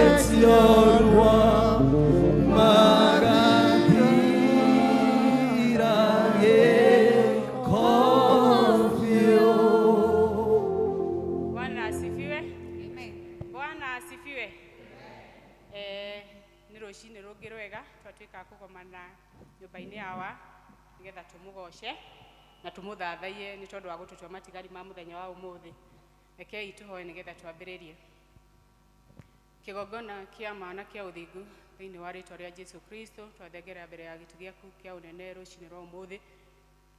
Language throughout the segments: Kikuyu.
Biketyorwa Magahirage Kofio. Bwana asifiwe. Bwana asifiwe. Nĩ rũcinĩ rũngĩ rwega twatuĩka a kũgomana nyũmba-inĩ yawa nĩgetha tũmũgoce na tũmũthathaiye nĩ tondũ wa gũtũtua matigari ma mũthenya wa ũmũthĩ. Rekei tũhoe nĩgetha twambĩrĩrie kĩgongona kĩa ma na kĩa ũthingu thĩinĩ wa rĩtwa rĩa Jesu Kristo. Twathengera mbere ya gĩtĩ gĩaku kĩa ũnene rũcinĩ rwa ũmũthĩ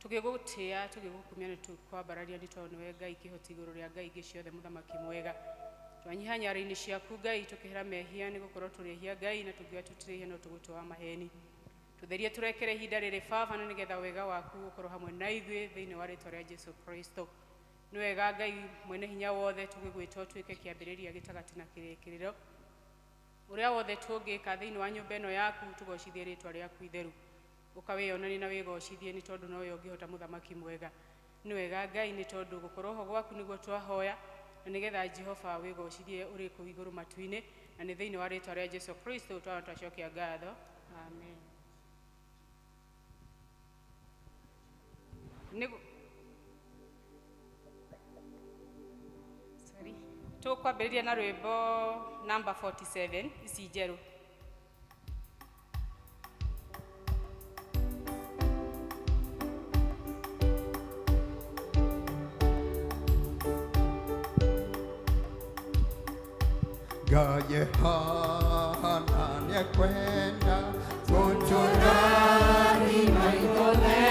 tũgĩgũtĩa, tũgĩgũkumia nĩ tũkwambararia nĩ tondũ nĩwe Ngai kĩhoti igũrũ rĩa ngai ingĩ ciothe, mũthamaki mwega. Twanyiha nyaro-inĩ ciaku Ngai, tũkĩhera mehia nĩ gũkorwo tũrĩ ehia Ngai, na tũngiuga tũtirĩ ehia no tũgũtũa maheni. Tũtherie tũrekere ihinda rĩrĩ Baba, na nĩgetha wega waku ũkorwo hamwe na ithuĩ thĩinĩ wa rĩtwa rĩa Jesu Kristo. Nĩ wega Ngai mwene hinya wothe, tũgĩgwĩta ũtuĩke kĩambĩrĩria, gĩtagatĩ na kĩrĩkĩrĩro ũrĩa wothe tũngĩka thĩinĩ wa nyũmba ĩno yaku, tũgocithie rĩtwa rĩaku itheru. Ũkawĩonanie na wĩgocithie nĩ tondũ nowe ũngĩhota, mũthamaki mwega. Nĩ wega Ngai, nĩ tondũ gũkorwo ho gwaku nĩguo twahoya, na nĩgetha Jehova wĩgocithie ũrĩ kũu igũrũ matu-inĩ, na nĩ thĩinĩ wa rĩtwa rĩa Jesu Kristo twana twacokia ngatho, amen. Sorry. Tũkwambĩrĩria na rwĩmbo namba 47 ici njerũ. Gayehana nyekwenda kuturani maitole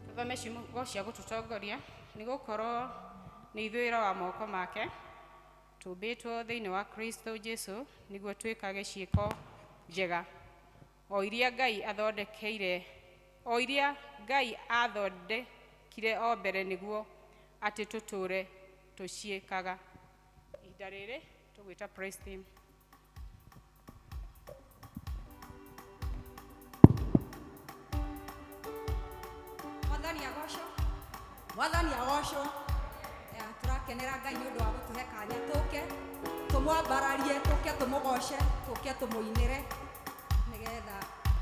Tũthome ciugo cia gũtũtongoria. Nĩ gũkorwo nĩ ithuĩ wĩra wa moko make, tũmbĩtwo thĩinĩ wa Kristo Jesu nĩguo twĩkage ciĩko njega o iria Ngai athondekeire, o iria Ngai athondekire o mbere nĩguo atĩ tũtũre tũciĩkaga. Ihinda rĩrĩ tũgwĩta praise team. Mwathani agocwo, Mwathani agocwo. Ya, tũrakenera Ngai nĩ ũndũ wa gũtũhe kanya tũke tũmwambararie, tũke tũmũgoce, tũke tũmũinĩre nĩgetha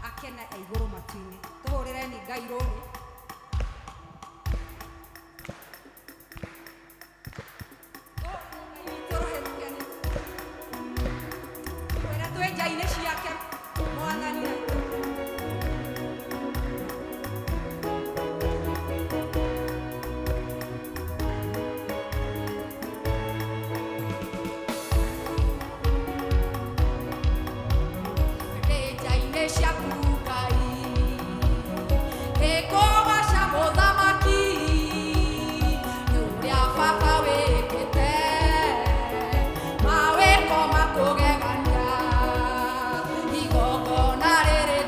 akene e igũrũ matu-inĩ. Tũhũrĩreni Ngai rũrĩ. Ngai witũ rũhĩ tũkene, twĩre twĩ nja-inĩ ciake. Mwathani witũ. Ndĩnja-inĩ ciaku Ngai, ngĩkũgooca Mũthamaki, nĩ ũrĩa baba wĩkĩte, mawĩko ma kũgegania, igongona rĩrĩ.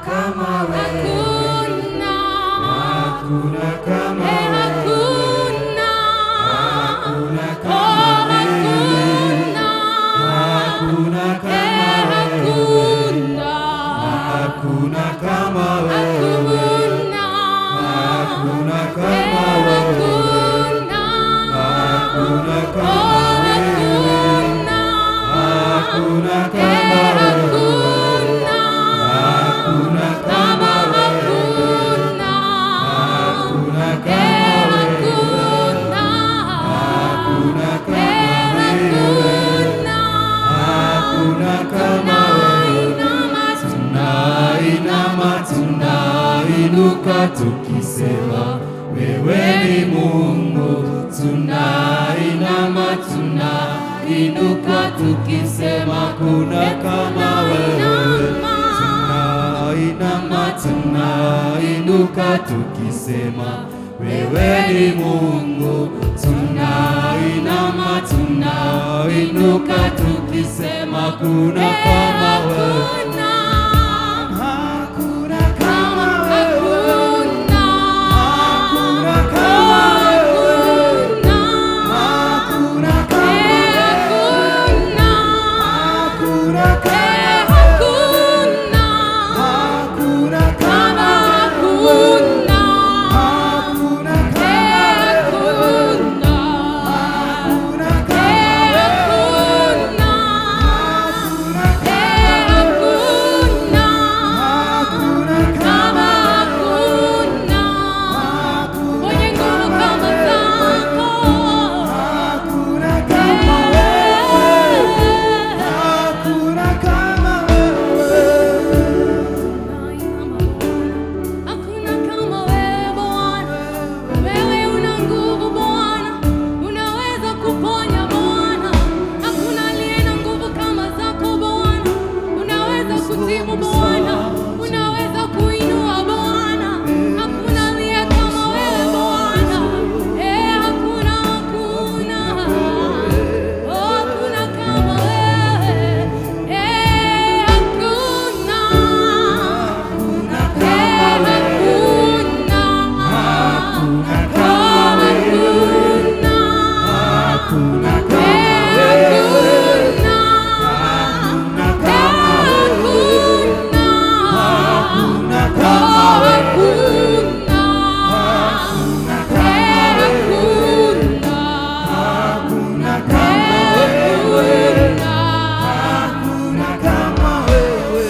kama wewe, hakuna kama wewe, hakuna kama wewe, hakuna kama wewe, hakuna kama wewe, hakuna kama wewe, hakuna kama wewe, hakuna kama wewe, hakuna kama wewe, hakuna kama wewe, hakuna kama wewe, hakuna kama wewe. Tunainama, tunainuka tukisema wewe ni Mungu. Tunainama, tunainuka tukisema kuna kama wewe. Tunainama, tunainuka tukisema wewe ni Mungu. Tunainama, tunainuka tukisema kuna kama wewe. Hakuna kama wewe, hakuna kama wewe, hakuna kama wewe, hakuna kama wewe, hakuna kama wewe, hakuna kama wewe, hakuna kama wewe, hakuna kama wewe, hakuna kama Mwenye nguvu kama zako, hakuna kama wewe, hakuna kama wewe. Hakuna kama wewe Bwana. Wewe una nguvu Bwana, unaweza kuponya Bwana. Hakuna aliye na nguvu kama zako Bwana. Unaweza kutibu Bwana, unaweza kuinua Bwana. Hakuna aliye kama wewe Bwana. Eh, hakuna, hakuna. Oh, hakuna kama wewe. Eh, hakuna. Hakuna kama wewe, hakuna kama wewe, hakuna kama wewe, hakuna kama wewe, hakuna kama wewe, hakuna kama wewe, hakuna kama wewe.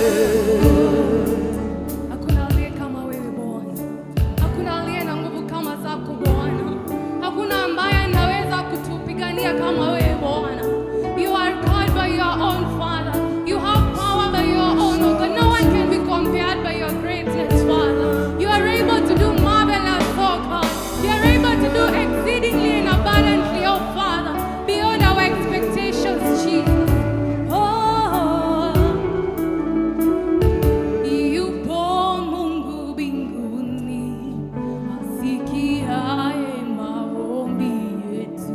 Hakuna aliye kama wewe Bwana. Hakuna aliye na nguvu kama zako Bwana. Hakuna ambaye anaweza kutupigania kama wewe Bwana. You are God by your own, Father. You have power by your own, oh God. No one can be compared by your greatness, Father. You are able to do marvelous, oh God. You are able to do exceedingly and abundantly, oh Father, beyond our expectations, Jesus. Oh. Yupo Mungu mbinguni asikiaye maombi yetu.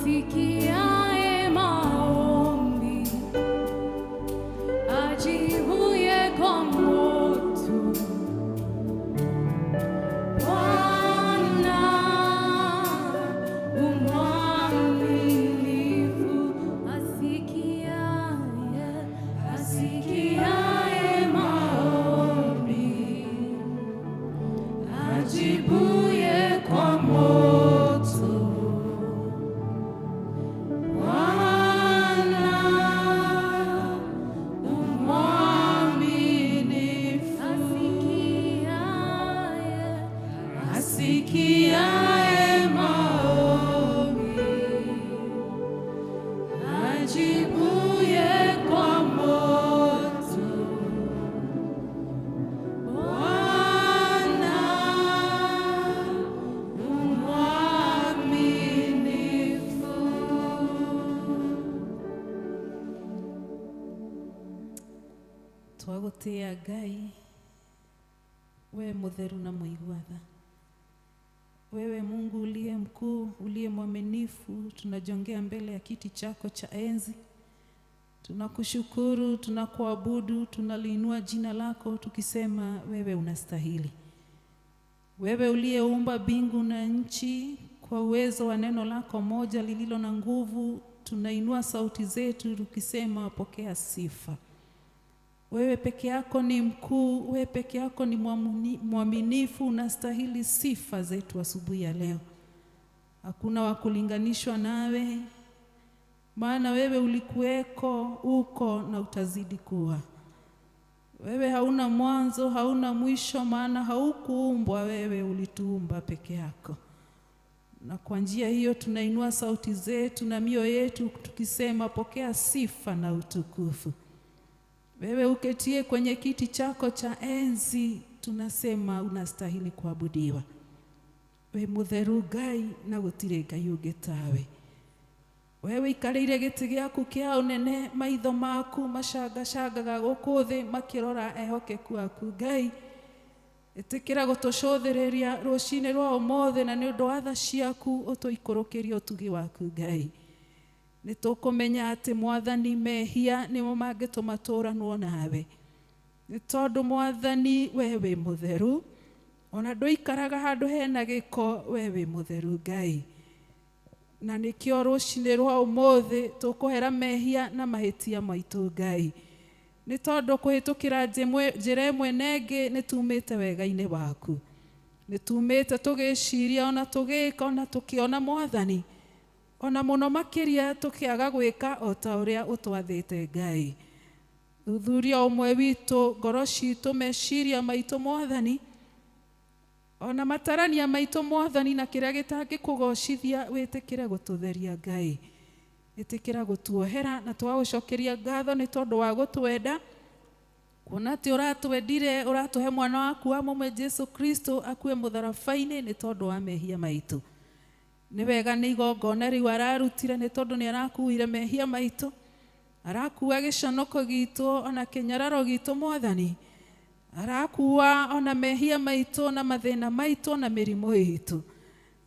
Asikiaye maombi, ajibuye kwa moto. Bwana umwaminifu, asikiaye, asikiaye maombi, ajibuye kwa moto. Bwana umwaminifu, asikiaye, asikiaye maombi, ajibuye kwa moto. Bwana umwaminifu. Twagũtĩĩa Ngai, wewe mũtheru na mũigua tha. Wewe Mungu uliye mkuu, uliye mwaminifu, tunajongea mbele ya kiti chako cha enzi. Tunakushukuru, tunakuabudu, tunaliinua jina lako tukisema wewe unastahili. Wewe uliyeumba mbingu na nchi kwa uwezo wa neno lako moja lililo na nguvu, tunainua sauti zetu tukisema pokea sifa. Wewe peke yako ni mkuu, wewe peke yako ni mwaminifu, unastahili sifa zetu asubuhi ya leo. Hakuna wa kulinganishwa nawe, maana wewe ulikuweko, uko na utazidi kuwa. Wewe hauna mwanzo, hauna mwisho, maana haukuumbwa wewe, ulituumba peke yako. Na kwa njia hiyo tunainua sauti zetu na mioyo yetu tukisema pokea sifa na utukufu. Wewe uketie kwenye kiti chako cha enzi, tunasema unastahili kuabudiwa. We mutheru Ngai na gutire Ngai ũngĩ tawe. Wewe ikarĩire gĩtĩ gĩaku kĩa ũnene, maitho maku macangacangaga gũkũ thĩ makĩrora ehokeku aku Ngai. Ĩtĩkĩra gũtũcũthĩrĩria rũcinĩ rwa ũmũthĩ, na nĩ ũndũ wa tha ciaku ũtũikũrũkĩrie ũtugi waku Ngai. Nĩ tũkũmenya atĩ Mwathani mehia nĩmo mangĩtũma tũranwo nawe. Nĩ tondũ Mwathani we wĩ mũtheru, ona ndũikaraga handũ hena gĩko, we wĩ mũtheru Ngai. Na nĩkĩo rũcinĩ rwa ũmũthĩ tũkũhera mehia na mahĩtia maitũ Ngai. Nĩ tondũ kũhĩtũkĩra njĩra ĩmwe na ĩngĩ nĩ tumĩte wega-inĩ waku. Nĩ tumĩte tũgĩciria ona tũgĩka ona tũkĩona Mwathani, ona mũno makĩria tũkĩaga gwĩka o ta ũrĩa ũtwathĩte Ngai. Thuthuria ũmwe witũ, ngoro citũ, meciria maitũ Mwathani, ona matarania maitũ Mwathani, na kĩrĩa gĩtangĩkũgocithia wĩtĩkĩre gũtũtheria Ngai. Ĩtĩkĩra gũtuohera na twagũcokeria ngatho nĩ tondũ wa gũtwenda, kuona atĩ ũratwendire, ũratũhe mwana waku wa mũmwe Jesu Kristo akue mũtharaba-inĩ nĩ tondũ wa mehia maitũ. Nĩ wega nĩ igongona rĩu ararutire nĩ tondũ nĩ arakuire mehia maitũ, arakua gĩconoko gitũ ona kĩnyararo gitũ Mwathani, arakua ona mehia maitũ na mathĩna maitũ na mĩrimũ itũ.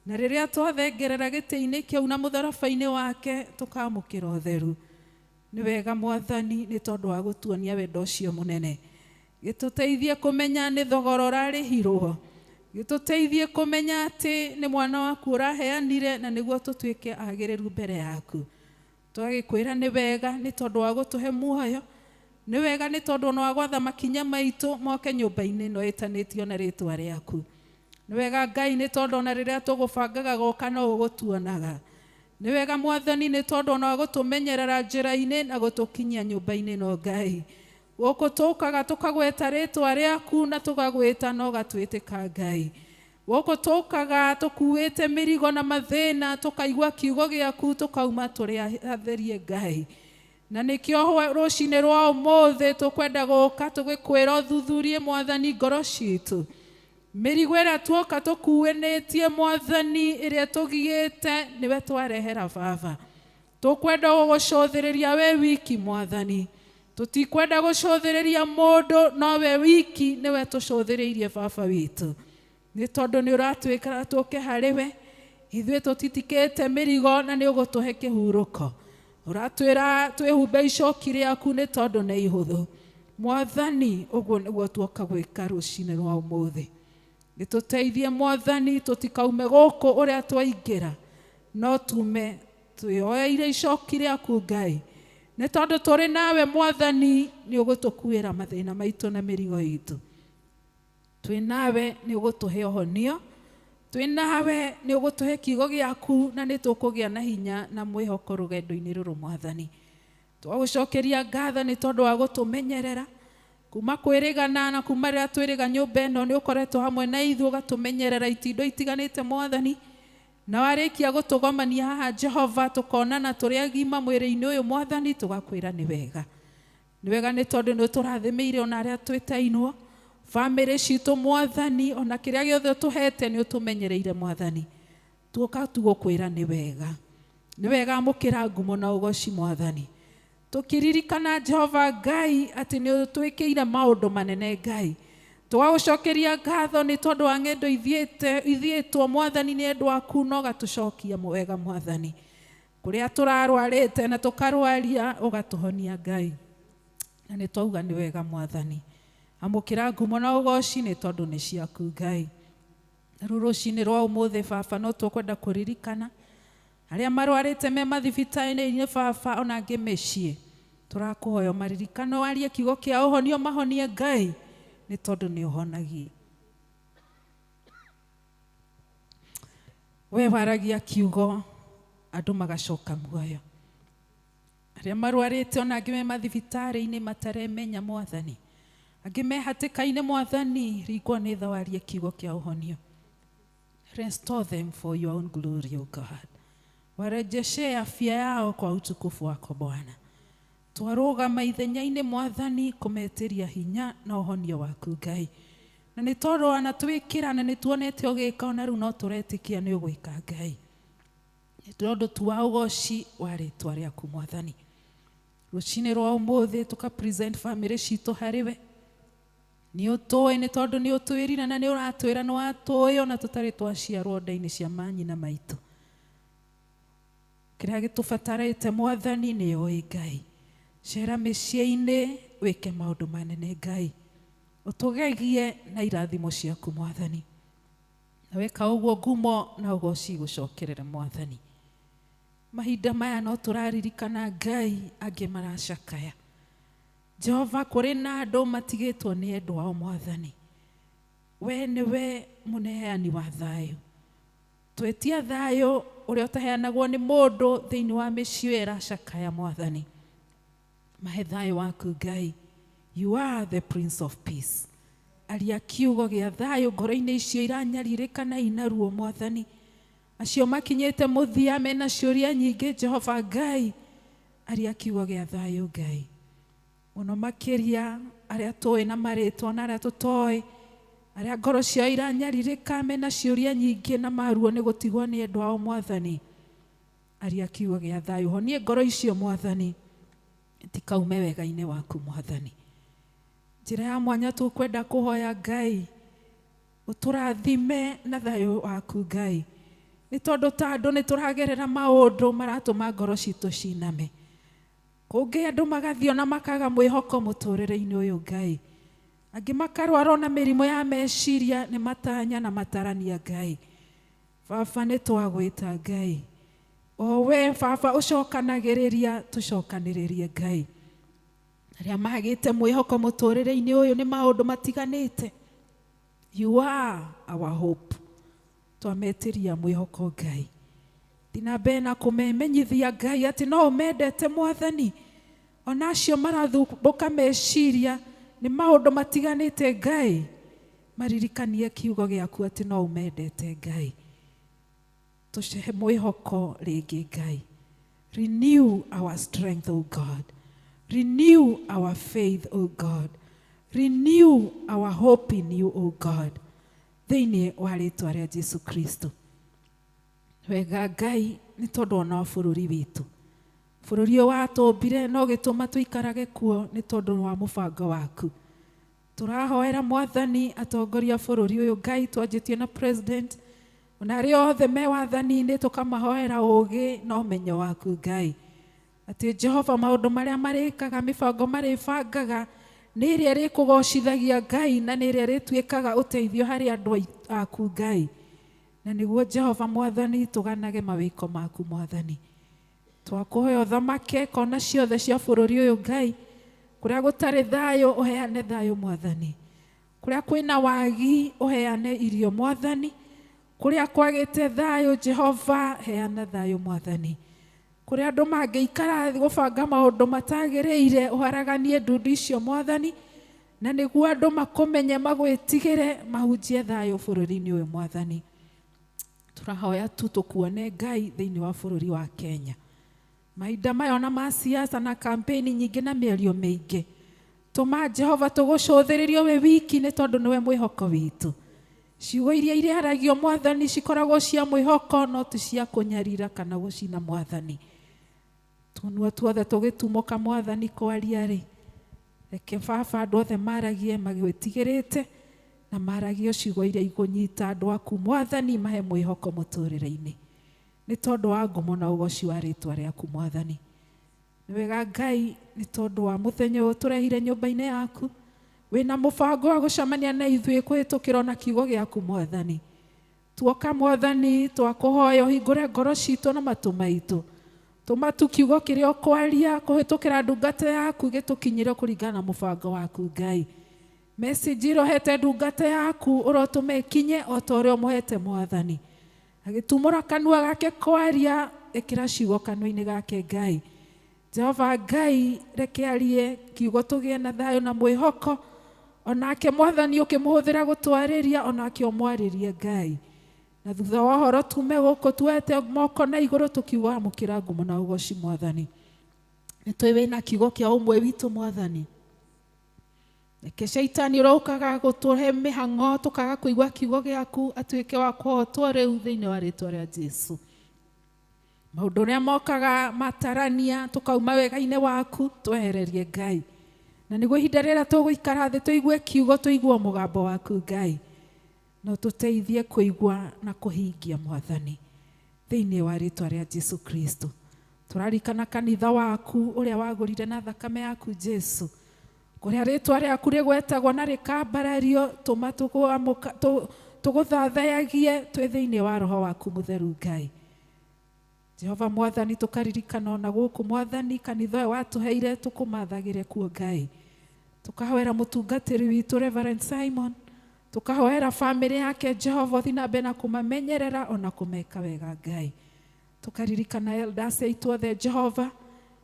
Na rĩrĩa twathengerera gĩtĩ-inĩ kĩu na mũtharaba-inĩ wake tũkamũkĩra ũtheru. Nĩ wega Mwathani nĩ tondũ wa gũtuonia wendo ũcio mũnene. Gĩtũteithie kũmenya nĩ thogora ũrarĩhirwo, gĩtũteithie kũmenya atĩ nĩ mwana waku ũraheanire na nĩguo tũtuĩke agĩrĩru mbere yaku. Twagĩkwĩra nĩ wega nĩ tondũ wa gũtũhe muoyo, nĩ wega nĩ tondũ ona wa gwatha makinya maitũ moke nyũmba-inĩ ĩno ĩtanĩtio na rĩtwa rĩaku. Nĩ wega Ngai nĩ tondũ ona rĩrĩa tũgũbangaga gũka no ũgũtuonaga. Nĩ wega Mwathani nĩ tondũ ona wa gũtũmenyerera njĩra-inĩ na gũtũkinyia nyũmba-inĩ ĩno Ngai. Gũkũ tũkaga tũkagweta rĩtwa rĩaku na tũgagwĩta na ũgatwĩtĩka Ngai. Gũkũ tũkaga tũkuĩte mĩrigo na mathĩna, tũkaigua kiugo gĩaku tũkauma tũrĩ atherie Ngai. Na nĩkĩo rũcinĩ rwa ũmũthĩ tũkwenda gũka tũgĩkwĩra ũthuthurie Mwathani ngoro citũ. Mĩrigo ĩrĩa tuoka tũkuĩnĩtie Mwathani, ĩrĩa tũgiĩte nĩwe twarehera Baba. Tũkwenda gũgũcũthĩrĩria we wiki Mwathani, tũtikwenda gũcũthĩrĩria mũndũ, no we wiki nĩwe tũcũthĩrĩirie Baba witũ. Nĩ tondũ nĩ ũratwĩkĩra tũke harĩ we. Ithuĩ tũtitikĩte mĩrigo na nĩ ũgũtũhe kĩhurũko. Ũratwĩra twĩhumbe icoki rĩaku nĩ tondũ nĩ ihũthũ. Mwathani, ũguo nĩguo tuoka gwĩka rũcinĩ rwa ũmũthĩ. Nĩtũteithie Mwathani tũtikaume gũkũ ũrĩa twaingĩra, no tume twĩoeire icoki rĩaku Ngai. Nĩ tondũ tũrĩ nawe Mwathani nĩ ũgũtũkuĩra mathĩna maitũ na mĩrigo itũ. Twĩ nawe nĩ ũgũtũhe ũhonio, twĩ nawe nĩ ũgũtũhe kiugo gĩaku na nĩ tũkũgĩa na hinya na mwĩhoko rũgendo-inĩ rũrũ Mwathani. Twagũcokeria ngatho nĩ tondũ wa gũtũmenyerera kuma kwĩrĩgana na kuma rĩrĩa twĩrĩga nyũmba ĩno nĩ ũkoretwo hamwe na ithuĩ ũgatũmenyerera itindo itiganĩte Mwathani. Na warĩkia gũtũgomania haha Jehova tũkonana tũrĩ agima mwĩrĩ-inĩ ũyũ Mwathani, tũgakwĩra nĩ wega. Nĩ wega nĩ tondũ nĩ ũtũrathimĩire ona arĩa twĩtainwo. Bamĩrĩ citũ Mwathani, ona kĩrĩa gĩothe ũtũhete nĩ ũtũmenyereire Mwathani. Tuoka tugũkwĩra nĩ wega. Nĩ wega amũkĩra ngumo na ũgoci Mwathani. Tũkĩririkana Jehova Ngai atĩ nĩ ũtwĩkĩire maũndũ manene Ngai. Tũgagũcokeria ngatho nĩ tondũ wa ng'endo ithiĩtwo Mwathani nĩ endwa aku na ũgatũcokia wega Mwathani. Kũrĩa tũrarwarĩte na tũkarwaria ũgatũhonia Ngai. Na nĩ twauga nĩ wega Mwathani. Amũkĩra ngumo na ũgoci nĩ tondũ nĩ ciaku Ngai. Na rĩu rũcinĩ rwa ũmũthĩ baba no tũkwenda kũririkana arĩa marwarĩte me mathibitarĩ-inĩ baba ona angĩ mĩciĩ. Tũrakũhoya maririkano warie kiugo kĩa ũhonio mahonie Ngai nĩ tondũ nĩ ũhonagia. We waragia kiugo andũ magacoka muoyo. Arĩa marwarĩte ona angĩ me mathibitarĩ-inĩ mataremenya Mwathani. Angĩ me hatĩka-inĩ Mwathani, ringwo nĩ tha warie kiugo kĩa ũhonio. Restore them for your own glory, O God. Warejeshe afya yao kwa utukufu wako Bwana. Twarũgama ithenya-inĩ Mwathani kũmetĩria hinya na ũhonio waku Ngai. Na nĩ tondũ wanatwĩkĩra na nĩ tuonete ũgĩka ona rĩu no tũretĩkia nĩ ũgwĩka Ngai. Nĩ tondũ tu wa ũgoci wa rĩtwa rĩaku Mwathani. Rũcinĩ rwa ũmũthĩ tũka present famĩlĩ citũ harĩ we. Nĩ ũtũĩ nĩ tondũ nĩ ũtwĩrire na nĩ ũratwĩra nĩ watũĩ ona tũtarĩ twaciarwo nda-inĩ cia manyina maitũ. Kĩrĩa gĩtũbatarĩte Mwathani nĩ ũĩ Ngai. Cera mĩciĩ-inĩ wĩke maũndũ manene Ngai. Ũtũgegie na irathimo ciaku Mwathani. Na weka ũguo ngumo na ũgoci gũcokerere Mwathani. Mahinda maya no tũraririkana Ngai angĩ maracakaya. Jehova kũrĩ na andũ matigĩtwo nĩ endwa ao Mwathani. We nĩwe mũneani wa thayũ. Twĩtia thayũ ũrĩa ũtaheanagwo nĩ mũndũ thĩinĩ wa mĩciĩ ĩyo ĩracakaya Mwathani. Mahe thayũ waku Ngai. You are the Prince of Peace. Aria kiugo gĩa thayũ ngoro-inĩ icio iranyarirĩka na ina ruo Mwathani. Acio makinyĩte mũthia mena ciũria nyingĩ Jehova Ngai. Aria kiugo gĩa thayũ Ngai. Mũno makĩria arĩa tũĩ na marĩtwa na arĩa tũtoĩ, arĩa ngoro ciao iranyarirĩka mena ciũria nyingĩ na maruo nĩ gũtigwo nĩ endwa ao Mwathani. Aria kiugo gĩa thayũ, honie ngoro icio Mwathani, tikaume wega-inĩ waku Mwathani. Njĩra ya mwanya tũkwenda kũhoya Ngai ũtũrathime na thayũ waku Ngai, nĩ tondũ ta andũ nĩ tũragerera maũndũ maratũma ngoro citũ ciname. Kũngĩ andũ magathiĩ ona makaga mwĩhoko mũtũrĩre-inĩ ũyũ Ngai. Angĩ makarwara ona mĩrimũ ya meciria nĩ matanya na matarania Ngai. Baba nĩ twagwĩta Ngai. O we baba ũcokanagĩrĩria tũcokanĩrĩrie Ngai. Arĩa magĩte mwĩhoko mũtũrĩre-inĩ ũyũ nĩ maũndũ matiganĩte. You are our hope. Twametĩria mwĩhoko Ngai. Thina mbere na kũmemenyithia Ngai atĩ no ũmendete Mwathani. Ona acio marathumbũka meciria nĩ maũndũ matiganĩte Ngai, maririkanie kiugo gĩaku atĩ no ũmendete Ngai. Tũcehe mwĩhoko rĩngĩ Ngai. Renew our strength, O God. Renew our faith, O God. Renew our hope in you, O God. Thĩinĩ wa rĩtwa rĩa Jesu Kristo. Wega Ngai nĩ tondũ ona wa bũrũri witũ. Bũrũri ũyũ watũmbire no gĩtũma tũikarage kuo nĩ tondũ wa mũbango waku. Tũrahoera Mwathani atongoria bũrũri ũyũ Ngai, twanjĩtie na president Ona arĩa othe me wathani-inĩ tũkamahoera ũũgĩ na ũmenyo waku Ngai. Atĩ Jehova maũndũ marĩa marĩkaga mĩbango marĩbangaga nĩ ĩrĩa ĩrĩkũgocithagia Ngai na nĩ ĩrĩa ĩrĩtuĩkaga ũteithio harĩ andũ aku Ngai. Na nĩguo Jehova Mwathani tũganage mawĩko maku Mwathani. Twakũhoya ũthamake kona ciothe cia bũrũri ũyũ Ngai. Kũrĩa gũtarĩ thayũ ũheane thayũ Mwathani. Kũrĩa kwĩna wagi ũheane irio Mwathani. Kũrĩa kwagĩte thayũ Jehova heana thayũ Mwathani. Kũrĩa andũ mangĩikara gũbanga maũndũ matagĩrĩire ũharaganie ndundu icio Mwathani. Na nĩguo andũ makũmenye magwĩtigĩre mahunjie thayũ bũrũri-inĩ ũyũ Mwathani. Tũrahoya tu tũkuone Ngai thĩinĩ wa bũrũri wa Kenya. Mahinda maya ona ma siasa na kampeni nyingĩ na mĩario mĩingĩ. Tũma Jehova tũgũcũthĩrĩrio wĩ wiki nĩ tondũ nĩwe mwĩhoko witũ. Ciugo iria irĩaragio Mwathani cikoragwo cia mwĩhoko no ti cia kũnyarira kana gũcina Mwathani. Tũnua tuothe tũgĩtumũka Mwathani kwaria rĩ, reke baba andũ othe maragie magwĩtigĩrĩte na maragie ciugo iria ikũnyita andũ aku Mwathani mahe mwĩhoko mũtũrĩre-inĩ. Nĩ tondũ wa ngumo na ũgoci wa rĩtwa rĩaku Mwathani. Nĩ wega Ngai nĩ tondũ wa mũthenya ũyũ tũrehire nyũmba-inĩ yaku. Wĩna mũbango wa gũcemania na ithuĩ kũhĩtũkĩra na kiugo gĩaku Mwathani. Tuoka Mwathani twakũhoya ũhingũre ngoro citũ na matũ maitũ. Tũma tu kiugo kĩrĩa ũkwaria kũhĩtũkĩra ndungata yaku gĩtũkinyĩre kũringana na mũbango waku Ngai. Message ĩrĩa ũhete ndungata yaku ũrotũma ĩkinye o ta ũrĩa ũmũhete Mwathani. Agĩtumũra kanua gake kwaria ĩkĩra ciugo kanua-inĩ gake Ngai. Jehova Ngai reke arie kiugo tũgĩe na thayũ na mwĩhoko. Onake Mwathani ũkĩmũhũthĩra gũtwarĩria onake ũmwarĩrie Ngai. Na thutha wa ũhoro tume gũkũ tuoete moko na igũrũ tũkiuga amũkĩra ngumo na ũgoci Mwathani. Nĩ tũĩ wĩna kiugo kĩa ũmwe witũ Mwathani. Reke caitani ũrĩa ũkaga gũtũhe mĩhang'o tũkaga kũigua kiugo gĩaku atuĩke wa kũhotwo rĩu thĩinĩ wa rĩtwa rĩa Jesũ. Maũndũ ũrĩa mokaga matarania tũkauma wega-inĩ waku twehererie Ngai. Na nĩguo ihinda rĩrĩa tũgũikara thĩ tũigue kiugo tũigue mũgambo waku Ngai. No tũteithie kũigua na kũhingia Mwathani thĩinĩ wa rĩtwa rĩa Jesũ Kristo. Tũrarikana kanitha waku ũrĩa wagũrire na thakame yaku Jesũ. Kũrĩa rĩtwa rĩaku rĩgwetagwo na rĩkambarario tũma tũgũthathayagie twĩ thĩinĩ wa roho waku mũtheru Ngai. Jehova Mwathani tũkaririkana ona gũkũ Mwathani kanitha ũyũ watũheire tũkũmathagĩre kuo Ngai. Tũkahoera mũtungatĩri witũ Reverend Simon. Tũkahoera famĩlĩ yake Jehova ũthiĩ na mbere na kũmamenyerera ona kũmeka wega Ngai. Tũkaririkana elders aitũ othe Jehova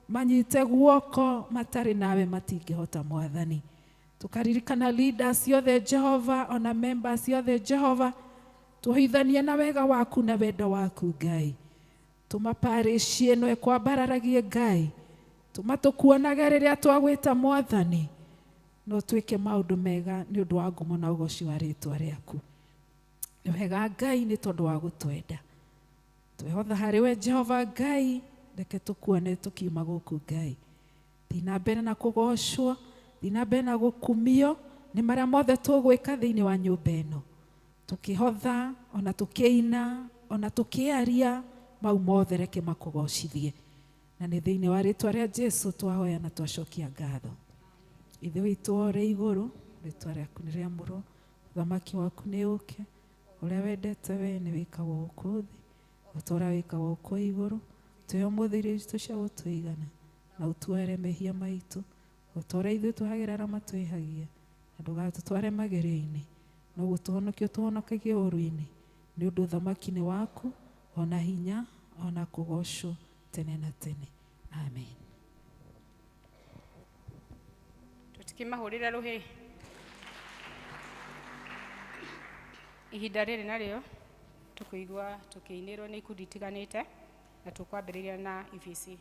manyite guoko matarĩ nawe matingĩhota Mwathani. Tũkaririkana leaders othe Jehova ona members othe Jehova tũhithanie na wega waku na wendo waku Ngai. Tũma parish ĩno ĩkwambararagie Ngai. Tũma tũkuonage rĩrĩa twagwĩta Mwathani. No twĩke maũndũ mega nĩ ũndũ wa ngumo na ũgoci wa rĩtwa rĩaku. Nĩ wega Ngai nĩ tondũ wa gũtwenda. Twehotha harĩ we Jehova Ngai reke tũkuone tũkiuma gũkũ Ngai. Thiĩ na mbere na kũgocwo, thiĩ na mbere na gũkumio nĩ marĩa mothe tũgwĩka thĩinĩ wa nyũmba ĩno. Tũkĩhotha, ona tũkĩina, ona tũkĩaria, mau mothe reke makũgocithie. Na nĩ thĩinĩ wa rĩtwa rĩa Jesũ twahoya na twacokia ngatho. Ithe witũ ũrĩ igũrũ, rĩtwa rĩaku nĩ rĩamũrwo, ũthamaki waku nĩ ũke, ũrĩa wendete we nĩ wĩkagwo gũkũ thĩ, o ta ũrĩa wĩkagwo gũkũ igũrũ. Tũhe ũmũthĩ irio citũ cia gũtũigana, na ũtuohere mehia maitũ, o ta ũrĩa ithuĩ tuohagĩra arĩa matwĩhagia, na ndũgatũtware magerio-inĩ, no gũtũhonokia ũtũhonokagie ũũru-inĩ, nĩ ũndũ ũthamaki nĩ waku, ona hinya, ona kũgocwo tene na tene. Amen. Tũtikĩmahũrĩre rũhĩ. Ihinda rĩrĩ narĩo tũkũigua tũkĩinĩrwo nĩ ikundi itiganĩte na tũkwambĩrĩria na IBC.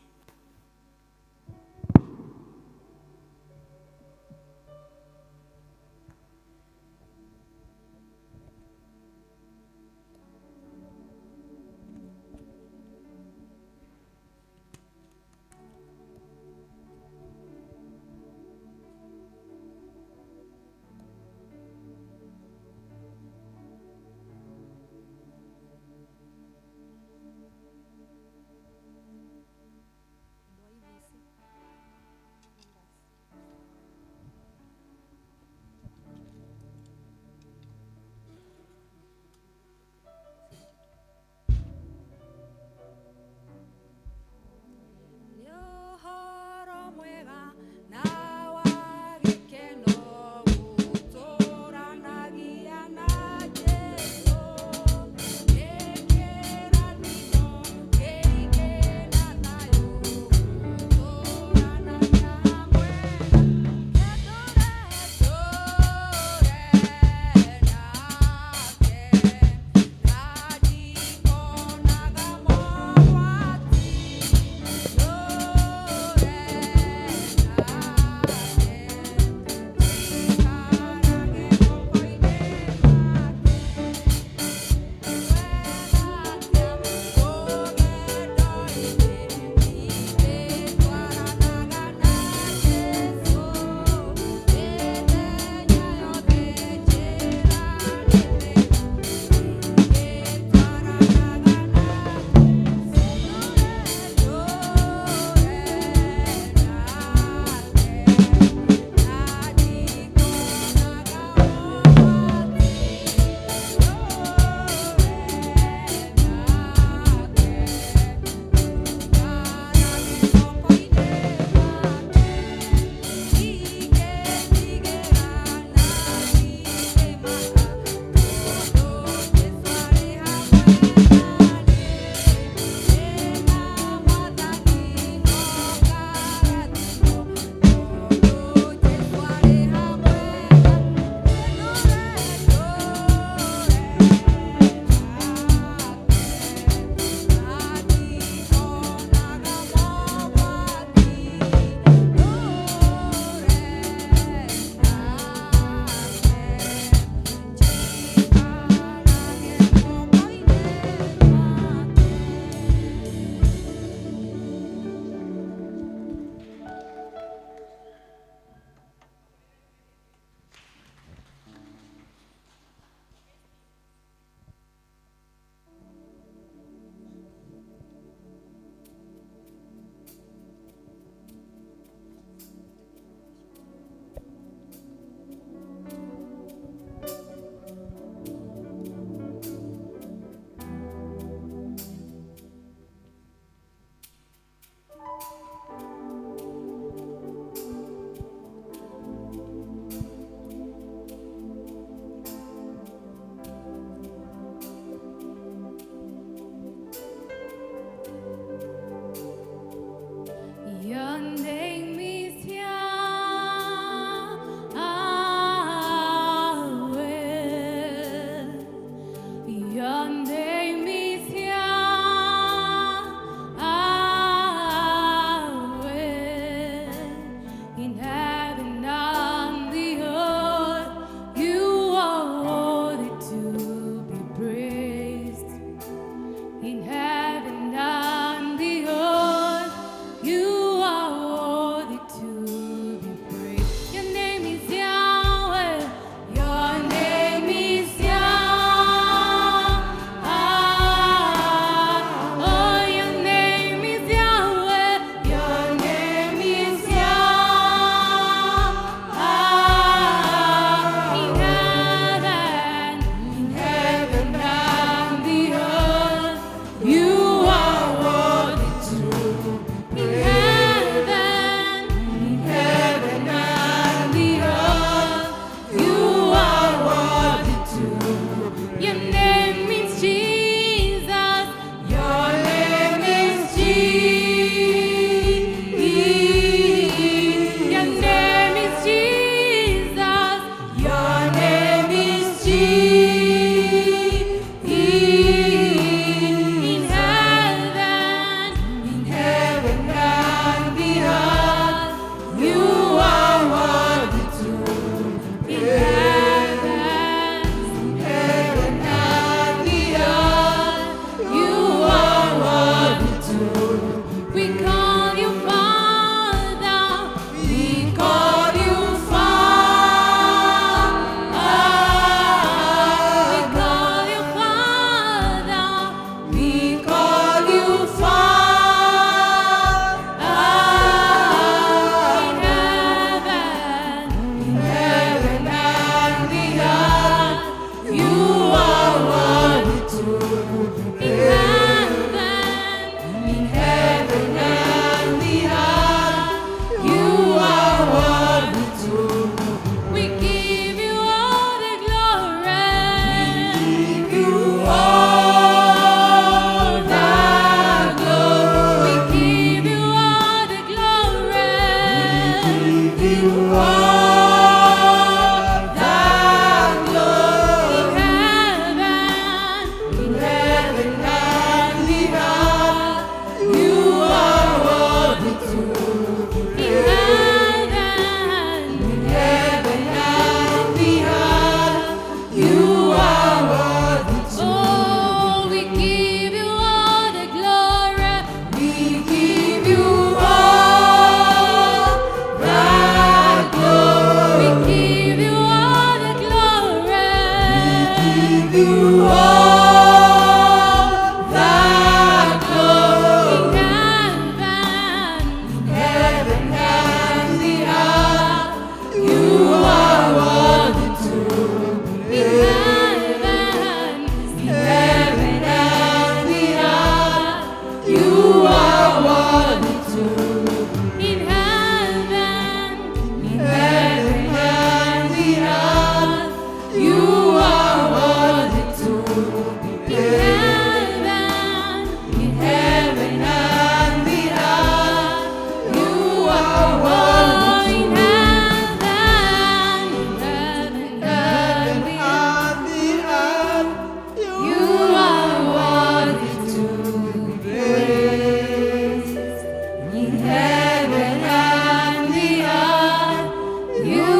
In heaven and the earth, you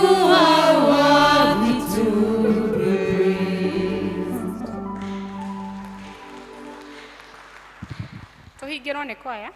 are worthy to be praised. Tũhingĩrwo nĩ kwaya.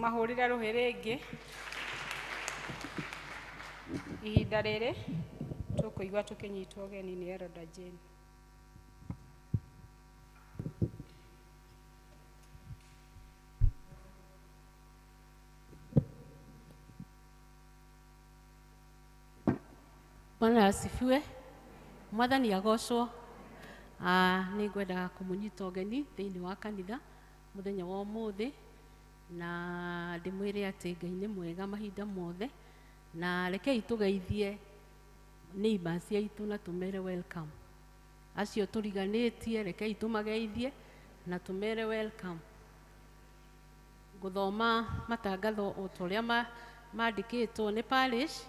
Mahũrĩre rũhĩ rĩngĩ. Ihinda rĩrĩ tũkũigua tũkĩnyitwo ũgeni nĩ Elder Jane. Bwana asifiwe. Mwathani agocwo. Nĩ ngwenda kũmũnyita ũgeni thĩinĩ wa kanitha mũthenya wa ũmũthĩ, na ndĩmwĩre atĩ Ngai nĩ mwega mahinda mothe, na rekei tũgeithie neighbors aitũ na tũmere welcome. Acio tũriganĩtie rekei tũmageithie na tũmere welcome. Ngũthoma matangatho o ta ũrĩa mandĩkĩtwo nĩ parish.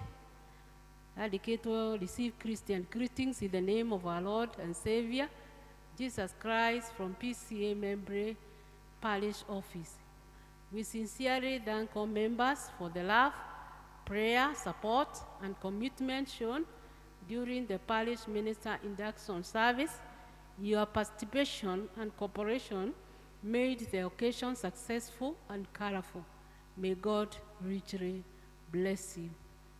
Andĩkĩtwo, receive Christian greetings in the name of our Lord and Savior Jesus Christ from PCA Membley Parish Office. We sincerely thank all members for the love, prayer, support, and commitment shown during the parish minister induction service. Your participation and cooperation made the occasion successful and colorful. May God richly bless you.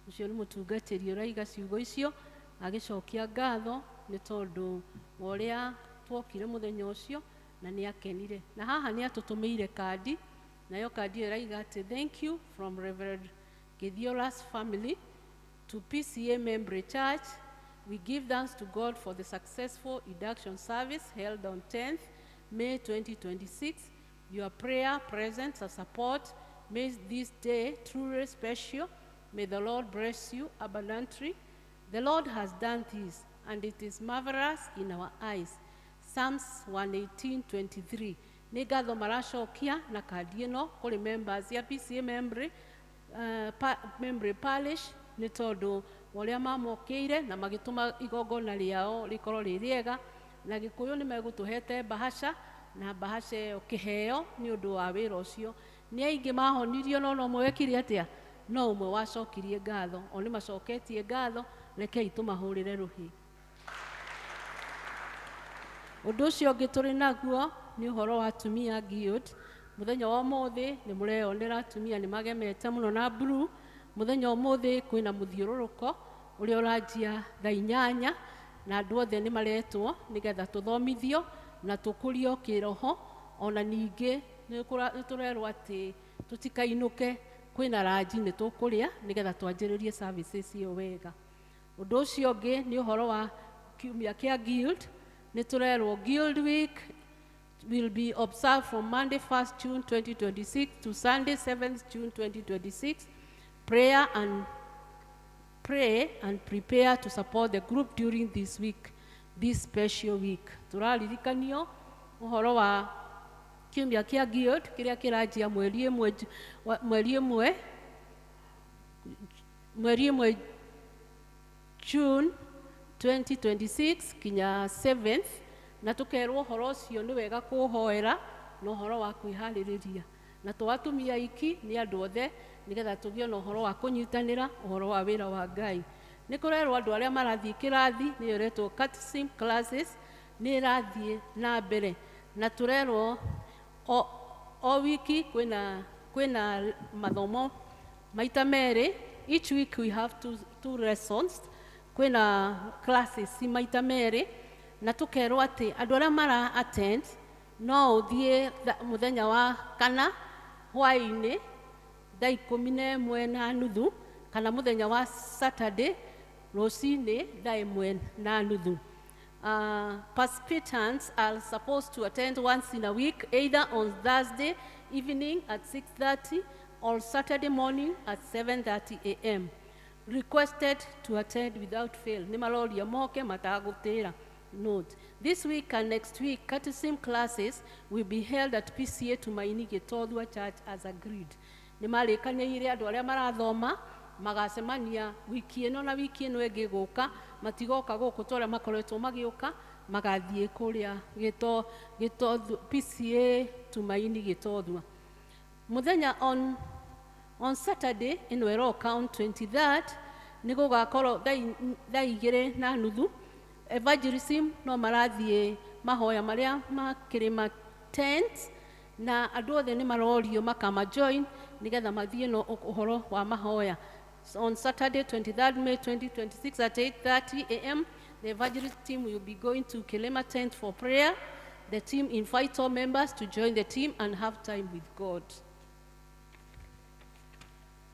Ũcio nĩ mũtungatĩri ũraiga ciugo icio agĩcokia ngatho nĩ tondũ wa ũrĩa twokire mũthenya ũcio na nĩ akenire. Na haha nĩ atũtũmĩire kandi, nayo kandi ĩyo ĩraiga atĩ thank you from Reverend Githiora's family to PCA Membley Church. We give thanks to God for the successful induction service held on 10th May 2026. Your prayer, presence, and support made this day truly special. May the Lord bless you abundantly. The Lord has done this, and it is marvelous in our eyes. Psalms 118:23. Nĩ ngatho maracokia na kandi ĩno kũrĩ members ya PCA Membley, Membley Parish, nĩ tondũ wa ũrĩa mamokĩire na magĩtũma igongona rĩao rĩkorwo rĩ rĩega. Na Gĩkũyũ nĩ megũtũhete bahasha, na bahasha ĩyo kĩheo nĩ ũndũ wa wĩra ũcio. Nĩ aingĩ mahonirio, no no ũmwe wekire atĩa? No ũmwe wacokirie ngatho. O nĩ macoketie ngatho, rekei tũmahũrĩre rũhĩ. Ũndũ ũcio ũngĩ tũrĩ naguo nĩ ũhoro wa atumia guild. Mũthenya wa ũmũthĩ nĩ mũreyonera atumia nĩ magemete mũno na blue. Mũthenya wa ũmũthĩ kwĩna mũthiũrũrũko ũrĩa ũranjia thaa 8, na andũ othe nĩ maretwo nĩgetha tũthomithio na tũkũrio kĩroho. Ona ningĩ nĩ tũrerwo atĩ tũtikainũke, kwĩna ranji nĩ tũkũrĩa nĩgetha twanjĩrĩrie services ĩyo wega. Ũndũ ũcio ũngĩ nĩ ũhoro wa kiumia kĩa guild. Nĩ tũrerwo Guild Week will be observed from Monday 1st June 2026 to Sunday 7th June 2026. Prayer and pray and prepare to support the group during this week, this special week. Tũraririkanio ũhoro wa kiumia kĩa guild kĩrĩa kĩranjia mweri ĩmwe June 2026 kinya 7th, na tũkerwo ũhoro ũcio nĩ wega kũũhoera na ũhoro wa kwĩharĩrĩria. Na to atumia aiki, nĩ andũ othe, nĩgetha tũgĩe na ũhoro wa kũnyitanĩra ũhoro wa wĩra wa Ngai. Nĩ kũrerwo andũ arĩa marathiĩ kĩrathi nĩyo ĩretwo catechism classes nĩ ĩrathiĩ na mbere, na tũrerwo o wiki kwĩna mathomo maita merĩ. Each week we have two lessons, kwĩna classes maita merĩ, na tũkerwo atĩ andũ arĩa mara attend no ũthiĩ mũthenya wa kana hwaĩ-inĩ thaa 11:30, kana mũthenya wa Saturday rũcinĩ thaa 1:30. Participants are supposed to attend once in a week, either on Thursday evening at 6:30 or Saturday morning at 7:30 a.m. Requested to attend without fail. Nĩ maroria moke matagũtĩra. Note, this week and next week, catechism classes will be held at PCA Tumaini Gĩtothua Church as agreed. Nĩ marĩkanĩire andũ arĩa marathoma magacemania wiki ĩno na wiki ĩno ĩngĩ gũka, matigoka gũkũ ta ũrĩa makoretwo magĩũka, magathiĩ kũrĩa PCA Tumaini Gĩtothua. Mũthenya on Saturday ĩno ĩroka on 23rd nĩ gũgakorwo thaa 2:30 evangelism no marathiĩ mahoya marĩa ma kĩrĩma tent, na andũ othe nĩ marorio makama join nĩgetha mathiĩ na ũhoro wa mahoya. So on Saturday 23rd May 2026 at 8:30 a.m. the evangelist team will be going to Kilima tent for prayer. The team invites all members to join the team and have time with God.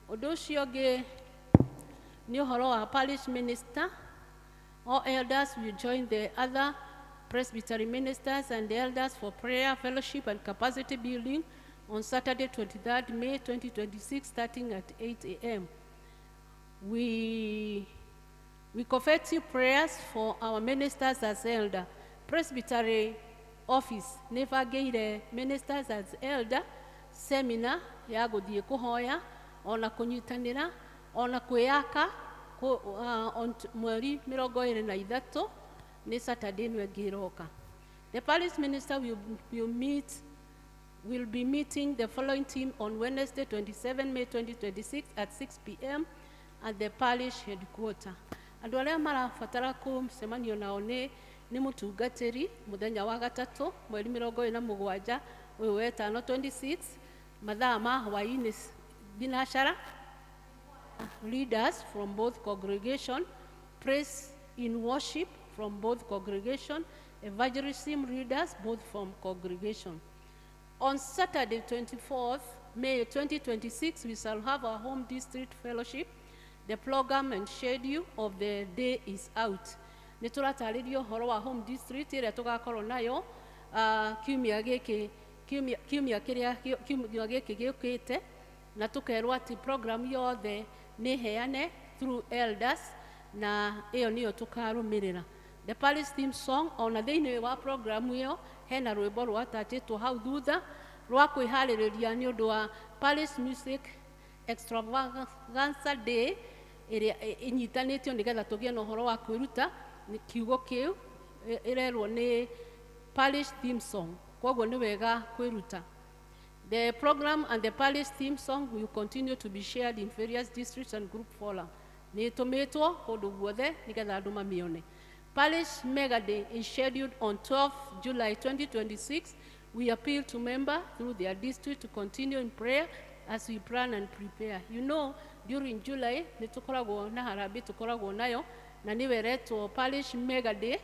Ũndũ ũcio ũngĩ nĩ ũhoro wa parish minister. All elders will join the other presbytery ministers and the elders for prayer, fellowship, and capacity building on Saturday, 23rd May 2026, starting at 8 a.m. We covet you prayers for our ministers as elder. Presbytery office nĩbangĩire ministers as elder seminar ya gũthiĩ kũhoya ona kũnyitanĩra ona kwĩyaka on mweri 23 nĩ Saturday ĩno ĩngĩ ĩroka. The parish minister will be meeting the following team on Wednesday, 27 May 2026 at 6 p.m. at the parish headquarters. Andũ arĩa marabatara kũcemanio nao nĩ mũtungatĩri mũthenya wa gatatũ mweri 27 ũyũ wetano 26 mathaa ma hwaĩ-inĩ thinacara. Leaders from both congregation, praise in worship from both congregation, evangelism leaders both from congregation. On Saturday, 24th May 2026, we shall have our home district fellowship. The program and schedule of the day is out. Nĩ tũratarĩrio ũhoro wa home district ĩrĩa tũgakorwo nayo kiumia gĩkĩ gĩũkĩte, na tũkerwo atĩ program yothe nĩ heane through elders, na ĩyo nĩyo tũkarũmĩrĩra. The parish theme song ona thĩinĩ wa program ĩyo hena rwĩmbo rwatachĩtwo hau thutha rwa kwĩharĩrĩria nĩ ũndũ wa parish music extravaganza day ĩrĩa ĩnyitanĩtio nĩgetha tũgĩe na ũhoro wa kwĩruta kiugo kĩu ĩrerwo nĩ parish theme song, koguo nĩ wega kwĩruta. The program and the parish theme song will continue to be shared in various districts and group forum. Nĩ ĩtũmĩtwo kũndũ guothe nĩgetha andũ mamĩone. Parish Mega Day is scheduled on 12th July 2026. We appeal to members through their district to continue in prayer as we plan and prepare. You know, during July, nĩ tũkoragwo na harambee tũkoragwo nayo, na nĩwe ĩretwo Parish Mega Day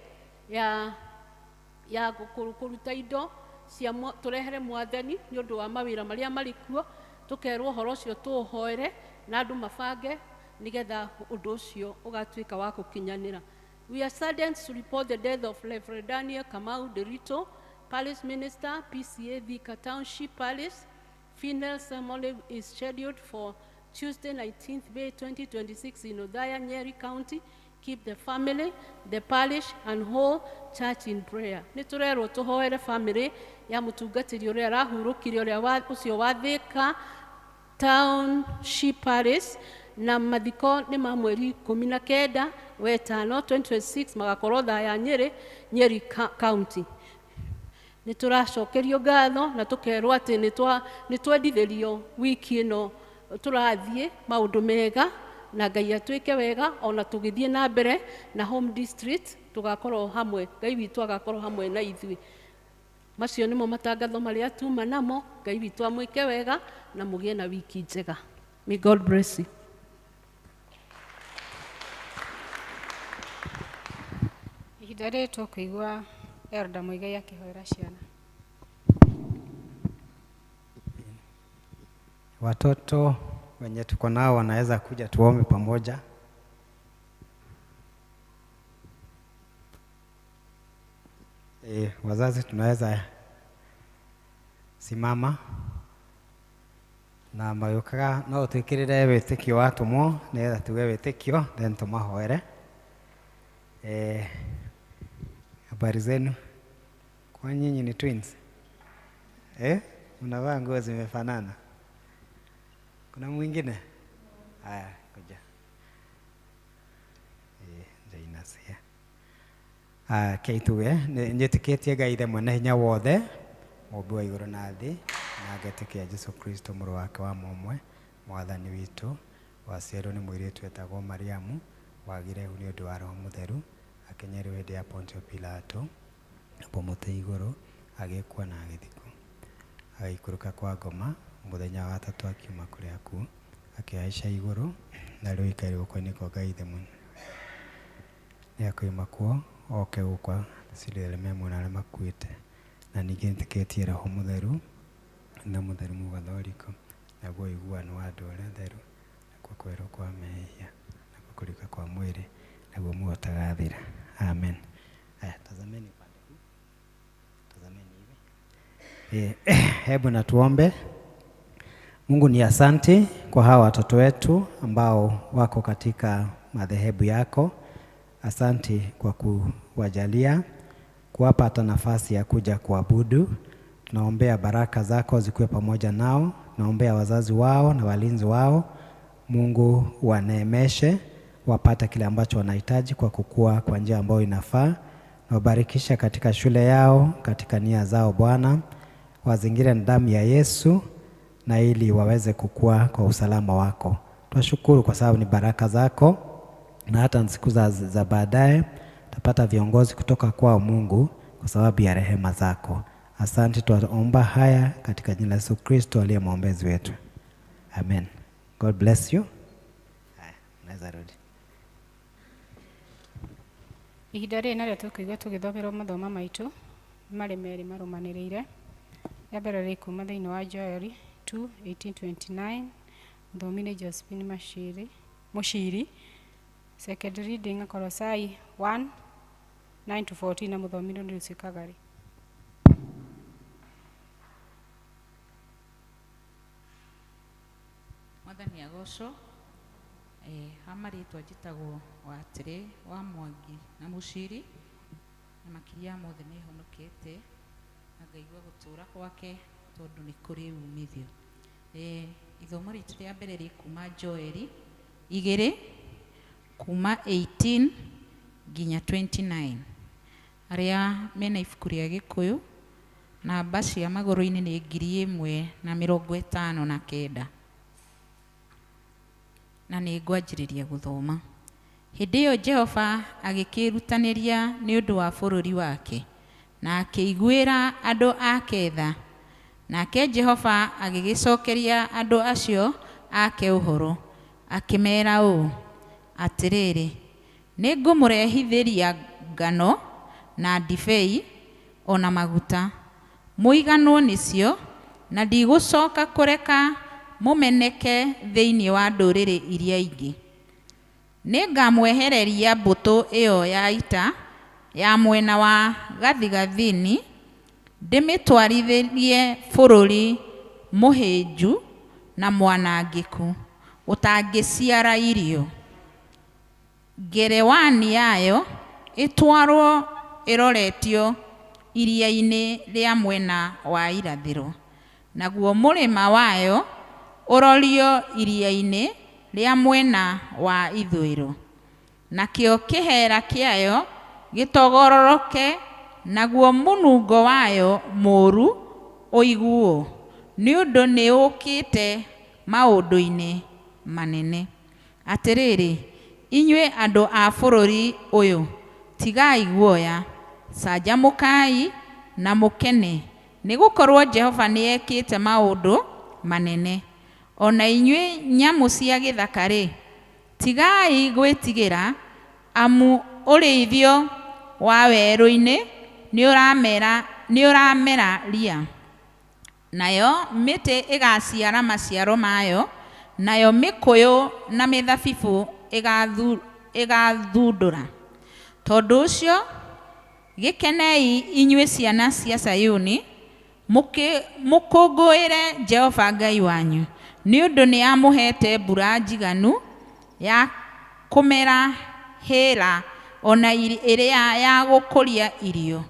ya kũruta indo cia tũrehere mwathani nĩ ũndũ wa mawĩra marĩa marĩ kuo, tũkerwo ũhoro ũcio tũũhoere na andũ mabange nĩgetha ũndũ ũcio ũgatuĩka wa gũkinyanĩra. We are saddened to report the death of Reverend Daniel Kamau Derito, Parish Minister, PCA Thika Township Parish. Funeral ceremony is scheduled for Tuesday, 19th May 2026 in Othaya, Nyeri County. Keep the family, the parish, and whole church in prayer. Nĩ tũrerwo tũhoere family ya mũtungatĩri ũrĩa arahurũkire ũrĩa ũcio wa Thika Township Parish, na mathiko nĩ ma mweri 19 wetano 2026 magakorwo Othaya Nyeri, Nyeri County. Nĩ tũracokerio ngatho na tũkerwo atĩ nĩ twendithĩrio wiki ĩno tũrathiĩ maũndũ mega na Ngai atwĩke wega ona tũgĩthiĩ na mbere na home district tũgakorwo hamwe, Ngai witũ agakorwo hamwe na ithuĩ. Macio nĩmo matangatho marĩa tuma namo. Ngai witũ amwĩke wega na mũgĩe na wiki njega. May God bless you. Ihinda rĩrĩ tũkũigua Elder Muigai akĩhoera ciana. Watoto wenye tuko nao wanaweza kuja tuombe pamoja. Wazazi tunaweza simama na mayukaga no twikirire wĩtĩkio wa atũmwo nĩgetha tuge wĩtĩkio then tũmahoere. Habari zenu? Kwa nyinyi ni twins? Mnavaa nguo zimefanana. Kuna mwingine? Haya, kuja. Jainasia. Keituge, nĩnjĩtĩkĩtie Ngai Ithe mwene hinya wothe, mũmbi wa igũrũ na thĩ, na ngetĩkia Jesũ Kristo mũrũ wake wa mũmwe, mwathani witũ, waciarirwo nĩ mũirĩtu wetagwo Mariamu, wagire ihu nĩ ũndũ wa Roho Mũtheru, akĩnyariirwo hĩndĩ ya Pontio Pilato, akĩambwo mũtĩ igũrũ, agĩkua na agĩthikwo. Agĩikũrũka kwa ngoma, mũthenya wa gatatũ akiuma kũrĩa akuũ, akĩhaica igũrũ, na rĩu aikaire guoko-inĩ kwa Ngai Ithe mwene. Nĩakoima kuo oke gũkũ acirĩre arĩa me muoyo na arĩa makuĩte. Na ningĩ nĩtĩkĩtie Roho Mũtheru na Mũtheru Mũgathoriko, naguo ũiguano wa andũ arĩa atheru, nakuo kwerwo kwa mehia, nakuo kũriũka kwa mwĩrĩ, Naguo muoyo ũtagathira. Amen. Aya, tazameni upande huu, tazameni hivi. Hebu na tuombe. Mungu ni asanti kwa hawa watoto wetu ambao wako katika madhehebu yako. Asanti kwa kuwajalia, kuwapa hata nafasi ya kuja kuabudu. Tunaombea baraka zako zikuwe pamoja nao. Tunaombea wazazi wao na walinzi wao. Mungu waneemeshe, wapate kile ambacho wanahitaji kwa kukua kwa njia ambayo inafaa. Na wabarikisha katika shule yao, katika nia zao Bwana. Wazingire na damu ya Yesu na ili waweze kukua kwa usalama wako. Tunashukuru kwa sababu ni baraka zako, na hata siku za baadaye tapata viongozi kutoka kwao Mungu kwa sababu ya rehema zako. Asante, tuomba haya katika jina la Yesu Kristo aliye mwombezi wetu. Amen. God bless you. Haya, unaweza rudi. Ihinda rĩrĩ narĩo tũkũigua tũgĩthomerwo mathomo maitũ marĩ merĩ marũmanĩrĩire. Rĩa mbere rĩ kuma thĩinĩ wa Joel 2:18-29, mũthomi nĩ Josephine Mashiri Mũciri. Second reading Akolosai 1:9-14 na mũthomi nĩ Lucy Kagari. Mwathani agocwo. Ha marĩtwa njĩtagwo Watĩrĩ wa Mwangi na Mũciri, na makĩria ya mothe nĩ honokete na ngaigua gũtũra gwake tondũ nĩ kũrĩ umithio. Ithomo ritũ rĩa mbere rĩ kuma Joeli 2 kuma 18 nginya 29. Arĩa mena ibuku rĩa Gĩkũyũ namba cia magũrũ-inĩ nĩ 1059. Na nĩ ngwanjĩrĩria gũthoma. Hĩndĩ ĩyo Jehova agĩkĩĩrutanĩria nĩ ũndũ wa bũrũri wake na akĩiguĩra andũ ake tha. Nake Jehova agĩgĩcokeria andũ acio ake ũhoro, akĩmeera ũũ: atĩrĩrĩ, nĩngũmũrehithĩria ngano na ndibei o na maguta, mũiganwo nĩcio, na ndigũcoka kũreka mũmeneke thĩinĩ wa ndũrĩrĩ iria ingĩ. Nĩngamwehereria mbũtũ ĩyo ya ita ya mwena wa gathigathini, ndĩmĩtwarithĩrie bũrũri mũhĩnju na mwanangĩku ũtangĩciara irio. Ngerewani yayo ĩtwarwo ĩroretio iria-inĩ rĩa mwena wa irathĩro, naguo mũrĩma wayo ũrorio iria-inĩ rĩa mwena wa ithũĩro. Nakĩo kĩhera kĩayo gĩtogororoke, naguo mũnungo wayo mũũru ũiguo, nĩ ũndũ nĩũkĩte maũndũ-inĩ manene. Atĩrĩrĩ, inyuĩ andũ a bũrũri ũyũ, tigai guoya, canjamũkai na mũkene, nĩgũkorwo Jehova nĩekĩte maũndũ manene. O na inyuĩ nyamũ cia gĩthaka-rĩ, tigai gwĩtigĩra, amu ũrĩithio wa werũ-inĩ nĩũramera ria, nayo mĩtĩ ĩgaciara maciaro mayo, nayo mĩkũyũ na mĩthabibũ ĩgathundũra. Tondũ ũcio gĩkenei inyuĩ ciana cia Sayuni, mũkũngũĩre Jehova Ngai wanyu, nĩ ũndũ nĩamũheete mbura njiganu ya kũmera hĩra o na ĩrĩa ya gũkũria irio.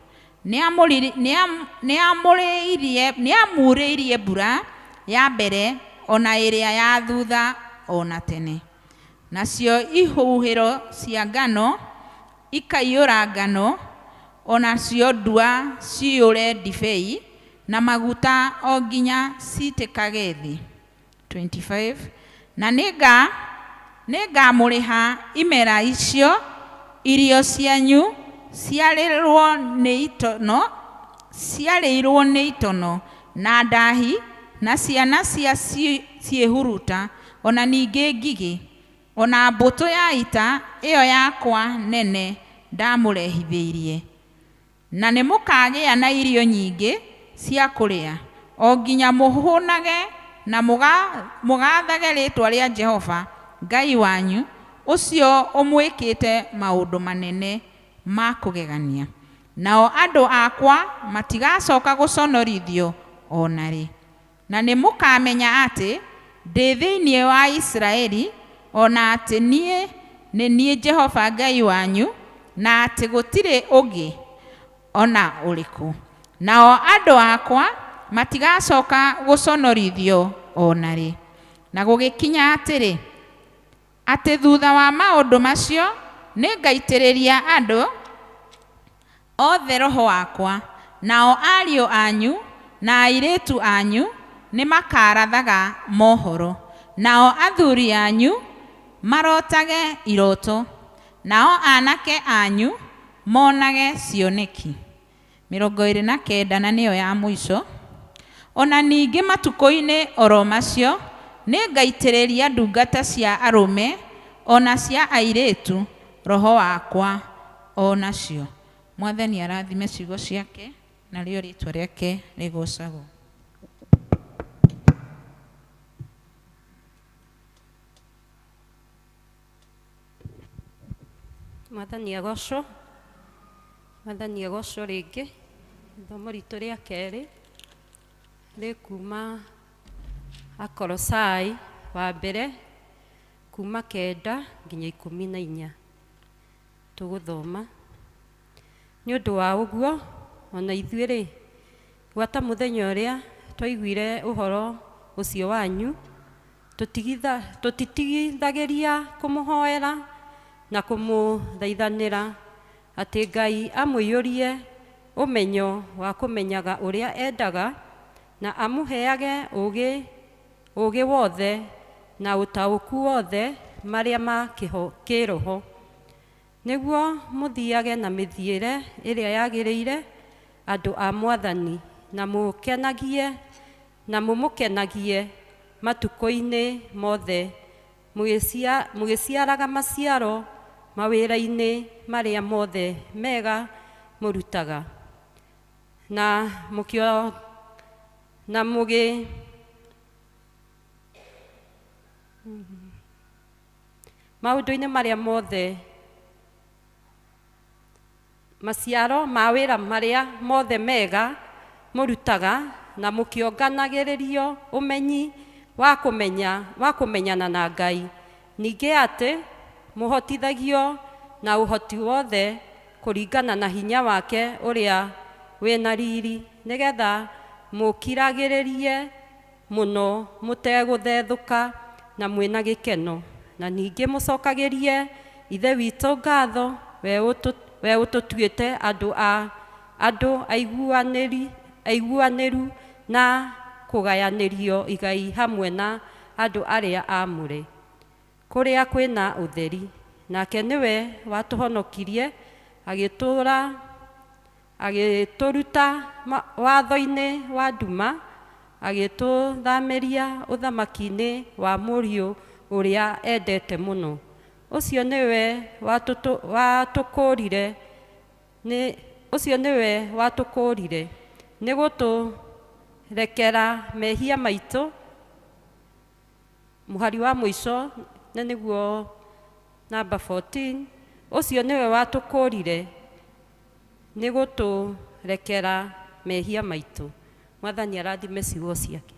Nĩamurĩirie mbura ya mbere o na ĩrĩa ya thutha o na tene. Nacio ihuhĩro cia ngano ikaiyũra ngano, o nacio ndua ciyũre ndibei na maguta o nginya citĩkage thĩ. 25. Na nĩngamũrĩha imera icio irio cianyu ciarĩirwo nĩ itono na ndahi na ciana cia ciĩhuruta, o na ningĩ ngigĩ, o na mbũtũ ya ita ĩyo yakwa nene ndamũrehithĩirie. Na nĩmũkagĩa na irio nyingĩ cia kũrĩa, o nginya mũhũnage na mũgathage rĩĩtwa rĩa Jehova Ngai wanyu, Ũcio ũmwĩkĩte maũndũ manene ma kũgegania. Nao andũ akwa matigacoka gũconorithio o na rĩ. Na nĩ mũkamenya atĩ ndĩ thĩinĩ wa Isiraeli, o na atĩ niĩ nĩ niĩ Jehova Ngai wanyu, na atĩ gũtirĩ ũngĩ o na ũrĩkũ. Nao andũ akwa matigacoka gũconorithio o na rĩ. Na gũgĩkinya atĩrĩ, atĩ thutha wa maũndũ macio nĩngaitĩrĩria andũ othe roho wakwa, nao ariũ anyu na airĩtu anyu nĩmakarathaga mohoro, nao athuri anyu marotage iroto, nao anake anyu monage cioneki. 29 na nĩyo ya mũico. Ona ningĩ matukũ-inĩ oro macio nĩngaitĩrĩria ndungata cia arũme ona cia airĩtu roho wakwa o nacio. Mwathani arathime ciugo ciake narĩo rĩtwa rĩake rĩgocagwo. Mwathani agocwo. Mwathani agocwo rĩngĩ. Ithomo ritũ rĩa kerĩ rĩ kuma Akolosai wa mbere kuma 9 nginya 14. Tũgũthoma. Nĩ ũndũ wa ũguo ona ithuĩ rĩ, gwata mũthenya ũrĩa twaiguire ũhoro ũcio wanyu, tũtitigithagĩria kũmũhoera na kũmũthaithanĩra atĩ Ngai amũiyũrie ũmenyo wa kũmenyaga ũrĩa endaga, na amũheage ũũgĩ wothe na ũtaũku wothe marĩa ma kĩroho, nĩguo mũthiage na mĩthiĩre ĩrĩa yagĩrĩire andũ a Mwathani, na mũmũkenagie matukũ-inĩ mothe, mũgĩciaraga maciaro mawĩra-inĩ marĩa mothe mega mũrutaga, na mũgĩ maũndũ-inĩ marĩa mothe maciaro ma wĩra marĩa mothe mega mũrutaga, na mũkĩonganagĩrĩrio ũmenyi wa kũmenyana na Ngai, ningĩ atĩ mũhotithagio na ũhoti wothe kũringana na hinya wake ũrĩa wĩna riri, nĩgetha mũkiragĩrĩrie mũno mũtegũthethũka na mwĩna gĩkeno, na ningĩ mũcokagĩrie Ithe witũ ngatho, we ũtũtuĩte andũ aiguanĩru na kũgayanĩrio igai hamwe na andũ arĩa aamũre kũrĩa kwĩna ũtheri. Nake nĩwe watũhonokirie agĩtũruta watho-inĩ wa nduma, agĩtũthamĩria ũthamaki-inĩ wa Mũriũ ũrĩa endete mũno. Ũcio nĩwe watũkũũrire nĩ gũtũrekera mehia maitũ. Mũhari wa mũico na nĩguo namba 14. Ũcio nĩwe watũkũũrire nĩ gũtũrekera mehia maitũ. Mwathani arathime ciugo ciake.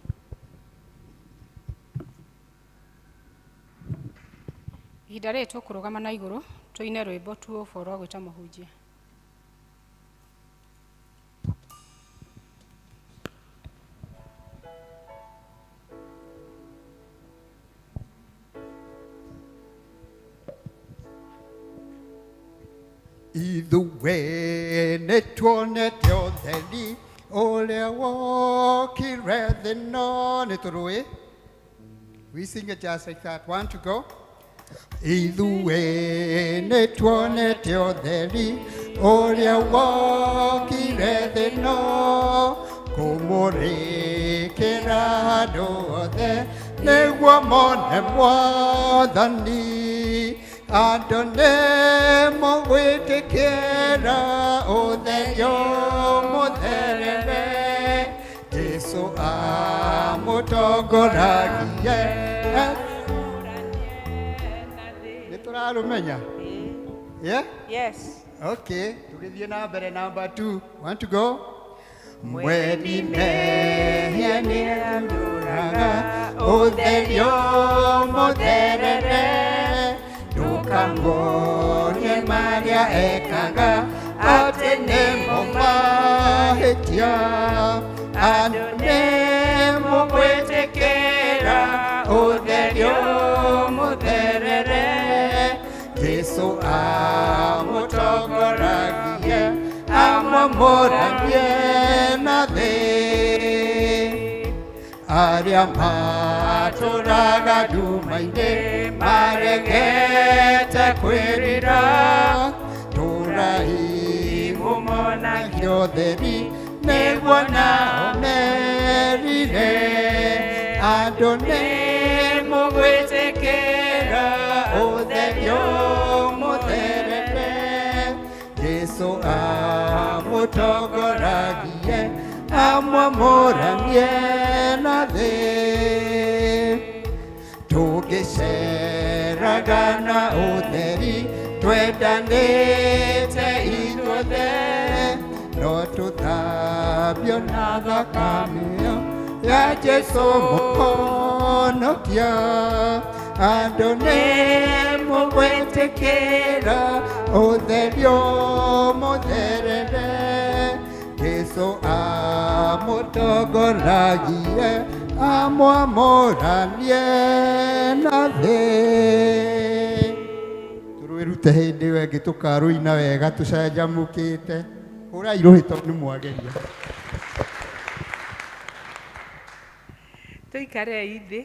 Ihinda rĩrĩ tũkũrũgama na igũrũ tũine rwĩmbo 204 rwa gwĩta mũhunjia. Ithuĩ nĩtuonete ũtheri ũrĩa wokire thĩ ĩno. Nĩtũrũĩ. We sing it just like that. One to go. Ithuĩ nĩtuonete ũtheri ũrĩa wokire thĩ ĩno, kũmũrĩkĩra andũ othe nĩguo mone Mwathani. Andũ nĩmũgwĩtĩkĩra ũtheri ũmũtherere, Jesũ amũtongoragie. Ũrarũmenya? Yeah? Yes. Okay, tũgĩthiĩ na mbere number 2. Want to go? Mweni mehia nĩandũraga ũtherio mũtherere ndũkamuonie marĩa ekaga atĩ nĩmo mahĩtia andũ nĩmũgwĩtĩkĩra ũtherio mũtherere Jesu amũtongoragie amũmũragie na thĩ arĩa matũraga nduma-inĩ maregete kwĩrira tũrai mũmonagio ũtheri nĩguo nao merire andũ nĩmũgwĩtĩkĩra ũtherio mũtherere Jesu amũtongoragie amũmũranie na thĩ tũngĩceraga na ũtheri twendanĩte ithuothe no tũthambio na thakame ĩyo ya Jesu mũhonokia andũ nĩmũgwĩtĩkĩra ũtherio mũtherere Jesu amũtongoragie amwamũranie na thĩ tũrwĩrute hĩndĩ ĩyo ĩngĩ tũkarũina wega tũcanjamũkĩte hũrai rũhĩ tondũ nĩ mwageria. Tũikarei thĩ.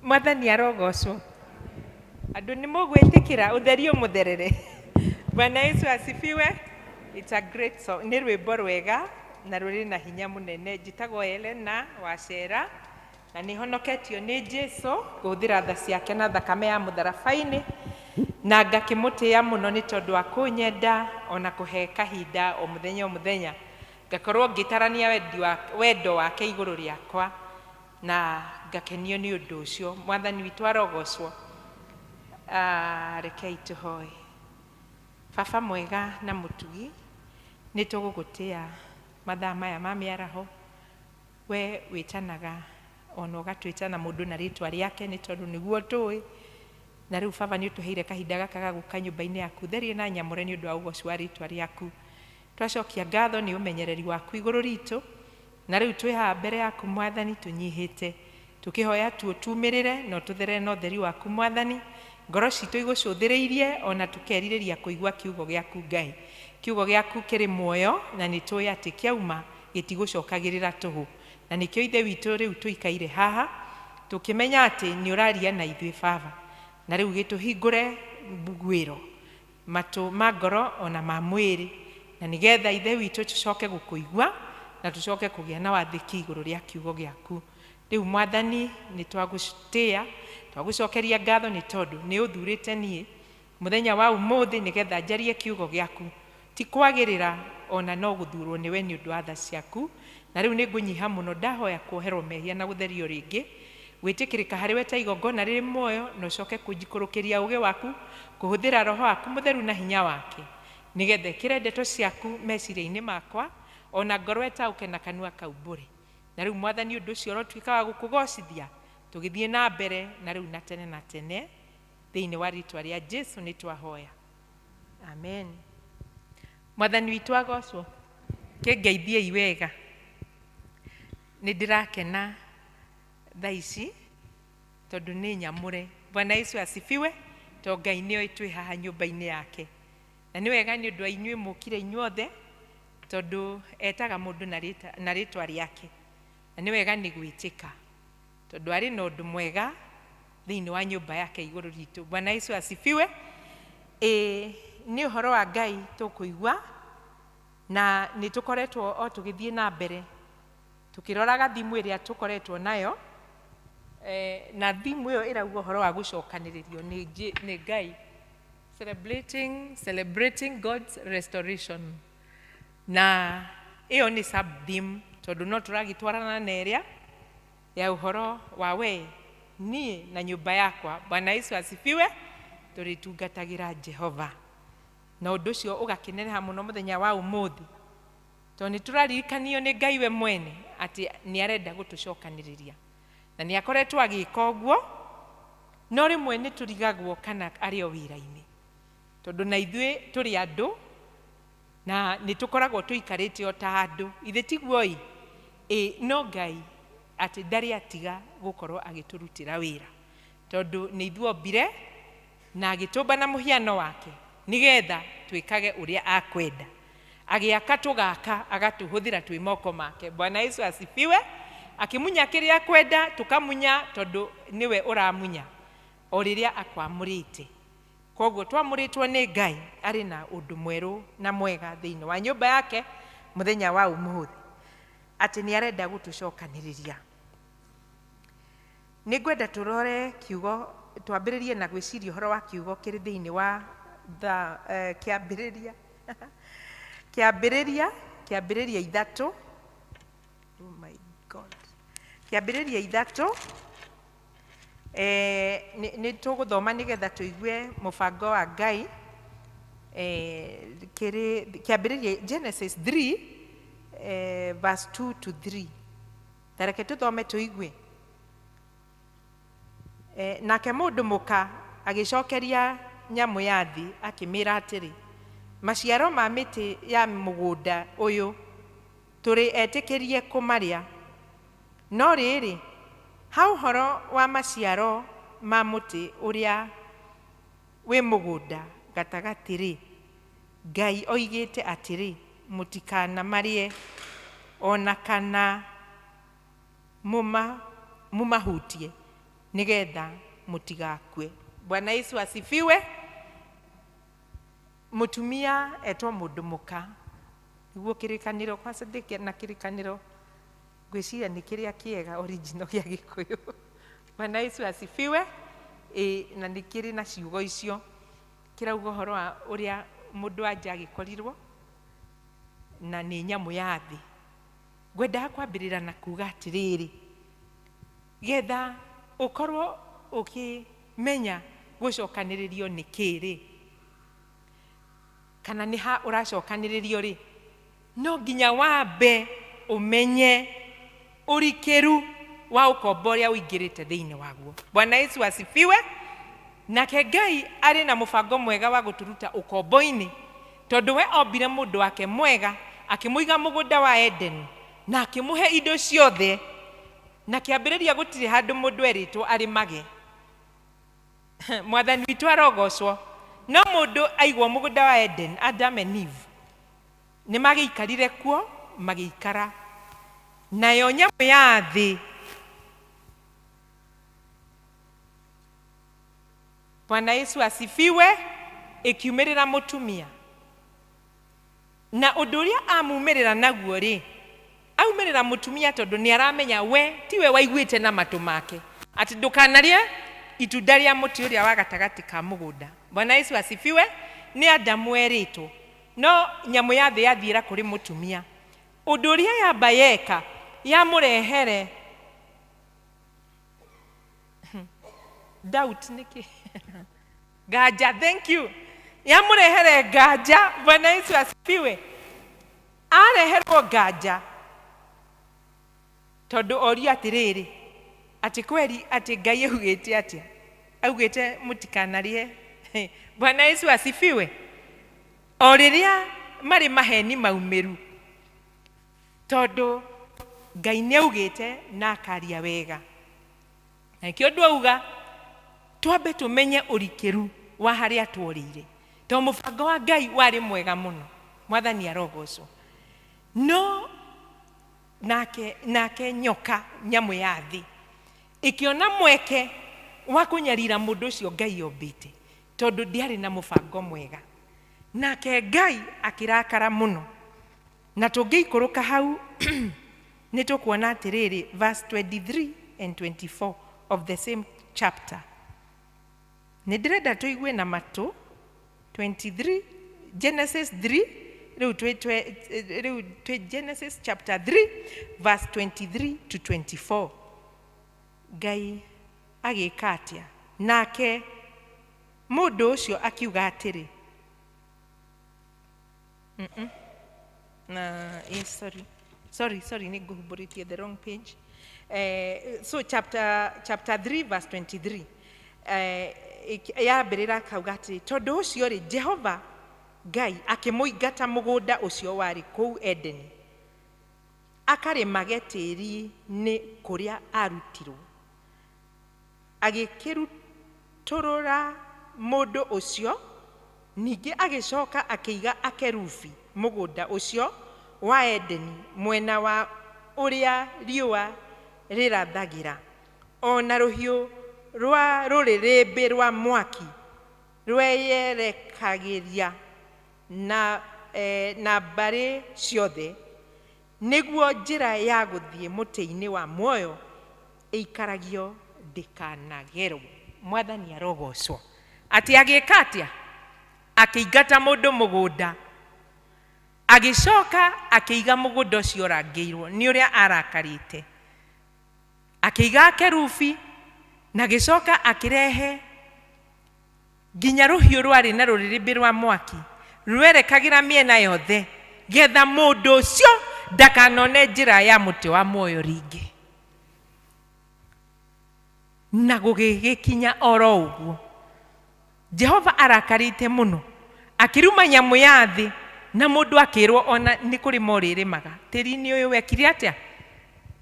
Mwathani arogocwo. Andũ nĩ mũgwĩtĩkĩra ũtherio mũtherere. Bwana Yesu asifiwe. It's a great song. Nĩ rwĩmbo rwega na rũrĩ na hinya mũnene. Njĩtagwo Helena Wacera na nĩ honoketio nĩ Jesu kũhũthĩra tha ciake na thakame ya mũtharaba-inĩ na ngakĩmũtĩĩa mũno nĩ tondũ wa kũnyenda ona kũhe kahinda o mũthenya o mũthenya ngakorwo ngĩtarania wendo wake igũrũ rĩakwa na ngakenio nĩ ũndũ ũcio. Mwathani witũ arogocwo. Rekei tũhoe. Baba mwega na mũtugi, nĩ tũgũgũtĩa mathaa maya ma mĩaraho. We wĩtanaga ona ũgatwĩtana mũndũ na rĩtwa rĩake nĩ tondũ nĩguo tũĩ. Na rĩu baba nĩ ũtũheire kahinda gaka ga gũka nyũmba-inĩ yaku therie na nyamũre nĩ ũndũ wa ũgoci wa rĩtwa rĩaku. Twacokia ngatho nĩ ũmenyereri waku igũrũ ritũ na rĩu twĩ haha mbere yaku Mwathani tũnyihĩte tũkĩhoya tu ũtumĩrĩre na ũtũtherere na ũtheri waku Mwathani. Ngoro citũ igũcũthĩrĩirie ona tũkerirĩria kũigua kiugo gĩaku Ngai. Kiugo gĩaku kĩrĩ muoyo na nĩ tũĩ atĩ kĩauma gĩtigũcokagĩrĩra tũhũ. Na nĩkĩo Ithe witũ rĩu tũikaire haha tũkĩmenya atĩ nĩ ũraria na ithuĩ Baba. Na rĩu gĩtũhingũre mbuguĩro matũ ma ngoro ona ma mwĩrĩ na nĩgetha Ithe witũ tũcoke gũkũigua na tũcoke kũgĩa na wathĩki igũrũ rĩa kiugo gĩaku. Rĩu Mwathani nĩ twagũtĩĩa twagũcokeria ngatho nĩ tondũ nĩ ũthurĩte niĩ mũthenya wa ũmũthĩ nĩgetha njarie kiugo gĩaku. Ti kwagĩrĩra ona no gũthurwo nĩwe nĩ ũndũ wa tha ciaku. Na rĩu nĩ ngũnyiha mũno ndahoya kuoherwo mehia na gũtherio rĩngĩ gwĩtĩkĩrĩka harĩ we ta igongona rĩrĩ muoyo na ũcoke kũnjikũrũkĩria ũũgĩ waku kũhũthĩra roho waku mũtheru na hinya wake nĩgetha ĩkĩre ndeto ciaku meciria-inĩ makwa ona ngoro ĩtaũke na kanua kaumbũre. Na rĩu Mwathani ũndũ ũcio ũrotuĩka wa gũkũgocithia tũgĩthiĩ na mbere na rĩu na tene na tene thĩinĩ wa rĩtwa rĩa Jesu nĩ twahoya. Amen. Mwathani witũ agocwo. Kĩngeithiei wega. Nĩ ndĩrakena thaa ici tondũ nĩ nyamũre. Bwana Yesu asifiwe. To Ngai nĩoĩ twĩ haha nyũmba-inĩ yake. Na nĩ wega nĩ ũndũ wa inyuĩ mũkire inyuothe tondũ etaga mũndũ na rĩtwa rĩake. Na nĩ wega nĩ gwĩtĩka tondũ arĩ na ũndũ mwega thĩinĩ wa nyũmba yake igũrũ ritũ. Bwana Yesu asifiwe. Nĩ ũhoro wa Ngai tũkũigua na nĩ tũkoretwo o tũgĩthiĩ na mbere tũkĩroraga thimũ ĩrĩa tũkoretwo nayo na thimũ ĩyo ĩrauga ũhoro wa gũcokanĩrĩrio nĩ Ngai. Celebrating God's restoration. Na ĩyo nĩ sub theme tondũ no tũragĩtwarana na ĩrĩa ya ũhoro wa we Niĩ na nyũmba yakwa, Bwana Yesu asifiwe, tũrĩtungatagĩra Jehova. Na ũndũ ũcio ũgakĩneneha mũno mũthenya wa ũmũthĩ, tondũ nĩ tũraririkanio nĩ Ngai we mwene atĩ nĩ arenda gũtũcokanĩrĩria, na nĩ akoretwo agĩka ũguo, no rĩmwe nĩ tũrigagwo kana arĩ o wĩra-inĩ, tondũ na ithuĩ tũrĩ andũ na nĩ tũkoragwo tũikarĩte o ta andũ, ithe tiguo ĩ? Ĩ, no Ngai atĩ ndarĩ atiga gũkorwo agĩtũrutĩra wĩra, tondũ nĩ ithuĩ ombire na agĩtũmba na mũhiano wake nĩgetha twĩkage ũrĩa akwenda. Agĩaka tũgaka, agatũhũthĩra twĩ moko make. Bwana Yesu asifiwe. Akĩmunya kĩrĩa akwenda tũkamunya, tondũ nĩwe ũramunya o rĩrĩa akwamũrĩte. Koguo twamũrĩtwo nĩ Ngai arĩ na ũndũ mwerũ na mwega thĩinĩ wa nyũmba yake mũthenya wa ũmũthĩ, atĩ nĩ arenda gũtũcokanĩrĩria. Nĩ ngwenda tũrore kiugo, twambĩrĩrie na gwĩciria ũhoro wa kiugo kĩrĩ thĩinĩ wa kĩambĩrĩria. Kĩambĩrĩria, kĩambĩrĩria ithatũ. Oh my God. Kĩambĩrĩria ithatũ. Nĩ tũgũthoma nĩgetha tũigue mũbango wa Ngai. Kĩrĩ kĩambĩrĩria Genesis 3, verse 2 to 3. Ta reke tũthome tũigue. Nake mũndũ mũka agĩcokeria nyamũ ya thĩ akĩmĩra atĩrĩ, maciaro ma mĩtĩ ya mũgũnda ũyũ tũrĩ etĩkĩrie kũmarĩa, no rĩrĩ, ha ũhoro wa maciaro ma mũtĩ ũrĩa wĩ mũgũnda gatagatĩ rĩ, Ngai oigĩte atĩrĩ, mũtikanamarĩe ona kana mũmahutie nĩgetha mũtigakue. Bwana Yesu asifiwe. Mũtumia etwo mũndũ mũka, nĩguo kĩrĩkanĩro kwa Sadiki na kĩrĩkanĩro ngwĩciria nĩ kĩrĩa kĩega original gĩa Gĩkũyũ. Bwana Yesu asifiwe. Na nĩ kĩrĩ na ciugo icio kĩrauga ũhoro wa ũrĩa mũndũ anja agĩkorirwo na nĩ nyamũ ya thĩ. Ngwendaga kwambĩrĩra na kuga atĩrĩrĩ, getha ũkorwo ũkĩmenya gũcokanĩrĩrio nĩ kĩ rĩ, kana nĩ ha ũracokanĩrĩrio rĩ, no nginya wambe ũmenye ũrikĩru wa ũkombo ũrĩa ũingĩrĩte thĩinĩ waguo. Bwana Yesu asifiwe. Nake Ngai arĩ na mũbango mwega wa gũtũruta ũkombo-inĩ, tondũ we ombire mũndũ wake mwega, akĩmũiga mũgũnda wa Eden na akĩmũhe indo ciothe, na kĩambĩrĩria gũtirĩ handũ mũndũ erĩtwo arĩmage. Mwathani witũ arogocwo. No mũndũ aigwo mũgũnda wa Eden, Adam and Eve, nĩ magĩikarire kuo, magĩikara. Nayo nyamũ ya thĩ, Bwana Yesu asifiwe, ĩkiumĩrĩra mũtumia. Na ũndũ ũrĩa amumĩrĩra naguo rĩ, aumĩrĩra mũtumia tondũ nĩ aramenya we tiwe waiguĩte na matũ make atĩ ndũkanarĩe itunda rĩa mũtĩ ũrĩa wa gatagatĩ ka mũgũnda. Bwana Yesu asifiwe. Nĩ Adamu erĩtwo, no nyamũ ya thĩ yathiĩra kũrĩ mũtumia. Ũndũ ũrĩa yamba yeka, yamũrehere doubt nĩkĩ? Nganja, thank you. Yamũrehere nganja. Bwana Yesu asifiwe. Areherwo nganja tondũ orio atĩrĩrĩ, atĩ kweri atĩ Ngai augĩte atĩa? Augĩte mũtikanarĩe. Bwana Yesu asifiwe. O rĩrĩa marĩ maheni maumĩru, tondũ Ngai nĩ augĩte na akaria wega. Na nĩkĩo ũndũ auga twambe tũmenye ũrikĩru wa harĩa tuorĩire, tondũ mũbango wa Ngai warĩ mwega mũno. Mwathani arogocwo. No nake nyoka nyamũ ya thĩ ĩkĩona mweke wa kũnyarira mũndũ ũcio Ngai ombĩte, tondũ ndĩarĩ na mũbango mwega. Nake Ngai akĩrakara mũno. Na tũngĩikũrũka hau nĩ tũkuona atĩrĩrĩ, verse 23 and 24 of the same chapter. Nĩ ndĩrenda tũigue na matũ 23, Genesis 3, rĩu twĩ Genesis chapter 3 verse 23 to 24. Ngai Agĩka atĩa? Nake mũndũ ũcio akiuga atĩrĩ, Na, sorry, sorry, sorry, nĩ ngũhumbũrĩtie the wrong page. So chapter 3 verse 23, yambĩrĩra akauga atĩrĩ, tondũ ũcio rĩ, Jehova Ngai akĩmũingata mũgũnda ũcio warĩ kũu Edeni, akarĩmage tĩĩri-inĩ kũrĩa arutirwo. Agĩkĩrutũrũra mũndũ ũcio, ningĩ agĩcoka akĩiga akerubi mũgũnda ũcio wa Edeni mwena wa ũrĩa riũa rĩrathagĩra, ona rũhiũ rwa rũrĩrĩmbĩ rwa mwaki rweyerekagĩria na mbarĩ ciothe, nĩguo njĩra ya gũthiĩ mũtĩ-inĩ wa muoyo ĩikaragio ndĩkanagerwo. Mwathani arogocwo. Atĩ agĩka atĩa? Akĩingata mũndũ mũgũnda, agĩcoka akĩiga mũgũnda ũcio ũrangĩirwo nĩ ũrĩa arakarĩte, akĩiga akerubi, na agĩcoka akĩrehe nginya rũhiũ rwarĩ na rũrĩrĩmbĩ rwa mwaki rwerekagĩra mĩena yothe, getha mũndũ ũcio ndakanone njĩra ya mũtĩ wa muoyo rĩngĩ. Na gũgĩgĩkinya oro ũguo, Jehova arakarĩte mũno, akĩruma nyamũ ya thĩ, na mũndũ akĩrwo ona nĩ kũrĩma ũrĩrĩmaga tĩri-inĩ ũyũ wekire atĩa?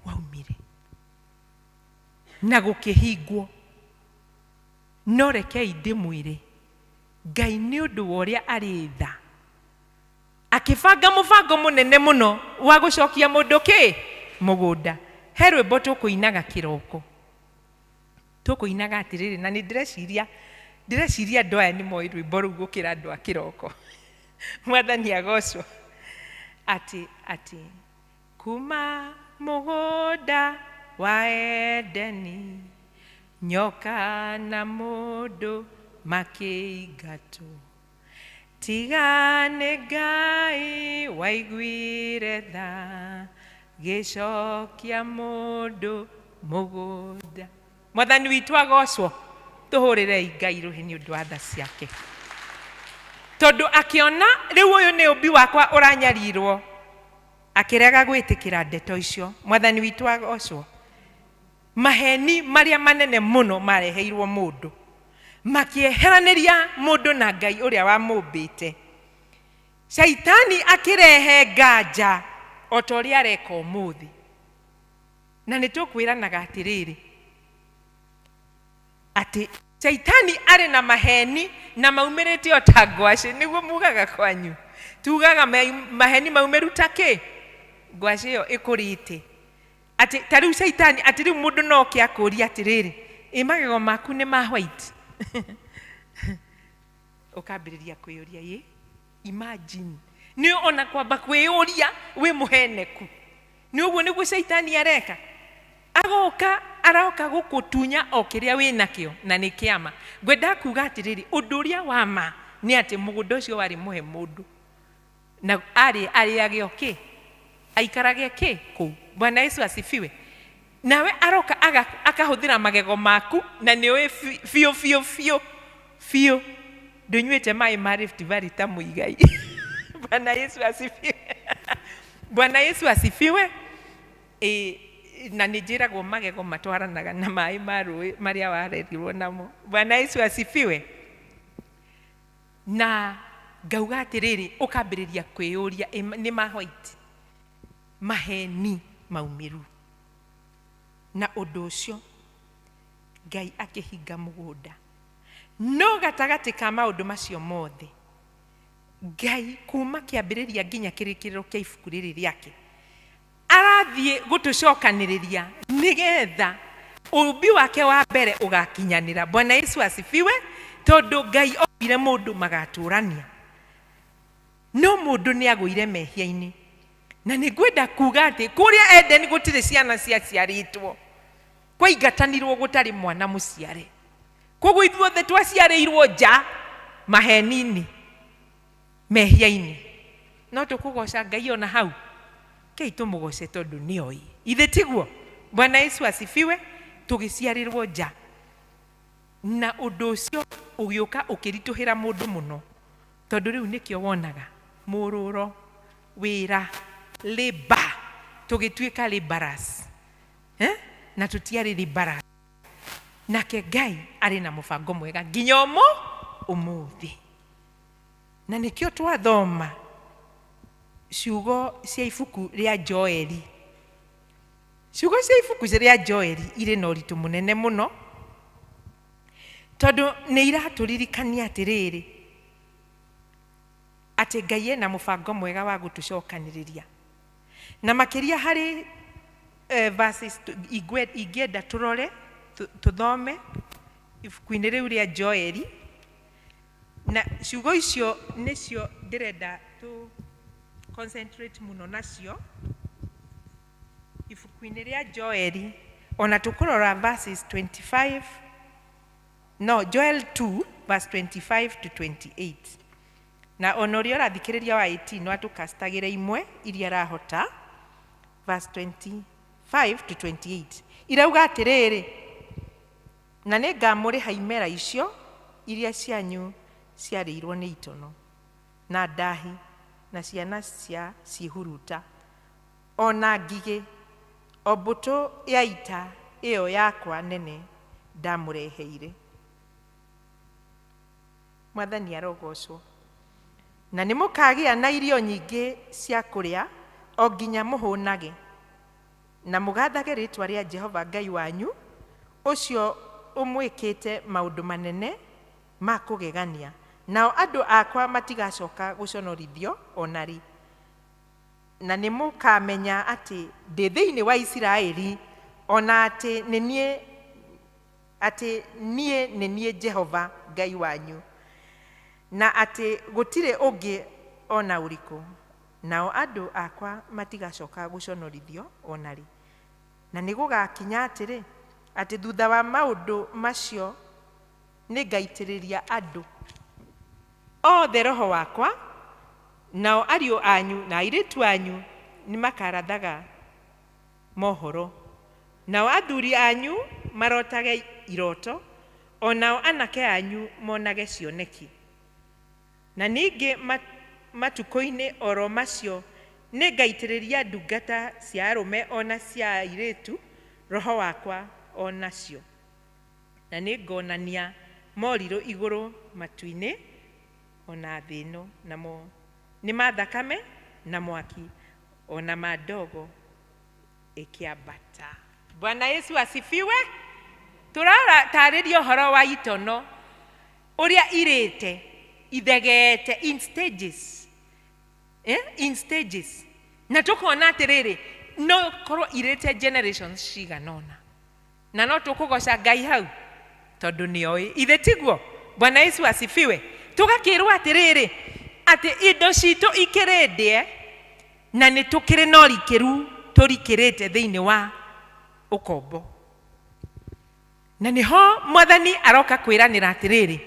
Waumire. Na gũkĩhingwo. No rekei ndĩmwĩre, Ngai nĩ ũndũ wa ũrĩa arĩ tha, akĩbanga mũbango mũnene mũno wa gũcokia mũndũ kĩ? Mũgũnda. He rwĩmbo tũkũinaga kĩroko, tũkũinaga atĩrĩrĩ, na nĩ ndĩreciria andũ aya nĩ moĩ rwĩmbo rũu gũkĩra andũ a kĩroko. Mwathani agocwo. Atĩ kuma mũgũnda wa Edeni, nyoka na mũndũ makĩingatwo, tiga nĩ Ngai waiguire tha, gĩcokia mũndũ mũgũnda. Mwathani witũ agocwo. Tũhũrĩrei Ngai rũhĩ nĩ ũndũ wa tha ciake, tondũ akĩona rĩu ũyũ nĩ ũmbi wakwa ũranyarirwo, akĩrega gwĩtĩkĩra ndeto icio. Mwathani witũ agocwo. Maheni marĩa manene mũno mareheirwo mũndũ, makĩeheranĩria mũndũ na Ngai ũrĩa wamũmbĩte. Caitani akĩrehe nganja o ta ũrĩa areka ũmũthĩ. Na nĩ tũkwĩranaga atĩrĩrĩ, atĩ caitani arĩ na maheni na maumĩrĩte o ta ngwacĩ, nĩguo mugaga kwanyu. Tugaga maheni maumĩru ta kĩ? Ngwacĩ ĩyo ĩkũrĩte. Atĩ ta rĩu caitani, atĩ rĩu mũndũ no oke akũrie atĩrĩrĩ, ĩ magego maku nĩ ma white? Ũkambĩrĩria kwĩyũria, ĩ imagine nĩ ona kwamba kwĩyũria wĩ mũheneku. Nĩ ũguo nĩguo caitani areka, agoka aroka gũkũtunya o kĩrĩa wĩ nakĩo, na nĩ kĩama. Ngwenda kuga atĩrĩrĩ, ũndũ ũrĩa wa ma nĩ atĩ mũgũnda ũcio warĩ mũhe mũndũ, na arĩ arĩage o kĩ, aikarage kĩ kũu. Bwana Yesu asifiwe. Nawe aroka akahũthĩra magego maku, na nĩ ũĩ biũ biũ biũ biũ ndũnyuĩte maĩ ma Rift Valley ta mũigai. Bwana Yesu asifiwe. Bwana Yesu asifiwe. Na nĩ njĩragwo magego matwaranaga na maĩ ma rũĩ marĩa warerirwo namo. Bwana Yesu asifiwe. Na ngauga atĩrĩrĩ, ũkambĩrĩria kwĩyũria, nĩ ma white? Maheni maumĩru. Na ũndũ ũcio Ngai akĩhinga mũgũnda. No gatagatĩ ka maũndũ macio mothe, Ngai kuma kĩambĩrĩria nginya kĩrĩkĩrĩro kĩa ibuku rĩrĩ rĩake arathiĩ gũtũcokanĩrĩria nĩgetha ũmbi wake wa mbere ũgakinyanĩra. Bwana Yesu asifiwe. Tondũ Ngai ombire mũndũ magatũrania, no mũndũ nĩ agũire mehia-inĩ. Na nĩ ngwenda kuga atĩ kũrĩa Edeni gũtirĩ ciana ciaciarĩtwo, kwaingatanirwo gũtarĩ mwana mũciare. Koguo ithuothe twaciarĩirwo nja maheni-inĩ, mehia-inĩ. No tũkũgoca Ngai ona hau, kei tũmũgoce tondũ nĩoĩ. Ithe tiguo? Bwana Yesu asifiwe. Tũgĩciarĩrwo nja. Na ũndũ ũcio ũgĩũka ũkĩritũhĩra mũndũ mũno, tondũ rĩu nĩkĩo wonaga mũrũro, wĩra, labor, tũgĩtuĩka laborers. Eh? Na tũtiarĩ laborers. Nake Ngai arĩ na mũbango mwega nginya ũmũthĩ. Na nĩkĩo twathoma ciugo cia ibuku rĩa Joeli. Ciugo cia ibuku rĩa Joeli irĩ na ũritũ mũnene mũno, tondũ nĩ iratũririkania atĩrĩrĩ, atĩ Ngai ena mũbango mwega wa gũtũcokanĩrĩria. Na makĩria harĩ verses ingĩenda tũrore, tũthome ibuku-inĩ rĩu rĩa Joeli. Na ciugo icio nĩcio ndĩrenda tũ concentrate mũno nacio ibuku-inĩ rĩa Joeli. Ona tũkũrora verses 25, no Joel 2 verse 25 to 28. Na ona ũrĩa ũrathikĩrĩria wa 18 no atũkastagĩre imwe iria arahota, verse 25 to 28 irauga atĩrĩrĩ, na nĩngamũrĩha imera icio iria cianyu ciarĩirwo nĩ itono na ndahi na ciana cia ciĩhuruta ona ngigĩ, o mbũtũ ya ita ĩyo yakwa nene ndamũreheire. Mwathani arogocwo. Na nĩ mũkagĩa na irio nyingĩ cia kũrĩa o nginya mũhũnage, na mũgathage rĩĩtwa rĩa Jehova Ngai wanyu, ũcio ũmwĩkĩte maũndũ manene ma kũgegania. Nao andũ akwa matigacoka gũconorithio ona rĩ. Na nĩ mũkamenya atĩ ndĩ thĩinĩ wa Isiraeli, ona atĩ nĩ niĩ, atĩ niĩ nĩ niĩ Jehova Ngai wanyu, na atĩ gũtirĩ ũngĩ ona ũrĩkũ. Nao andũ akwa matigacoka gũconorithio ona rĩ. Na nĩ gũgakinya atĩrĩ, atĩ thutha wa maũndũ macio nĩngaitĩrĩria andũ othe roho wakwa, nao ariũ anyu na airĩtu anyu nĩmakarathaga mohoro, nao athuri anyu marotage iroto, o nao anake anyu monage cioneki. Na ningĩ matukũ-inĩ oro macio nĩngaitĩrĩria ndungata cia arũme ona cia airĩtu roho wakwa o nacio, na nĩngonania morirũ igũrũ matu-inĩ ona thĩ ĩno, namo nĩ ma thakame na mwaki ona ma ndogo ĩkĩambata. Bwana Yesu asifiwe. Tũrataarĩria ũhoro wa itono ũrĩa irĩte ithegete in stages. In stages. Na tũkona atĩrĩrĩ, no korwo irĩte generations cigana ũna, na no tũkũgoca Ngai hau tondũ nĩoĩ. Ithe tiguo? Bwana Yesu asifiwe. Tũgakĩrwo atĩrĩrĩ, atĩ indo citũ ikĩrĩ ndĩe na nĩ tũkĩrĩ na ũrikĩru tũrikĩrĩte thĩinĩ wa ũkombo. Na nĩho Mwathani aroka kwĩranĩra atĩrĩrĩ,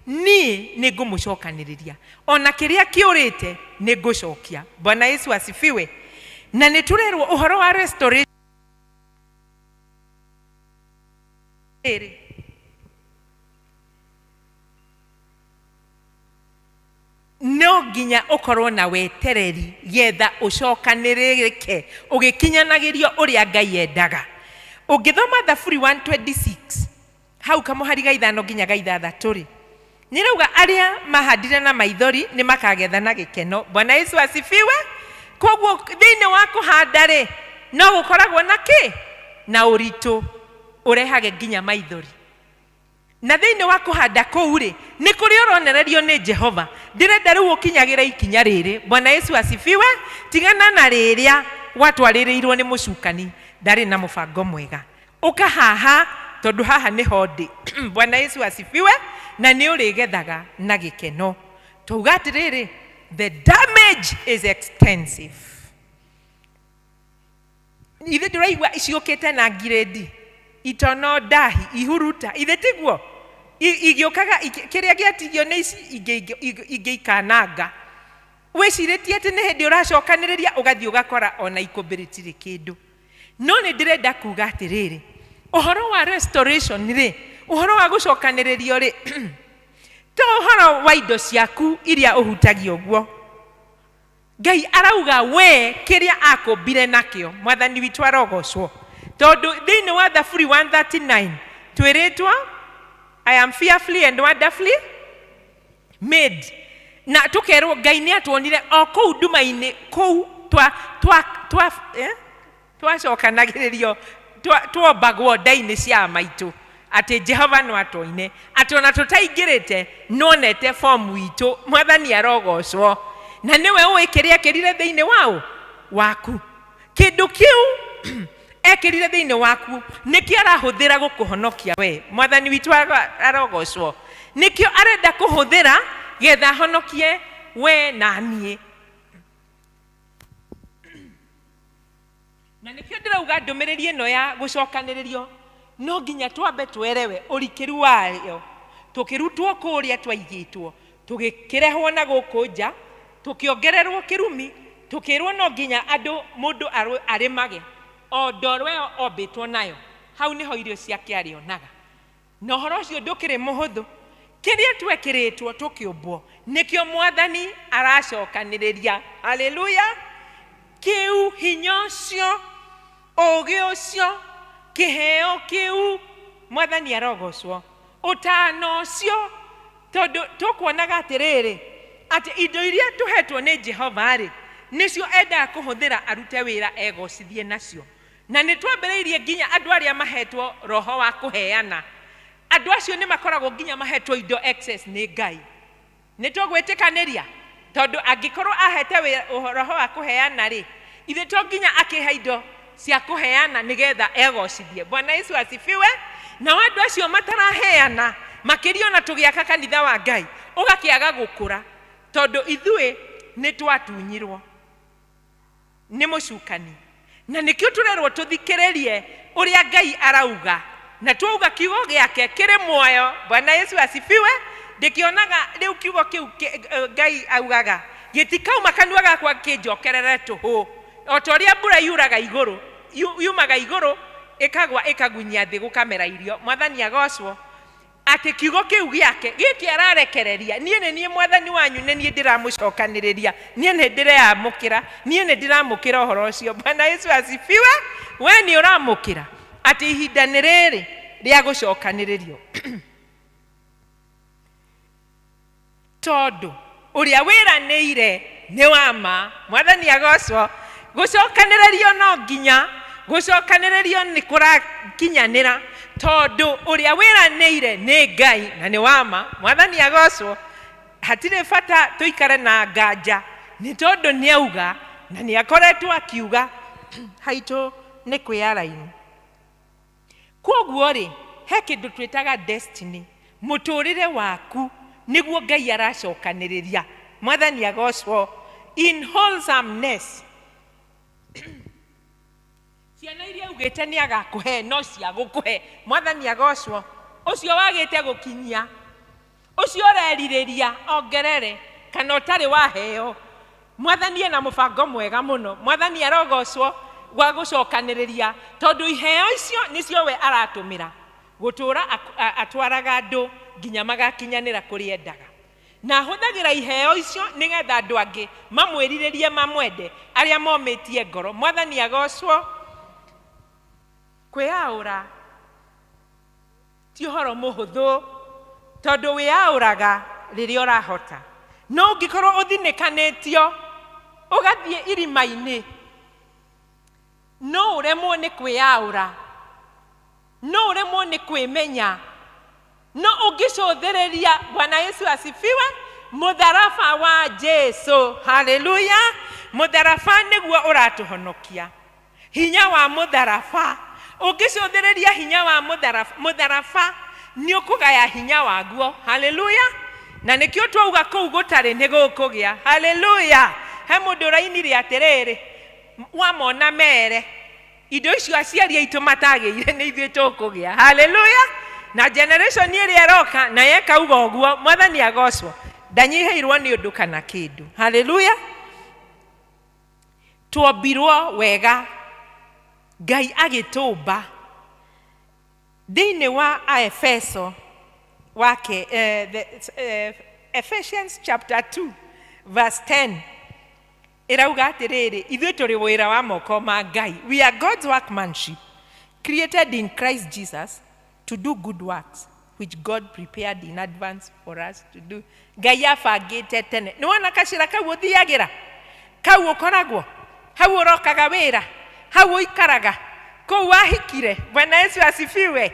niĩ nĩngũmũcokanĩrĩria, ona kĩrĩa kĩũrĩte nĩngũcokia. Bwana Yesu asifiwe. Na nĩ tũrerwo ũhoro wa restoration. No nginya ũkorwo na wetereri getha ũcokanĩrĩrĩke ũgĩkinyanagĩrio ũrĩa Ngai endaga. Ũngĩthoma Thaburi 126 hau kamũhari ga 5 nginya ga 6 rĩ, nĩrauga arĩa mahandire na maithori nĩ makagetha na gĩkeno. Bwana Yesu asifiwe. Koguo thĩinĩ wa kũhanda rĩ, no gũkoragwo na kĩ? Na ũritũ ũrehage nginya maithori. Na thĩinĩ wa kũhanda kũu rĩ, nĩ kũrĩ ũronererio nĩ Jehova. Ndĩrenda rĩu ũkinyagĩre ikinya rĩrĩ. Bwana Yesu asifiwe. Tigana na rĩrĩa watwarĩrĩirwo nĩ mũcukani, ndarĩ na mũbango mwega. Ũka haha tondũ haha nĩho ndĩ. Bwana Yesu asifiwe. Na nĩ ũrĩgethaga na gĩkeno. Twauga atĩrĩrĩ, the damage is extensive. Ithe ndĩraigua ciũkĩte na ngirĩndi, itono, ndahi, ihuruta, ithe tiguo? Igĩũkaga, kĩrĩa gĩatigio nĩ ici ingĩ ikananga. Wĩcirĩtie atĩ nĩ hĩndĩ ũracokanĩrĩria ũgathiĩ ũgakora ona ikũmbĩ rĩtirĩ kĩndũ. No nĩ ndĩrenda kuga atĩrĩrĩ, ũhoro wa restoration rĩ, Ũhoro wa gũcokanĩrĩrio rĩ, to ũhoro wa indo ciaku iria ũhutagia ũguo. Ngai arauga we kĩrĩa akũmbire nakĩo, mwathani witũ arogocwo. Tondũ thĩinĩ wa Thaburi 139 twĩrĩtwo I am fearfully and wonderfully made. Na tũkerwo Ngai nĩ atuonire o kũu nduma-inĩ kũu twa twa twa twacokanagĩrĩrio twombagwo nda-inĩ cia maitũ atĩ Jehova no atoine atĩ ona tũtaingĩrĩte nonete fomu itũ, mwathani arogocwo. Na nĩwe ũĩ kĩrĩa ekĩrire thĩinĩ wao waku. Kĩndũ kĩu ekĩrire thĩinĩ waku nĩkĩo arahũthĩra gũkũhonokia we, mwathani witũ arogocwo. Nĩkĩo arenda kũhũthĩra getha ahonokie we na niĩ. Na nĩkĩo ndĩrauga ndũmĩrĩri ĩno ya gũcokanĩrĩrio no nginya twambe twerewe ũrikĩru wayo, tũkĩrutwo kũrĩa twaigĩtwo, tũgĩkĩrehwo na gũkũ nja, tũkĩongererwo kĩrumi, tũkĩrwo no nginya andũ mũndũ arĩmage o ndoro ĩyo ombĩtwo nayo, hau nĩho irio ciake arĩonaga. Na ũhoro ũcio ndũkĩrĩ mũhũthũ. Kĩrĩa twekĩrĩtwo tũkĩũmbwo nĩkĩo mwathani aracokanĩrĩria. Haleluya! Kĩu hinya ũcio, ũũgĩ ũcio, kĩheo kĩu, mwathani arogocwo. Ũtana ũcio, tondũ tũkuonaga atĩrĩrĩ atĩ indo iria tũhetwo nĩ Jehova rĩ, nĩcio endaga kũhũthĩra arute wĩra egocithie nacio. Na nĩ twambĩrĩirie nginya andũ arĩa mahetwo roho wa kũheana. Andũ acio nĩ makoragwo nginya mahetwo indo excess nĩ Ngai. Nĩ tũgwĩtĩkanĩria tondũ angĩkorwo ahete roho wa kũheana rĩ, ithuĩ to nginya akĩhe indo cia kũheana nĩgetha egocithie. Bwana Yesu asifiwe. Nao andũ acio mataraheana makĩria ona tũgĩaka kanitha wa Ngai ũgakĩaga gũkũra tondũ ithuĩ nĩ twatunyirwo nĩ mũcukani. Na nĩkĩo tũrerwo tũthikĩrĩrie ũrĩa Ngai arauga, na twauga kiugo gĩake kĩrĩ muoyo. Bwana Yesu asifiwe. Ndĩkĩonaga rĩu kiugo kĩu Ngai augaga gĩtikauma kanua gakwa kĩnjokerere tũhũ, o ta ũrĩa mbura yuraga igũrũ, yumaga igũrũ ĩkagwa ĩkagunyia thĩ gũkamera irio. Mwathani agocwo. Atĩ kiugo kĩu gĩake gĩkĩ ararekereria, niĩ nĩ niĩ mwathani wanyu, nĩ niĩ ndĩramũcokanĩrĩria, niĩ nĩ ndĩreamũkĩra, niĩ nĩ ndĩramũkĩra ũhoro ũcio. Bwana Yesu asifiwe. We nĩ ũramũkĩra atĩ ihinda nĩ rĩrĩ rĩa gũcokanĩrĩrio. Tondũ ũrĩa wĩranĩire nĩ wa ma. Mwathani agocwo. Gũcokanĩrĩrio no nginya, gũcokanĩrĩrio nĩ kũrakinyanĩra tondũ ũrĩa wĩranĩire nĩ Ngai na nĩ wa ma. Mwathani agocwo. Hatirĩ bata tũikare na nganja nĩ tondũ nĩ auga na nĩ akoretwo akiuga haitũ nĩ kwĩaraini. Kwoguo rĩ, he kĩndũ twĩtaga destiny, mũtũrĩre waku nĩguo Ngai aracokanĩrĩria. Mwathani agocwo. In wholesomeness. Ciana iria augĩte nĩ agakũhe no cia gũkũhe. Mwathani agocwo. Ũcio wagĩte gũkinyia, ũcio ũrerirĩria ongerere kana ũtarĩ waheo, Mwathani ena mũbango mwega mũno. Mwathani arogocwo wa gũcokanĩrĩria tondũ iheo icio nĩcio we aratũmĩra gũtũra atwaraga andũ nginya magakinyanĩra kũrĩa endaga. Na ahũthagĩra iheo icio nĩgetha andũ angĩ mamwĩrirĩrie mamwende arĩa momĩtie ngoro. Mwathani agocwo. Kwĩyaũra ti ũhoro mũhũthũ tondũ wĩyaũraga rĩrĩa ũrahota. No ũngĩkorwo ũthinĩkanĩtio ũgathiĩ irima-inĩ, no ũremwo nĩ kwĩyaũra, no ũremwo nĩ kwĩmenya. No ũngĩcũthĩrĩria, Bwana Yesu asifiwe, mũtharaba wa Jesu, haleluya. Mũtharaba nĩguo ũratũhonokia. Hinya wa mũtharaba, ũngĩcũthĩrĩria hinya wa mũtharaba nĩ ũkũgaya hinya waguo, haleluya. Na nĩkĩo twauga kũu gũtarĩ nĩ gũkũgĩa, haleluya. He mũndũ ũrainire atĩrĩrĩ, wamona mere indo icio aciari aitũ matagĩire nĩ ithuĩ tũkũgĩa, haleluya. Na generation ĩrĩa ĩroka nayo ĩkauga ũguo. Mwathani agocwo. Ndanyihĩirwo nĩ ũndũ kana kĩndũ, haleluya. Twombirwo wega, Ngai agĩtũmba. Thĩinĩ wa Aefeso wake Ephesians chapter 2 verse 10 ĩrauga atĩrĩrĩ, ithuĩ tũrĩ wĩra wa moko ma Ngai. We are God's workmanship, created in Christ Jesus to do good works which God prepared in advance for us to do. Ngai abangĩte tene. Nĩ wona kacĩra kau ũthiagĩra, kau ũkoragwo hau, ũrokaga wĩra hau, ũikaraga kũu, wahikire. Bwana Yesu asifiwe.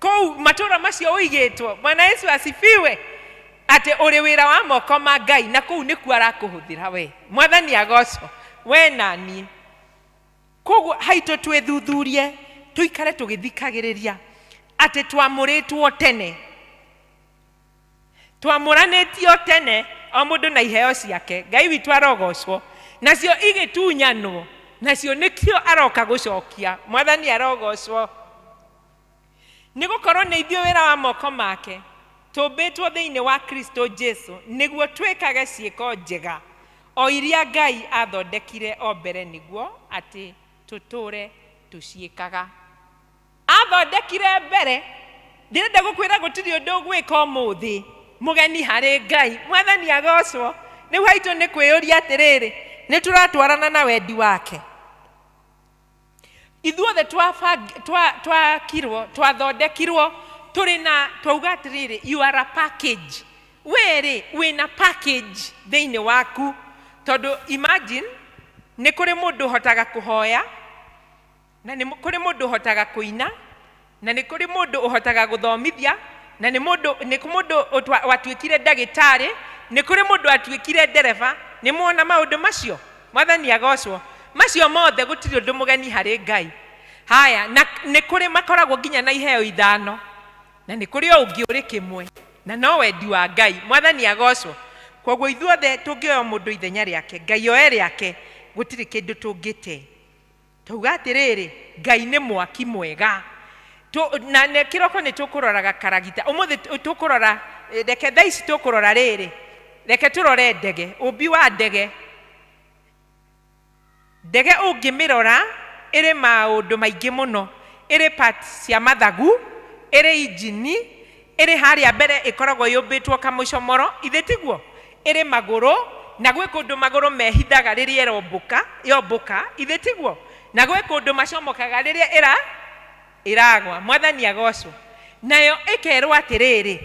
Kũu matũra macio ũigĩtwo. Bwana Yesu asifiwe. Atĩ ũrĩ wĩra wa moko ma Ngai, na kũu nĩkuo arakũhũthĩra we. Mwathani agocwo. We na niĩ koguo haitũ twĩthuthurie, tũikare tũgĩthikagĩrĩria atĩ twamũrĩtwo tene, twamũranĩtio tene, o mũndũ na iheo ciake. Ngai witũ arogocwo. Nacio igĩtunyanwo, nacio nĩkĩo aroka gũcokia. Mwathani arogocwo. Nĩ gũkorwo nĩ ithuĩ wĩra wa moko make, tũmbĩtwo thĩinĩ wa Kristo Jesu nĩguo twĩkage ciĩko njega, o iria Ngai athondekire o mbere nĩguo atĩ tũtũre tũciĩkaga. Athondekire mbere. Ndĩrenda gũkwĩra gũtirĩ ũndũ ũgwĩka ũmũthĩ mũgeni harĩ Ngai. Mwathani agocwo. Rĩu haitũ nĩ kwĩyũria atĩrĩrĩ, nĩ tũratwarana na wendi wake? Ithuothe twakirwo, twathondekirwo tũrĩ na, twauga atĩrĩrĩ, you are a package. We-rĩ, wĩna package thĩinĩ waku, tondũ imagine nĩ kũrĩ mũndũ ũhotaga kũhoya, na nĩ kũrĩ mũndũ ũhotaga kũina, na nĩ kũrĩ mũndũ ũhotaga gũthomithia, na nĩ mũndũ nĩ mũndũ watuĩkire ndagĩtarĩ, nĩ kũrĩ mũndũ watuĩkire ndereba. Nĩ muona maũndũ macio? Mwathani agocwo. Macio mothe gũtirĩ ũndũ mũgeni harĩ Ngai. Haya, na nĩ kũrĩ makoragwo nginya na iheo ithano, na nĩ kũrĩ o ũngĩ ũrĩ kĩmwe, na no wendi wa Ngai. Mwathani agocwo. Koguo ithuothe tũngĩoya mũndũ ithenya rĩake, Ngai oe rĩake, gũtirĩ kĩndũ tũngĩte. Tauga atĩrĩrĩ, Ngai nĩ mwaki mwega. Na nĩ kĩroko nĩ tũkũroraga karagita ũmũthĩ, tũkũrora, reke thaa ici tũkũrora rĩrĩ, reke tũrore ndege, ũmbi wa ndege. Ndege ũngĩmĩrora ĩrĩ maũndũ maingĩ mũno, ĩrĩ parts cia mathagu, ĩrĩ injini, ĩrĩ harĩa mbere ĩkoragwo yũmbĩtwo kamũcomoro, ithe tiguo? Ĩrĩ magũrũ, na gwĩ kũndũ magũrũ mehithaga rĩrĩa ĩrombũka yombũka, ithe tiguo? Na gwĩ kũndũ macomokaga rĩrĩa ĩra ĩragwa. Mwathani agocwo. Nayo ĩkerwo atĩrĩrĩ,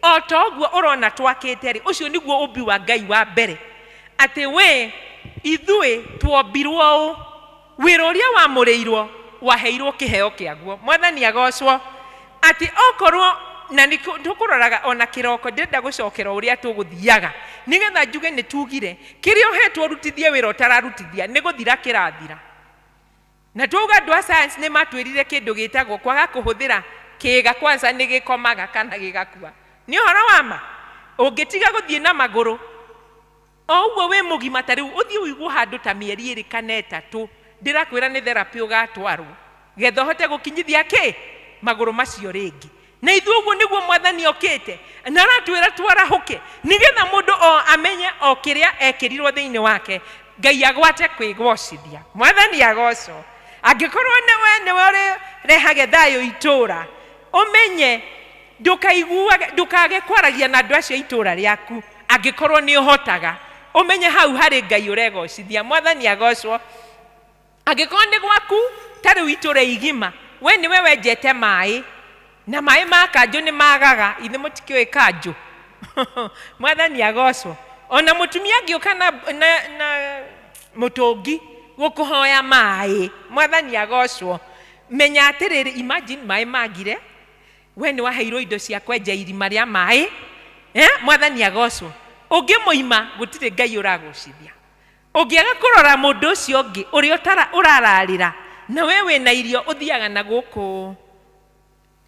o ta ũguo ũrona twakĩte rĩ, ũcio nĩguo ũmbi wa Ngai wa mbere, atĩ we ithuĩ tuombirwo ũũ, wĩra ũrĩa wamũrĩirwo waheirwo kĩheo kĩaguo. Mwathani agocwo. Atĩ okorwo na nĩ tũkũroraga ona kĩroko, ndĩrenda gũcokera ũrĩa tũgũthiaga nĩgetha njuge nĩ tugire kĩrĩa ũhetwo ũrutithie wĩra ũtararutithia nĩ gũthira kĩrathira. Na twauga andũ a science nĩ matwĩrire kĩndũ gĩtagwo kwaga kũhũthĩra kĩĩga kwanza nĩ gĩkomaga kana gĩgakua. Nĩ ũhoro wa ma. Ũngĩtiga gũthiĩ na magũrũ o ũguo wĩ mũgima, ta rĩu ũthiĩ ũigwo handũ ta mĩeri 2 kana 3, ndĩrakwĩra nĩ therapy ũgatwarwo getha ũhote gũkinyithia kĩ magũrũ macio rĩngĩ. Na ithuĩ ũguo nĩguo Mwathani okĩte na aratwĩra twarahũke, nĩgetha mũndũ o amenye o kĩrĩa ekĩrirwo thĩinĩ wake, Ngai agwate kwĩgocithia. Mwathani agocwo. Angĩkorwo nĩwe nĩwe ũrĩrehage thayũ itũũra, ũmenye ndũkaiguage, ndũkage kwaragia na andũ acio a itũũra rĩaku. Angĩkorwo nĩ ũhotaga, ũmenye hau harĩ Ngai ũregocithia. Mwathani agocwo. Angĩkorwo nĩ gwaku, ta rĩu itũũra igima, we nĩwe wenjete maĩ, na maĩ ma kanjũ nĩ magaga, ithe mũtikĩũĩ kanjũ. Mwathani agocwo. Ona mũtumia angĩũka na mũtũngi gũkũhoya maĩ, Mwathani agocwo, menya atĩrĩrĩ, imagine maĩ magire, we nĩ waheirwo indo cia kwenja irima rĩa maĩ, Mwathani agocwo. Ũngĩmũima, gũtirĩ Ngai ũragocithia. Ũngĩaga kũrora mũndũ ũcio ũngĩ ũrĩa ũrararĩra, na we wĩna irio ũthiaga na gũkũ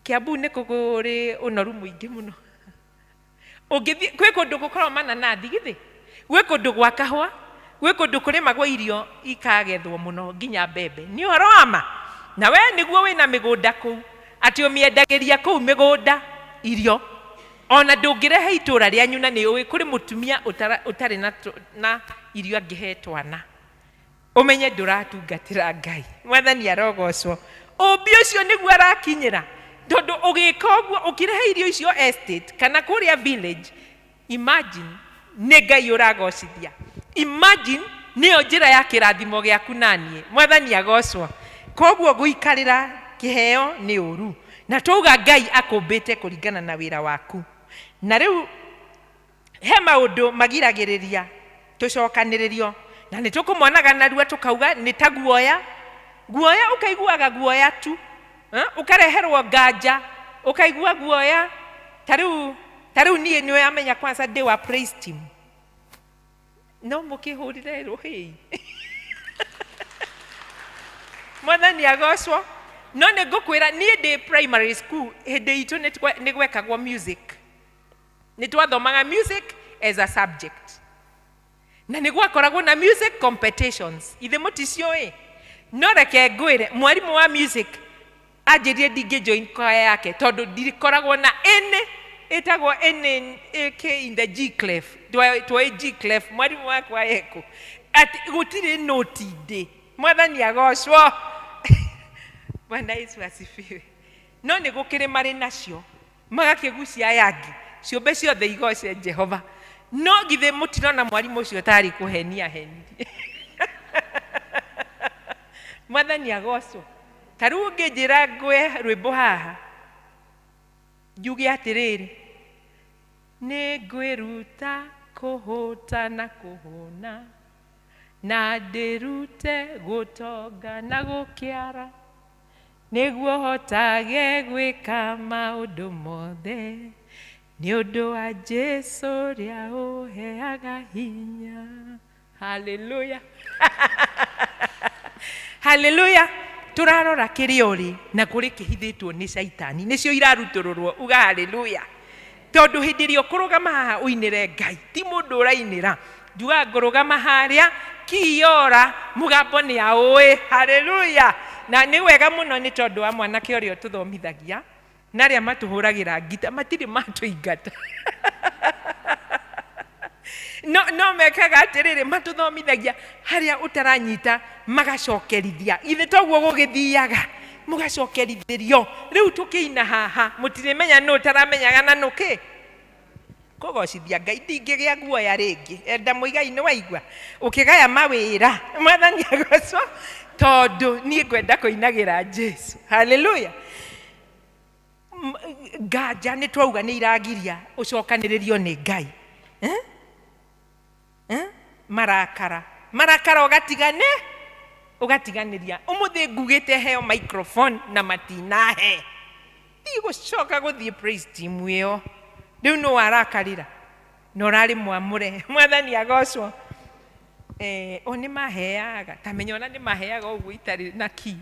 Kiambu nĩ kũrĩ ũnoru mũingĩ mũno. Ũngĩthiĩ kwĩ kũndũ gũkoragwo mananathi, githĩ gwĩ kũndũ gwa kahũa, gwĩ kũndũ kũrĩmagwo irio ikagethwo mũno nginya mbembe. Nĩ ũhoro wa ma. Na we nĩguo wĩna mĩgũnda kũu, atĩ ũmĩendagĩria kũu mĩgũnda irio, ona ndũngĩrehe itũũra rĩanyu, na nĩ ũĩ kũrĩ mũtumia ũtarĩ na irio angĩhe twana, ũmenye ndũratungatĩra Ngai. Mwathani arogocwo. Ũmbi ũcio nĩguo arakinyĩra. Tondu ugika uguo ukirehe irio icio estate kana kuria village, imagine nĩ Ngai ũragocithia. Imagine nĩyo njĩra ya kĩrathimo gĩaku naniĩ. Mwathani agocwo. Koguo gũikarĩra kĩheo nĩ ũru. Na twauga Ngai akũmbĩte kũringana na wĩra waku. Na rĩu he maũndũ magiragĩrĩria tũcokanĩrĩrio, na nĩ tũkũmonaga narua tũkauga nĩ ta guoya. Guoya ũkaiguaga guoya tu, ũkareherwo nganja, ũkaigua guoya. Ta rĩu niĩ nĩ ũramenya kwanza ndĩ wa praise team, no mũkĩhũrĩre rũhĩ. Mwathani agocwo. No nĩ ngũkwĩra niĩ ndĩ primary school hĩndĩ itũ nĩ gwekagwo music, nĩ twathomaga music as a subject, na nĩ gwakoragwo na music competitions. Ithe mũticiũĩ? No reke ngwĩre, mwarimũ wa music anjĩrire ndingĩ join choir yake tondũ ndikoragwo na any ĩtagwo any K in the G clef. Twoĩ G clef, mwarimũ wakwa eko atĩ gũtirĩ noti ndĩ. Mwathani agocwo. Bwana Yesu asifiwe. No nĩ gũkĩrĩ marĩ nacio magakĩgucia aya angĩ, ciũmbe ciothe igoce Jehova. No githĩ mũtirona mwarimũ ũcio tarĩ kũhenia henirie. Mwathani agocwo. Ta rĩu ũngĩnjĩra ngwe rwĩmbo haha njuge atĩrĩrĩ, nĩ ngwĩruta kũhũta na kũhũna, na ndĩrute gũtonga na gũkĩara, nĩguo hotage gwĩka maũndũ mothe nĩ ũndũ wa Jesũ ũrĩa ũheaga hinya. Haleluya. Haleluya. Tũrarora kĩrĩa ũrĩ na kũrĩ kĩhithĩtwo nĩ caitani, nĩcio irarutũrũrwo. Uga haleluya. Tondũ hĩndĩ ĩrĩa ũkũrũgama haha ũinĩre Ngai, ti mũndũ ũrainĩra. Njugaga ngũrũgama harĩa kiora mũgambo nĩ aũĩ. Haleluya. Na nĩ wega mũno nĩ tondũ wa mwanake ũrĩa ũtũthomithagia na arĩa matũhũragĩra ngita matirĩ matũingata. No mekaga atĩrĩrĩ, matũthomithagia harĩa ũtaranyita magacokerithia. Ithe toguo gũgĩthiaga, mũgacokerithĩrio. Rĩu tũkĩina haha mũtirĩmenya nũ ũtaramenyaga na nũkĩ. Kũgocithia Ngai ndingĩgĩa guoya rĩngĩ. Enda Mũigai nĩ waigua ũkĩgaya mawĩra. Mwathani agocwo, tondũ niĩ ngwenda kũinagĩra Jesũ. Haleluya. Nganja nĩ twauga nĩ iragiria ũcokanĩrĩrio nĩ Ngai. Marakara marakara ũgatigane ũgatiganĩria. Ũmũthĩ ngugĩte heo microphone na matinahe, ndigũcoka gũthiĩ praise team ĩyo. Rĩu nũ warakarĩra na ũrarĩ mwamũre. Mwathani agocwo. O nĩ maheaga, ta menya ona nĩ maheaga ũguo itarĩ na key.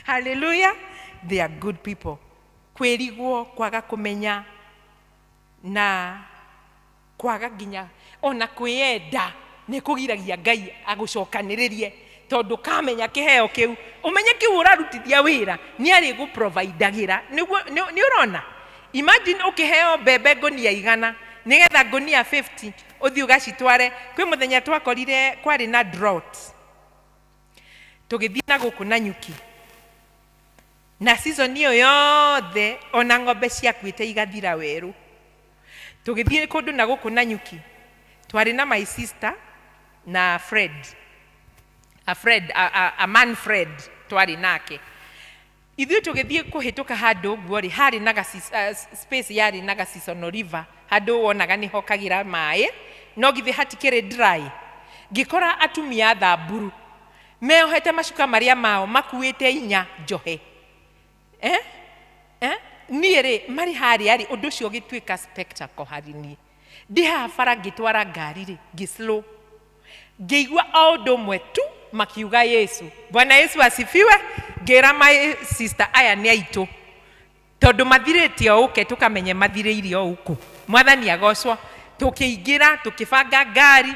Haleluya. They are good people. Kwĩrigwo, kwaga kũmenya na kwaga nginya ona kwĩyenda nĩ kũgiragia Ngai agũcokanĩrĩrie, tondũ kamenya kĩheo kĩu, ũmenye kĩu ũrarutithia wĩra nĩ arĩgũprovidagĩra. Nĩ ũrona? Imagine ũkĩheo mbembe ngũnia 100 nĩgetha ngũnia 50 ũthiĩ ũgacitware. Kwĩ mũthenya twakorire kwarĩ na drought, tũgĩthiĩ na gũkũ Nanyuki, na season ĩyo yothe ona ng'ombe ciakuĩte igathira werũ. Tũgĩthiĩ kũndũ na gũkũ Nanyuki, twarĩ na my sister na Fred, a Fred, a man Fred twarĩ nake. Ithuĩ tũgĩthiĩ kũhĩtũka handũ ũguo rĩ, harĩ na space yarĩ na Gasisono River, handũ wonaga nĩho kagĩra maĩ, no githĩ hatikĩrĩ dry. Ngĩkora atumia a Thamburu meohete macuka marĩa mao makuĩte inya njohe. Niĩ rĩ, marĩ harĩa rĩ, ũndũ ũcio ũgĩtuĩka spectacle harĩ niĩ. Ndĩ haha bara ngĩtwara ngari rĩ, ngĩ slow. Ngĩigua o ũndũ ũmwe tu makiuga Yesu. Bwana Yesu asifiwe. Ngĩra my sister aya nĩ aitũ, tondũ mathirĩte o ũke tũkamenye mathirĩire o ũkũ. Mwathani agocwo. Tũkĩingĩra, tũkĩbanga ngari,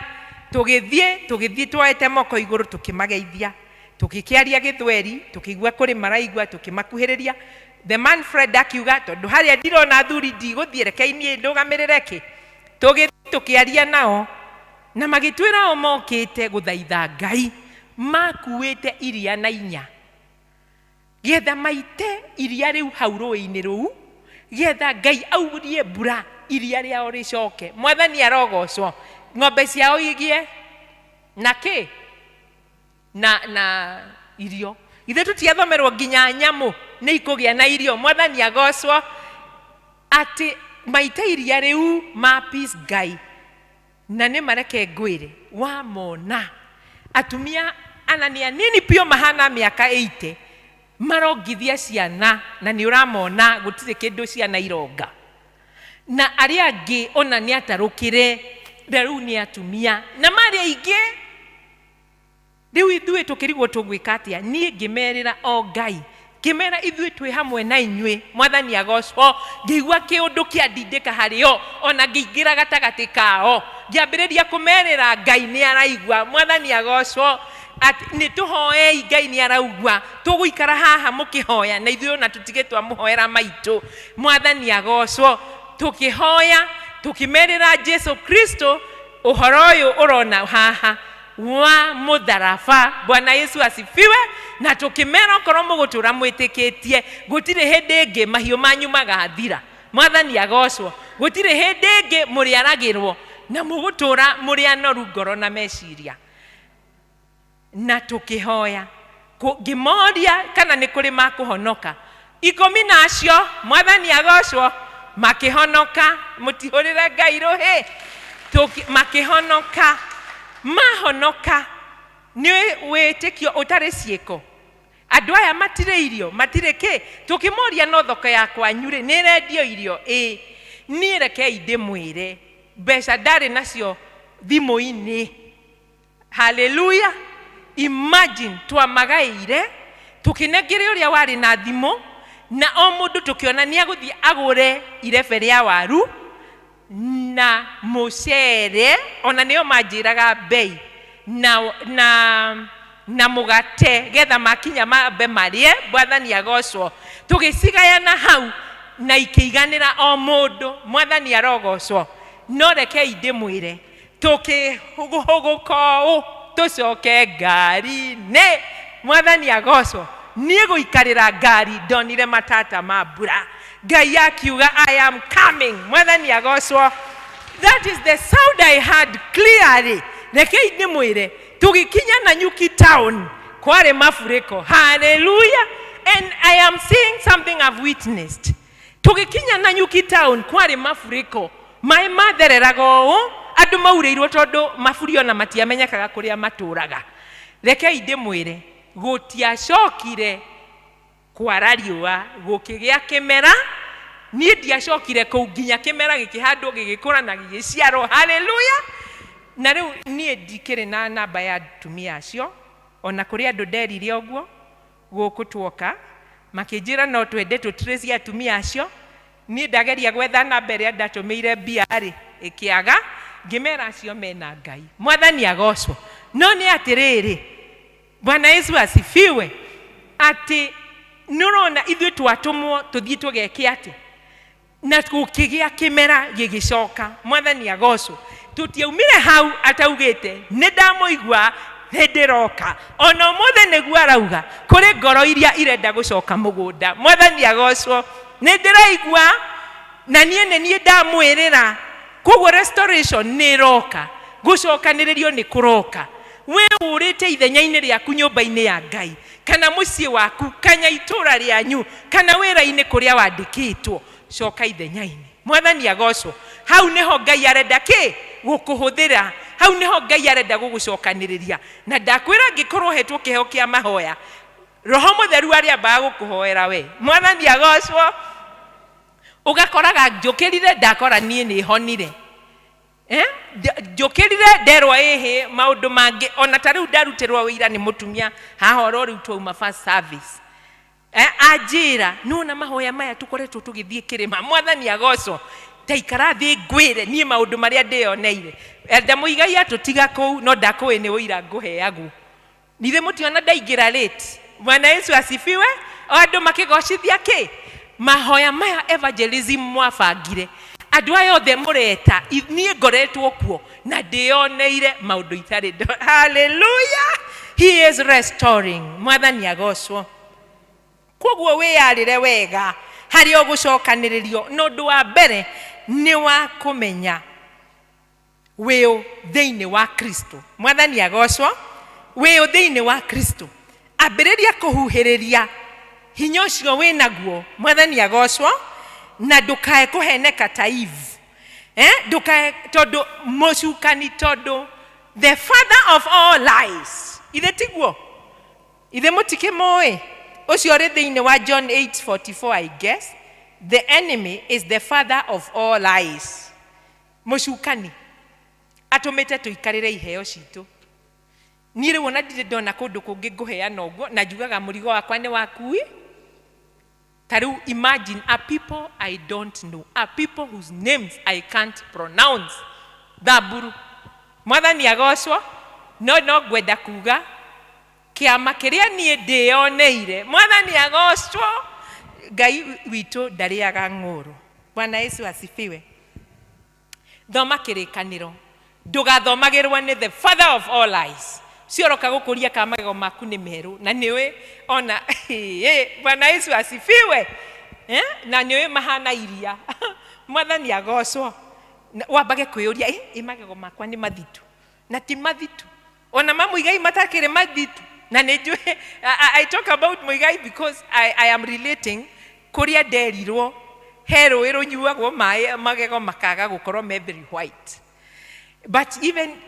tũgĩthiĩ twoete moko igũrũ tũkĩmageithia, tũgĩkĩaria gĩthweri, tũkĩigua kũrĩ maraigua, tũkĩmakuhĩrĩria. The man Fred akiuga, tondũ harĩa ndirona athuri ndigũthiĩ, reke niĩ ndũgamĩrĩre kĩ. Tũgĩthiĩ tũkĩaria nao na magĩtwĩra o mokĩte gũthaitha Ngai, makuĩte iria na inya. Getha maite iria rĩu hau rũĩ-inĩ rũu, getha Ngai aurie mbura iria rĩao rĩcoke. Mwathani arogocwo. Ng'ombe ciao igĩe na kĩ? Na irio. Ithuĩ tũtiathomerwo nginya nyamũ nĩ ikũgĩa na irio. Mwathani agocwo atĩ maite iria rĩu ma peace Ngai. Na nĩ mareke ngwĩre wamona atumia ana nĩ anini biũ mahana mĩaka 80 marongithia ciana na nĩ ũramona gũtirĩ kĩndũ ciana ironga. Na arĩa angĩ ona nĩ atarũkĩre na rĩu nĩ atumia na marĩ aingĩ. Rĩu ithuĩ tũkĩrigwo tũgwĩka atĩa? Niĩ ngĩmerĩra o Ngai, ngĩmera ithuĩ twĩ hamwe na inyuĩ. Mwathani agocwo. Ngĩigua kĩũndũ kĩandindĩka harĩo, ona ngĩingĩra gatagatĩ kao, ngĩambĩrĩria kũmerĩra Ngai nĩ araigua. Mwathani agocwo. Atĩ nĩ tũhoei Ngai nĩ araigua. Tũgũikara haha mũkĩhoya na ithuĩ ona tũtige twamũhoera maitũ. Mwathani agocwo. Tũkĩhoya tũkĩmerĩra Jesu Kristo ũhoro ũyũ ũrona haha wa mũtharaba. Bwana Yesu asifiwe. Na tũkĩmera okorwo mũgũtũra mwĩtĩkĩtie gũtirĩ hĩndĩ ĩngĩ mahiũ manyu magathira. Mwathani agocwo. Gũtirĩ hĩndĩ ĩngĩ mũrĩaragĩrwo na mũgũtũra mũrĩ anoru ngoro na meciria. Na tũkĩhoya ngĩmoria kana nĩ kũrĩ makũhonoka. 10 na acio Mwathani agocwo makĩhonoka. Mũtihũrĩre Ngai rũhĩ. Makĩhonoka. Mahonoka nĩ wĩtĩkio ũtarĩ ciĩko. Andũ aya matirĩ irio, matirĩ kĩ. Tũkĩmoria no thoko ya kwanyu rĩ, nĩ ĩrendio irio? Ĩĩ. Niĩ rekei ndĩmwĩre, mbeca ndarĩ nacio thimũ-inĩ. Hallelujah. Imagine twamagaĩire tũkĩnengere ũrĩa warĩ na thimũ, na o mũndũ tũkĩona nĩ agũthiĩ agũre irebe rĩa waru na mũcere, ona nĩo manjĩraga bei, na mũgate getha makinya mambe marĩe. Mwathani agocwo. Tũgĩcigayana hau na ikĩiganĩra o mũndũ. Mwathani arogocwo. No rekei ndĩmwĩre, tũkĩhũgũka ũũ tũcoke ngari-inĩ. Mwathani agocwo. Niĩ gũikarĩra ngari ndonire matata ma mbura. Ngai akiuga I am coming. Mwathani agocwo. That is the sound I heard clearly. Rekei ndĩmwĩre, tũgĩkinya Nanyuki town kwarĩ mafuriko. Hallelujah. And I am seeing something I've witnessed. Tũgĩkinya Nanyuki town kwarĩ mafuriko. Maĩ mathereraga ũũ, andũ maurĩirwo tondũ maburi ona matiamenyekaga kũrĩa matũraga. Rekei ndĩmwĩre, gũtiacokire kwara riũa, gũkĩgĩa kĩmera. Niĩ ndiacokire kũu nginya kĩmera gĩkĩhandwo gĩgĩkũra na gĩgĩciarwo. Hallelujah. Na rĩu niĩ ndikĩrĩ na namba ya atumia acio, ona kũrĩ andũ nderire ũguo gũkũ tuoka makĩnjĩra no twende tũtrace atumia acio. Niĩ ndageria gwetha namba ĩrĩa ndatũmĩire mbia rĩ, ĩkĩaga. Ngĩmera acio mena Ngai. Mwathani agocwo. No nĩ atĩrĩrĩ, Bwana Yesu asifiwe, atĩ nĩũrona ithuĩ twatũmwo tũthiĩ tũgeke atĩ, na gũkĩgĩa kĩmera gĩgĩcoka. Mwathani agocwo. Tũtiaumire hau ataugĩte nĩ ndamũigua, nĩ ndĩroka. Ona ũmũthĩ nĩguo arauga kũrĩ ngoro iria irenda gũcoka mũgũnda. Mwathani agocwo. Nĩ ndĩraigua na niĩ nĩ niĩ ndamwĩrĩra. Koguo restoration nĩ ĩroka, gũcokanĩrĩrio nĩ kũroka. We ũrĩte ithenya-inĩ rĩaku nyũmba-inĩ ya Ngai, kana mũciĩ waku, kana itũũra rĩanyu, kana wĩra-inĩ kũrĩa wandĩkĩtwo, coka ithenya-inĩ. Mwathani agocwo. Hau nĩho Ngai arenda kĩ? Gũkũhũthĩra. Hau nĩho Ngai arenda gũgũcokanĩrĩria. Na ndakwĩra angĩkorwo ũhetwo kĩheo kĩa mahoya, Roho Mũtheru arĩambaga gũkũhoera we. Mwathani agocwo. Ũgakoraga njũkĩrire ndakora niĩ nĩ honire. Njũkĩrire nderwo ĩhĩ maũndũ mangĩ, ona ta rĩu ndarutĩrwo wĩira nĩ mũtumia haha oro rĩu twauma first service. Anjĩra nĩwona mahoya maya tũkoretwo tũgĩthiĩ kĩrĩma. Mwathani agocwo. Ta ikara thĩ ngwĩre niĩ maũndũ marĩa ndĩyoneire. Elder Mũigai atũtiga kũu, no ndakũĩ nĩ ũira ngũheagwo. Nithe mũtiona ndaingĩra late. Bwana Yesu asifiwe. O andũ makĩgocithia kĩ? Mahoya maya evangelism mwabangire. Andũ aya othe mũreta, niĩ ngoretwo kuo na ndĩyoneire maũndũ itarĩ Hallelujah. He is restoring. Mwathani agocwo. Koguo wĩyarĩre wega harĩa ũgũcokanĩrĩrio. Na ũndũ wa mbere nĩ wa kũmenya wĩũ thĩinĩ wa Kristo. Mwathani agocwo. Wĩũ thĩinĩ wa Kristo. Ambĩrĩria kũhuhĩrĩria hinya ũcio wĩnaguo. Mwathani agocwo. Na ndũkae kũheneka ta Eve. Ndũkae, tondũ mũcukani, tondũ the father of all lies, ithe tiguo, ithe mũtikĩmũĩ ũcio ũrĩ thĩinĩ wa John 8:44. I guess the enemy is the father of all lies. Mũcukani atũmĩte tũikarĩre iheo citũ. Niĩ rĩu ona ndirĩ ndona kũndũ kũngĩ ngũheana ũguo, na njugaga mũrigo wakwa nĩ wakui. Ta rĩu imagine a people I don't know, a people whose names I can't pronounce, thamburu. Mwathani agocwo. No ngwenda kuga kĩama kĩrĩa niĩ ndĩyoneire. Mwathani agocwo. Ngai witũ ndarĩaga ng'ũrũ. Bwana Yesu asifiwe. Thoma kĩrĩkanĩro, ndũgathomagĩrwo nĩ the father of all lies. Cioroka gũkũria kana magego maku nĩ merũ, na nĩũĩ ona. Bwana Yesu asifiwe. Na nĩũĩ mahana iria. Mwathani agocwo. Wambage kwĩyũria, ĩ magego makwa nĩ mathitu? Na ti mathitu, ona ma Muigai matakĩrĩ mathitu. Na nĩ njũĩ I talk about Muigai because I am relating kũrĩa nderirwo he rũĩ rũnyuagwo maĩ magego makaga gũkorwo me very white. But even,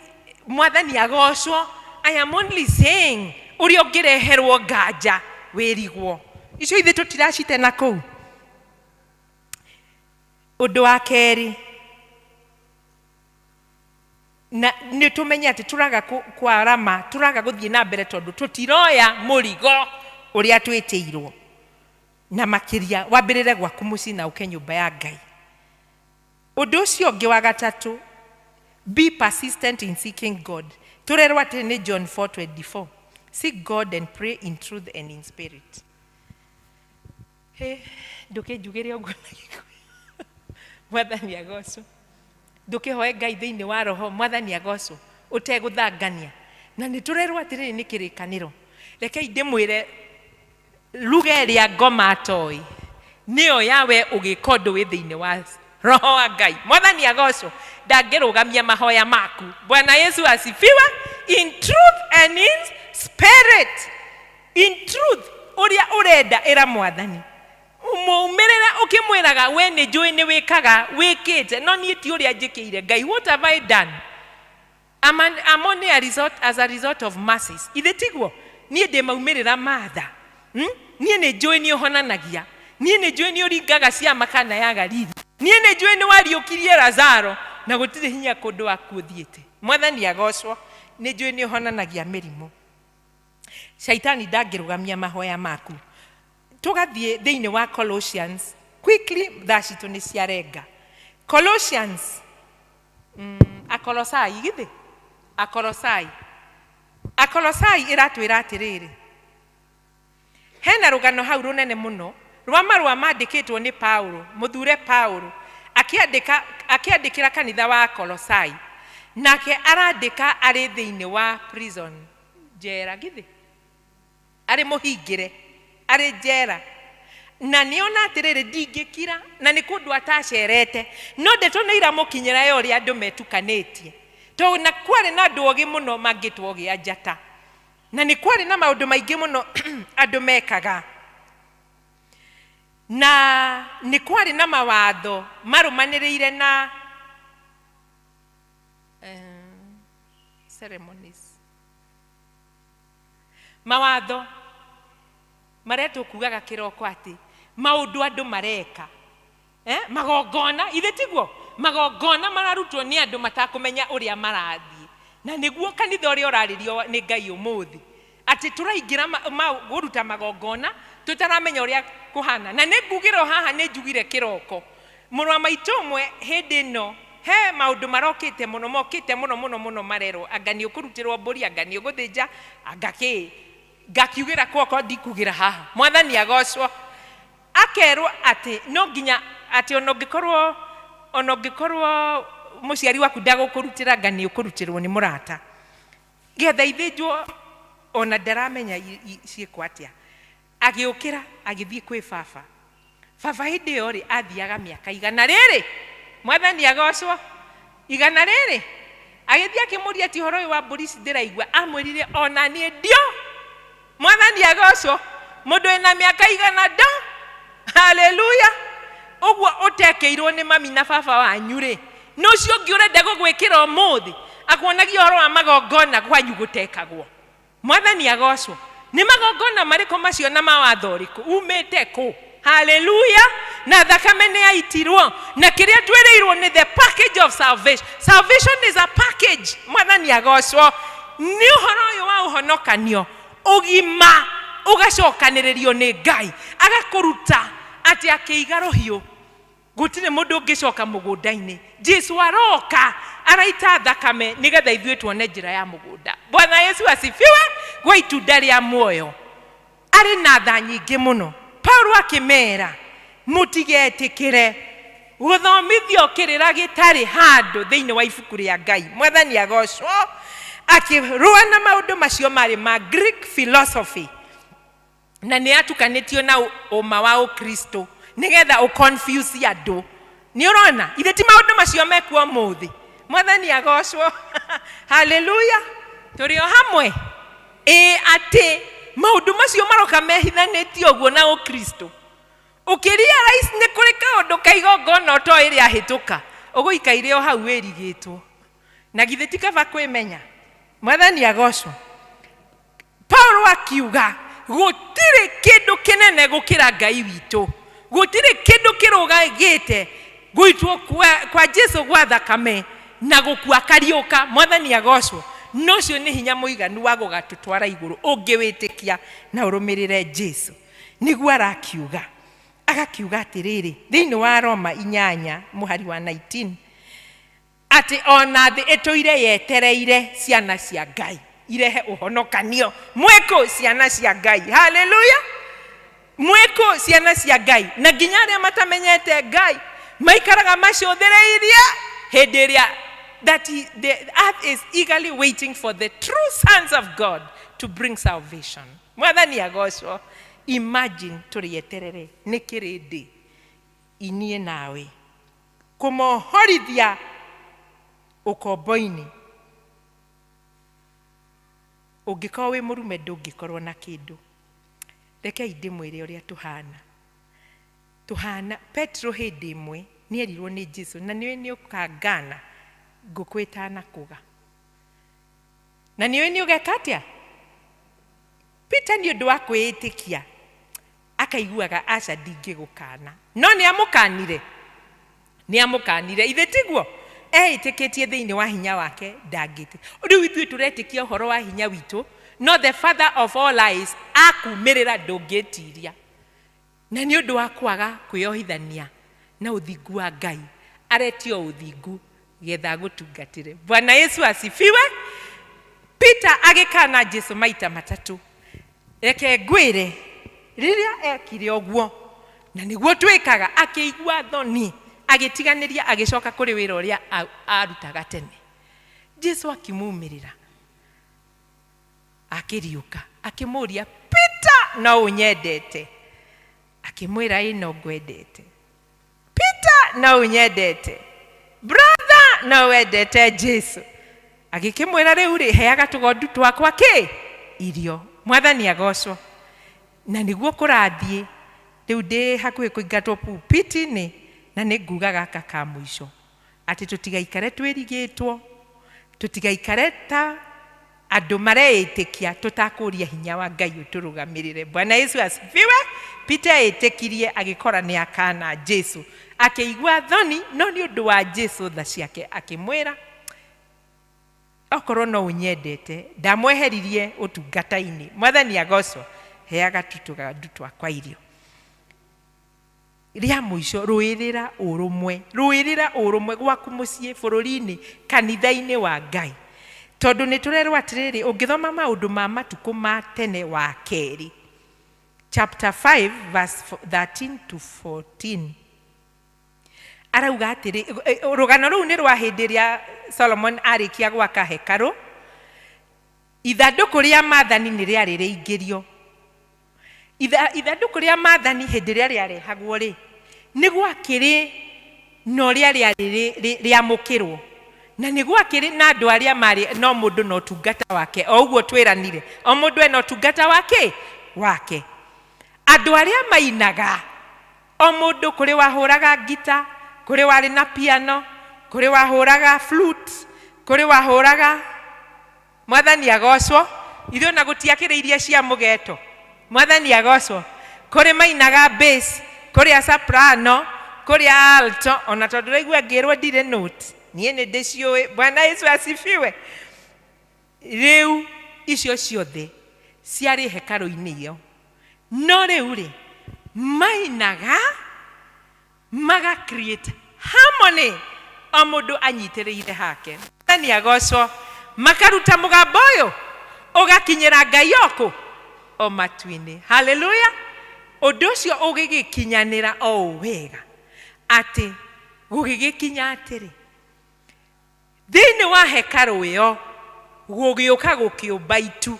Mwathani agocwo, I am only saying ũrĩa ũngĩreherwo nganja wĩrigwo icio ithe tũtiracite na kũu. Ũndũ wa kerĩ, na nĩ tũmenye atĩ tũraga kwarama, tũraga gũthiĩ na mbere tondũ tũtiroya mũrigo ũrĩa twĩtĩirwo. Na makĩria wambĩrĩre gwaku mũciĩ na ũke nyũmba ya Ngai. Ũndũ ũcio ũngĩ wa gatatũ, be persistent in seeking God. Tũrerwo atĩ nĩ John 4:24, seek God and pray in truth and in spirit. He ndũkĩnjugĩre ũguo na Gĩkũyũ. Mwathani agocwo. Ndũkĩhoe Ngai thĩinĩ wa roho. Mwathani agocwo. Ũtegũthangania. Na nĩ tũrerwo atĩrĩrĩ nĩ kĩrĩkanĩro. Rekei ndĩmwĩre lugha ĩrĩa ngoma atoĩ nĩyo yawe ũgĩka ũndũ wĩ thĩinĩ wa roho wa Ngai. Mwathani agocwo. Ndangĩrũgamia mahoya maku. Bwana Yesu asifiwe. In truth and in spirit. In truth, ũrĩa ũrenda ĩra Mwathani, mũumĩrĩre ũkĩmwĩraga we nĩ njũĩ nĩ wĩkaga wĩkĩte, no niĩ ti ũrĩa njĩkĩire. Ngai, what have I done? I'm only a result, as a result of mercies. Ithe tiguo, niĩ ndĩ maumĩrĩra matha. Niĩ nĩ njũĩ nĩ ũhonanagia, niĩ nĩ njũĩ nĩ ũringaga ciama Kana ya Galili, niĩ nĩ njũĩ nĩ wariũkirie Lazaro na gũtirĩ hinya kũndũ waku ũthiĩte. Mwathani agocwo. Nĩ njũĩ nĩ ũhonanagia mĩrimũ. Shaitani ndangĩrũgamia mahoya maku. Tũgathiĩ thĩinĩ wa Colossians quickly, thaa citũ nĩ ciarenga. Colossians, Akolosai, githĩ Akolosai, Akolosai ĩratwĩra atĩrĩrĩ, hena rũgano hau rũnene mũno rwa marũa mandĩkĩtwo nĩ Paulo, mũthure Paulo akĩandĩka, akĩandĩkĩra kanitha wa Akolosai. Nake arandĩka arĩ thĩinĩ wa prison, njera, githĩ arĩ mũhingĩre, arĩ njera. Na nĩona atĩrĩrĩ, ndingĩkira, na nĩ kũndũ atacerete, no ndeto nĩ iramũkinyĩra ya ũrĩa andũ metukanĩtie, tondũ na kwarĩ na andũ ogĩ mũno mangĩtwo ogĩ a njata, na nĩ kwarĩ na maũndũ maingĩ mũno andũ mekaga, na nĩ kwarĩ na mawatho marũmanĩrĩire na ceremonies, mawatho marĩa tũkugaga kĩroko atĩ maũndũ andũ mareka, magongona, ithe tiguo, magongona mararutwo nĩ andũ matakũmenya ũrĩa marathiĩ. Na nĩguo kanitha ũrĩa ũrarĩrio nĩ Ngai ũmũthĩ, atĩ tũraingĩra kũruta magongona tũtaramenya ũrĩa kũhana. Na nĩ ngugĩra haha, nĩ njugire kĩroko, mũrũ wa maitũ ũmwe hĩndĩ ĩno he maũndũ marokĩte mũno, mokĩte mũno mũno mũno, marerwo anga nĩ ũkũrutĩrwo mbũri, anga nĩ ũgũthĩnja, anga kĩ. Ngakiugĩra kwoko, ndikugĩra haha. Mwathani agocwo. Akerwo atĩ no nginya atĩ ona ũngĩkorwo mũciari waku ndagũkũrutĩra, anga nĩ ũkũrutĩrwo nĩ mũrata getha ithĩnjwo, ona ndaramenya ciĩkwo atĩa. Agĩũkĩra agĩthiĩ kwĩ baba. Baba hĩndĩ ĩyo rĩ athiaga mĩaka igana rĩrĩ, mwathani agocwo, igana rĩrĩ. Agĩthiĩ akĩmũria ati ũhoro ũyũ wa mbũri ici ndĩraigua, amwĩrire ona niĩ ndio. Mwathani agocwo, mũndũ wĩna mĩaka igana ndo. Haleluya. Ũguo ũtekĩirwo nĩ mami na baba wanyu rĩ, nĩ ũcio ũngĩ ũrenda gũgwĩkĩra ũmũthĩ, akuonagia ũhoro wa magongona kwanyu gũtekagwo. Mwathani agocwo. Nĩ magongona marĩkũ macio na mawatho ũrĩkũ umĩte kũ? Haleluya. Na thakame nĩ yaitirwo, na kĩrĩa twĩrĩirwo nĩ the package of salvation. Salvation is a package. Mwathani agocwo. Nĩ ũhoro ũyũ wa ũhonokanio ũgima ũgacokanĩrĩrio nĩ Ngai, agakũruta atĩ akĩiga rũhiũ gũtirĩ mũndũ ũngĩcoka mũgũnda-inĩ. Jesu aroka araita thakame nĩgetha ithuĩ tuone njĩra ya mũgũnda. Bwana Yesu asifiwe. Gwa itunda rĩa muoyo arĩ na tha nyingĩ mũno. Paulo akĩmera mũtigetĩkĩre gũthomithio kĩrĩra gĩtarĩ handũ thĩinĩ wa ibuku rĩa Ngai. Mwathani agocwo. Akĩrũa na maũndũ macio marĩ ma Greek philosophy, na nĩ atukanĩtio na ũma wa ũkristo nĩgetha ũconfuse andũ. Nĩ ũrona ithe ti maũndũ macio mekuo ũmũthĩ. Mwathani agocwo. Haleluya. Tũrĩ o hamwe. Ĩ atĩ maũndũ macio maroka mehithanĩtie ũguo na ũkristo. Ũkĩrealize nĩ kũrĩ kaũndũ ka igongona ũtoĩ rĩahĩtũka, ũgũikaire o hau wĩrigĩtwo. Na githĩ ti kaba kwĩmenya? Mwathani agocwo. Paulo akiuga gũtirĩ kĩndũ kĩnene gũkĩra Ngai witũ, gũtirĩ kĩndũ kĩrũgagĩte gũitwo kwa Jesu gwa thakame na gũkua kariũka. Mwathani agocwo. No ũcio nĩ hinya mũiganu wa gũgatũtwara igũrũ ũngĩwĩtĩkia na ũrũmĩrĩre Jesu. Nĩguo arakiuga, agakiuga atĩrĩrĩ thĩinĩ wa Roma 8 mũhari wa 19 atĩ ona thĩ ĩtũire yetereire ciana cia Ngai irehe ũhonokanio. Mwĩkũ ciana cia Ngai. Haleluya. Mwĩkũ ciana cia Ngai, na nginya arĩa matamenyete Ngai maikaraga macũthĩrĩirie hĩndĩ ĩrĩa that the earth is eagerly waiting for the true sons of God to bring salvation. Mwathani agocwo. Imagine tũrĩeterere nĩ kĩrĩndĩ inie nawe kũmohorithia ũkombo-inĩ. Ũngĩkorwo wĩ mũrume ndũngĩkorwo na kĩndũ. Rekei ndĩmwĩre ũrĩa tũhana. Tũhana Petro hĩndĩ ĩmwe nĩerirwo nĩ Jesu, na nĩũĩ nĩũkangana ngũkũ ĩtanakũga, na nĩũĩ nĩũgeka atĩa? Peter nĩ ũndũ wa kwĩĩtĩkia akaiguaga aca ndingĩgũkana, no nĩamũkanire, nĩamũkanire. Ithe tiguo eĩtĩkĩtie thĩinĩ wa hinya wake ndangĩte. Rĩu ithuĩ tũretĩkia ũhoro wa hinya witũ, no the father of all lies akumĩrĩra ndũngĩtiria. Na nĩ ũndũ wa kwaga kwĩyohithania na ũthingu wa Ngai, aretio ũthingu getha agũtungatĩre. Bwana Yesu asifiwe. Peter agĩkana Jesu maita matatũ. Reke ngwĩre, rĩrĩa ekire ũguo, na nĩguo twĩkaga, akĩigua thoni, agĩtiganĩria, agĩcoka kũrĩ wĩra ũrĩa arutaga tene. Jesu akĩmumĩrĩra, akĩriũka, akĩmũria, Peter, no ũnyendete? Akĩmwĩra, ĩ no ngwendete. Peter, no ũnyendete? Brother, no wendete Jesu? Agĩkĩmwĩra, rĩu rĩ, heaga tũgondu twakwa kĩ? Irio. Mwathani agocwo. Na nĩguo kũrathiĩ, rĩu ndĩ hakuhĩ kũingatwo pulpit-inĩ, na nĩ nguga gaka ka mũico, atĩ tũtigaikare twĩrigĩtwo, tũtigaikare ta andũ mareĩtĩkia tũtakũria hinya wa Ngai ũtũrũgamĩrĩre. Bwana Yesu asifiwe. Peter etĩkirie agĩkora nĩ akana Jesu, akĩigua thoni, no nĩ ũndũ wa Jesu tha ciake akĩmwĩra, okorwo no ũnyendete, ndamweheririe ũtungata-inĩ. Mwathani agocwo. Heaga tũgondu twakwa irio. Rĩa mũico, rũĩrĩra ũrũmwe, rũĩrĩra ũrũmwe gwaku mũciĩ, bũrũri-inĩ, kanitha-inĩ wa Ngai. Tondũ nĩ tũrerwo atĩrĩrĩ, ũngĩthoma maũndũ ma matukũ ma tene wa kerĩ, chapter 5 verse 13 to 14, arauga atĩrĩ, rũgano rũu nĩ rwa hĩndĩ ĩrĩa Solomon arĩkia gwaka hekarũ, ithandũkũ rĩa maathani nĩ rĩarĩ rĩingĩrio. Ithandũkũ rĩa maathani hĩndĩ ĩrĩa rĩarehagwo rĩ, nĩ gwakĩrĩ na ũrĩa rĩarĩ rĩamũkĩrwo, na nĩ gwakĩrĩ na andũ arĩa marĩ no mũndũ na ũtungata wake, o ũguo twĩranire, o mũndũ ena ũtungata wake wake. Andũ arĩa mainaga, o mũndũ kũrĩ wahũraga ngita, kũrĩ warĩ na piano, kũrĩ wahũraga flute, kũrĩ wahũraga. Mwathani agocwo. Ithuĩ ona gũtiakĩrĩ iria cia mũgeto. Mwathani agocwo. Kũrĩ mainaga bass, kũrĩ a soprano, kũrĩ a alto, ona tondũ ndĩraigua ngĩrwo ndirĩ note, niĩ nĩ ndĩciũĩ. Bwana Yesu asifiwe. Rĩu icio ciothe ciarĩ hekarũ-inĩ ĩyo, no rĩu rĩ mainaga maga create harmony, o mũndũ anyitĩrĩire hake. Mwathani agocwo. Makaruta mũgambo ũyũ ũgakinyĩra Ngai okũ o matu-inĩ. Haleluya. Ũndũ ũcio ũgĩgĩkinyanĩra o ũũ wega, atĩ gũgĩgĩkinya atĩrĩ, thĩinĩ wa hekarũ ĩyo gũgĩũka gũkĩũmba itu,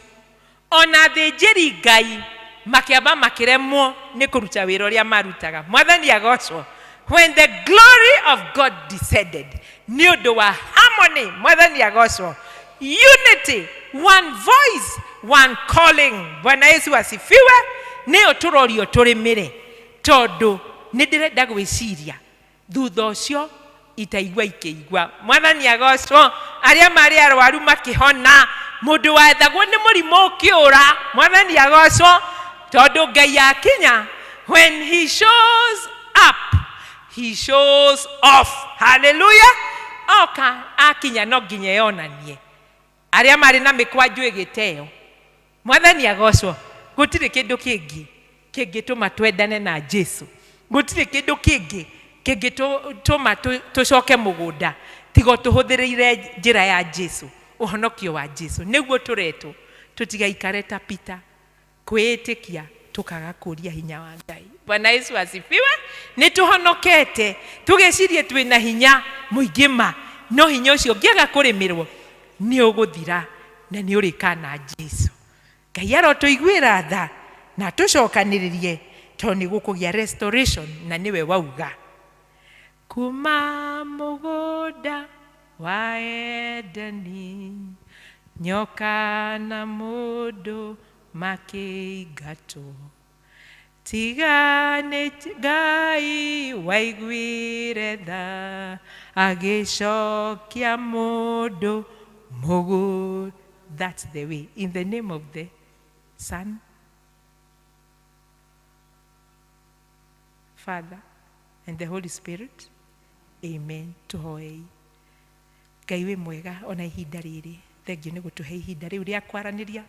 ona athĩnjĩri Ngai makĩamba makĩremwo nĩ kũruta wĩra ũrĩa marutaga. Mwathani agocwo. When the glory of God descended, nĩ ũndũ wa harmony, Mwathani agocwo, unity, one voice, one calling. Bwana Yesu asifiwe. Nĩyo tũrorio tũrĩmĩre, tondũ nĩ ndĩrenda gwĩciria thutha ũcio itaigua ikĩigua. Mwathani agocwo. Arĩa marĩ arwaru makĩhona, mũndũ wathagwo nĩ mũrimũ ũkĩũra. Mwathani agocwo, tondũ Ngai akinya, when he shows up, he shows off. Haleluya. Oka akinya no nginya yonanie. Arĩa marĩ na mĩkwanjũ ĩgĩteo. Mwathani agocwo. Gũtirĩ kĩndũ kĩngĩ kĩngĩtũma twendane na Jesu, gũtirĩ kĩndũ kĩngĩ kĩngĩtũma tũcoke mũgũnda tiga tũhũthĩrĩire njĩra ya Jesu, ũhonokio wa Jesu. Nĩguo tũretwo tũtigaikare ta Peter kwĩĩtĩkia tũkaga kũria hinya wa Ngai. Bwana Yesu asifiwe. Nĩ tũhonokete tũgecirie twĩna hinya mũingĩ ma, no hinya ũcio ũngĩaga kũrĩmĩrwo nĩ ũgũthira na nĩ ũrĩkana Jesu. Ngai arotũiguĩra tha na atũcokanĩrĩrie, tondũ nĩ gũkũgĩa restoration, na nĩwe wauga kuma mũgũnda wa Edeni nyoka na mũndũ makĩingatwo, tiga nĩ Ngai waiguire tha agĩcokia mũndũ mũgũnda. That's the way. In the name of the Son, Father, and the Holy Spirit. Amen. Tuhoei. Ngai wĩ mwega ona ihinda rĩrĩ. Thengiũ nĩ gũtũhe ihinda rĩu rĩa kwaranĩria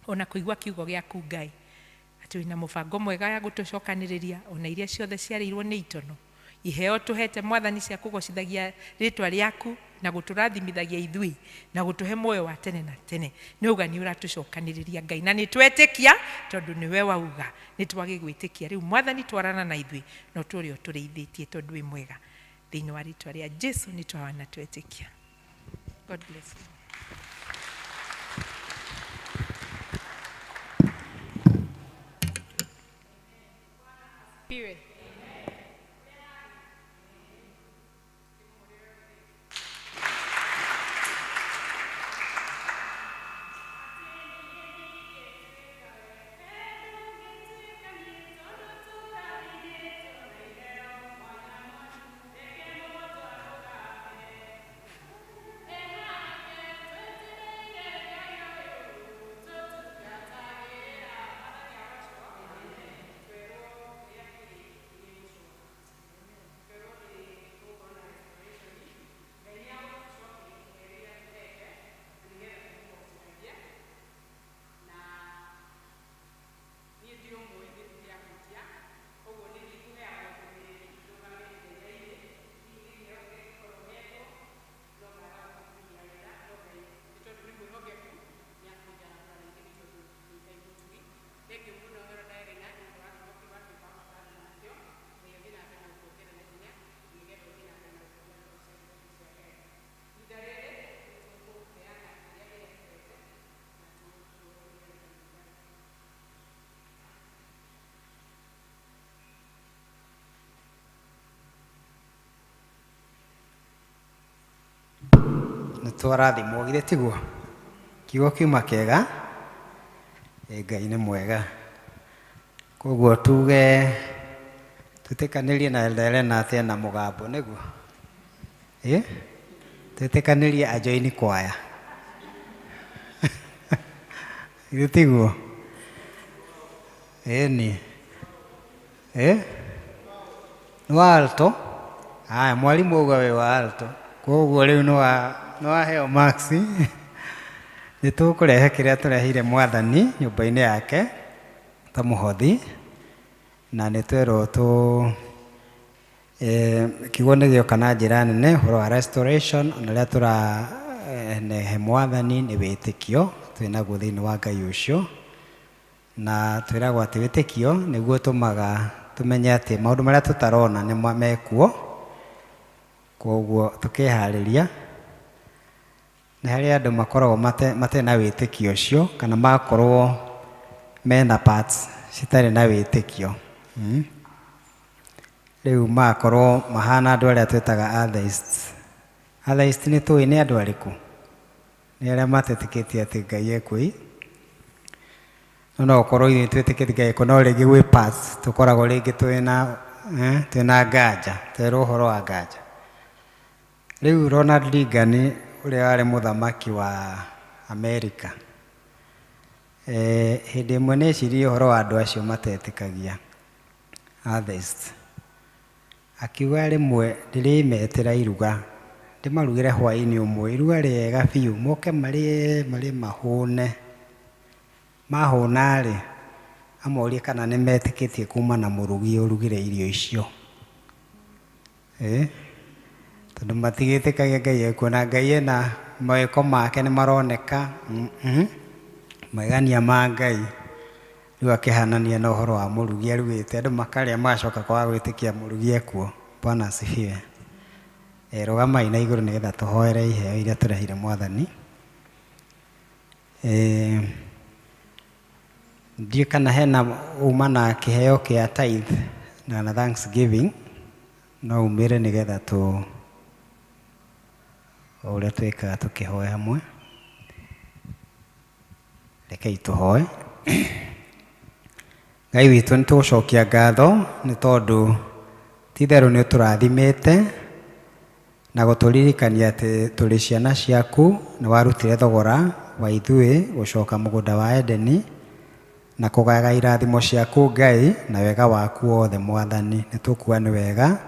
ona kũigua kiugo gĩaku Ngai, atĩ wĩna mũbango mwega ya gũtũcokanĩrĩria ona iria ciothe ciarĩirwo nĩ itono. Iheo tũhete Mwathani cia kũgocithagia rĩtwa rĩaku na gũtũrathimithagia ithuĩ na gũtũhe muoyo wa tene na tene. Nĩ uga nĩ ũratũcokanĩrĩria Ngai, na nĩ twetĩkia tondũ nĩwe wauga nĩ twagĩgwĩtĩkia. Rĩu Mwathani twarana na ithuĩ no tũrĩ o tũrĩithĩtie tondũ wĩ mwega. Thĩinĩ wa rĩtwa rĩa Jesu nĩ twawana twetĩkia. God bless you. Piwe. Nĩ twarathimwo githĩ tiguo? Kiugo kiuma kĩega, Ngai nĩ mwega. Koguo tuge twĩtĩkanĩrie na Elder Elena atĩ ena mũgambo nĩguo? Ĩ? Twĩtĩkanĩrie ajoini kwaya. Githĩ tiguo? Ĩni. Ĩ? Nĩ wa alto? Haya, mwarimũ auga wĩ wa alto. Koguo rĩu nĩ waheo marks. Nĩ tũkũrehe kĩrĩa tũreheire mwathani nyũmba-inĩ yake ta mũhothi, na nĩ twerwo tũ kiugo nĩ gĩoka na njĩra nene ũhoro wa restoration, ona rĩrĩa tũranehe mwathani nĩ wĩtĩkio twĩnaguo thĩinĩ wa Ngai ũcio, na twĩragwo atĩ wĩtĩkio nĩguo ũtũmaga tũmenye atĩ maũndũ marĩa tũtarona nĩ mekuo. Koguo tũkĩharĩria nĩ harĩ andũ makoragwo matarĩ na wĩtĩkio ũcio, kana magakorwo mena parts citarĩ na wĩtĩkio. Rĩu magakorwo mahana andũ arĩa twĩtaga atheists. Atheists nĩ tũĩ nĩ andũ arĩkũ? Nĩ arĩa matetĩkĩtie atĩ Ngai ekuo. No ũkorwo ithuĩ twĩtĩkĩtie Ngai ekuo, no rĩngĩ gwĩ parts tũkoragwo rĩngĩ twĩna nganja, twerwo ũhoro wa nganja. Rĩu Ronald Reagan ũrĩa warĩ mũthamaki wa Amerika, hĩndĩ ĩmwe nĩ eciririe ũhoro wa andũ acio matetĩkagia, atheists. Akiuga rĩmwe ndĩrĩmetĩra iruga, ndĩmarugĩre hwaĩ-inĩ ũmwe, iruga rĩega biũ, moke marĩe marĩe mahũne. Mahũna rĩ, amorie kana nĩ metĩkĩtie kuma na mũrugi ũrugire irio icio. Tondũ matigĩtĩkagia Ngai ekuo, na Ngai ena mawĩko make nĩ maroneka, magegania ma Ngai. Rĩu akĩhanania na ũhoro wa mũrugi arugĩte, andũ makarĩa magacoka kwaga gwĩtĩkia mũrugi ekuo. Bwana asifiwe. Rũgamai na igũrũ nĩgetha tũhoere iheo iria tũreheire mwathani. Ndiũĩ kana hena uma na kĩheo kĩa tithe na thanksgiving, no umĩre nĩgetha tũ o ũrĩa twĩkaga tũkĩhoe hamwe. Rekei tũhoe. Ngai witũ, nĩ tũgũcokia ngatho nĩ tondũ ti-itherũ nĩ ũtũrathimĩte na gũtũririkania atĩ tũrĩ ciana ciaku. Nĩ warutire thogora wa ithuĩ gũcoka mũgũnda wa Edeni na kũgaga irathimo ciaku Ngai na wega waku wothe mwathani. Nĩ tũkuga nĩ wega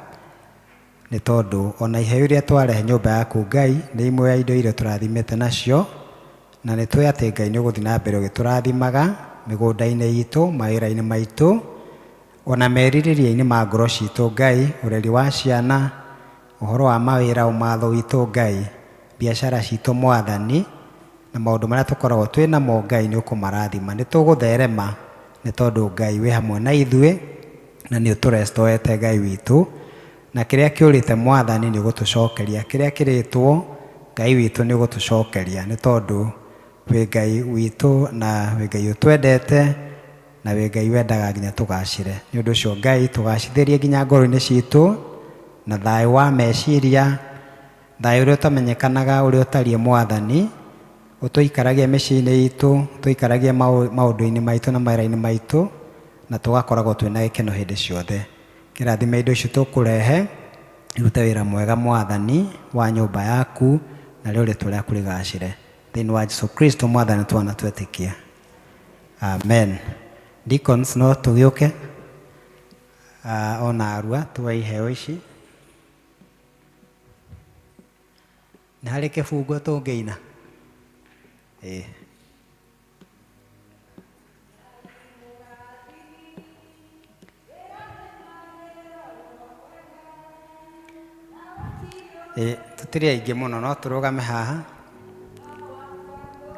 nĩ tondũ ona iheo iria twarehe nyũmba yaku Ngai nĩ imwe ya indo iria tũrathimĩte nacio, na nĩ tũĩ atĩ Ngai nĩ ũgũthiĩ na mbere ũgĩtũrathimaga mĩgũnda-inĩ itũ, mawĩra-inĩ maitũ, ona merirĩria-inĩ ma ngoro citũ Ngai, ũreri wa ciana, ũhoro wa mawĩra, ũmatho witũ Ngai, biacara citũ mwathani, na maũndũ marĩa tũkoragwo twĩ namo Ngai nĩ ũkũmarathima. Nĩ tũgũtherema nĩ tondũ Ngai wĩ hamwe na ithuĩ na nĩ ũtũrestoete Ngai witũ, na kĩrĩa kĩũrĩte mwathani nĩ ũgũtũcokeria, kĩrĩa kĩrĩtwo Ngai witũ nĩ ũgũtũcokeria, nĩ tondũ wĩ Ngai witũ na wĩ Ngai ũtwendete na wĩ Ngai wendaga nginya tũgacĩre. Nĩ ũndũ ũcio Ngai tũgacithĩrie nginya ngoro-inĩ citũ na thayũ wa meciria, thayũ ũrĩa ũtamenyekanaga ũrĩa ũtariĩ mwathani, ũtũikaragie mĩciĩ-inĩ itũ, ũtũikaragie maũndũ-inĩ maitũ na mawĩra-inĩ maitũ, na tũgakoragwo twĩna gĩkeno hĩndĩ ciothe. Kĩrathime indo icio tũkũrehe, irute wĩra mwega mwathani wa nyũmba yaku, na rĩo rĩtwa rĩaku rĩgacĩre. Thĩinĩ wa Jesu Kristo mwathani twana twetĩkia. Amen. Deacons no tũgĩũke ona arua tuoe iheo ici. Nĩ harĩ kĩbungo tũngĩina? Ĩĩ. Tũtirĩ aingĩ mũno no tũrũgame haha.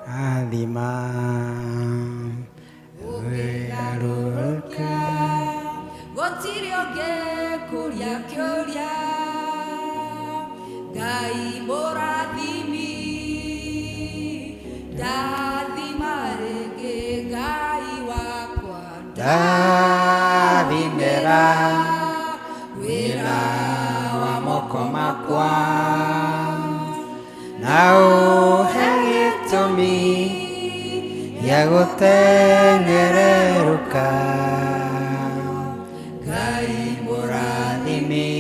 Athima wĩgarũrũke, gũtirĩ ũngĩ kũria kĩũria, Ngai mũrathimi, ndathima rĩngĩ Ngai wakwa, ndathimĩra wĩra wa moko makwa, Na ũhe gĩtũmi gĩa gũteng'ererũka. Ngai mũrathimi,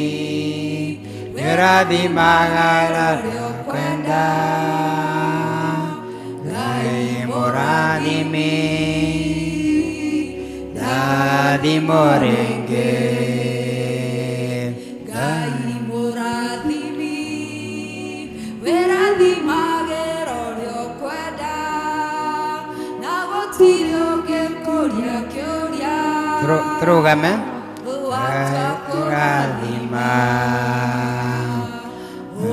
nĩũrathimaga arĩa ũkwenda. Ngai mũrathimi, ndathimwo rĩngĩ. Ngai mũrathimi, wĩrathimagĩra ũrĩa ũkwenda, na gũtirĩ ũngĩkũria kĩũria. Tũrũgame. Watua Kũrathima.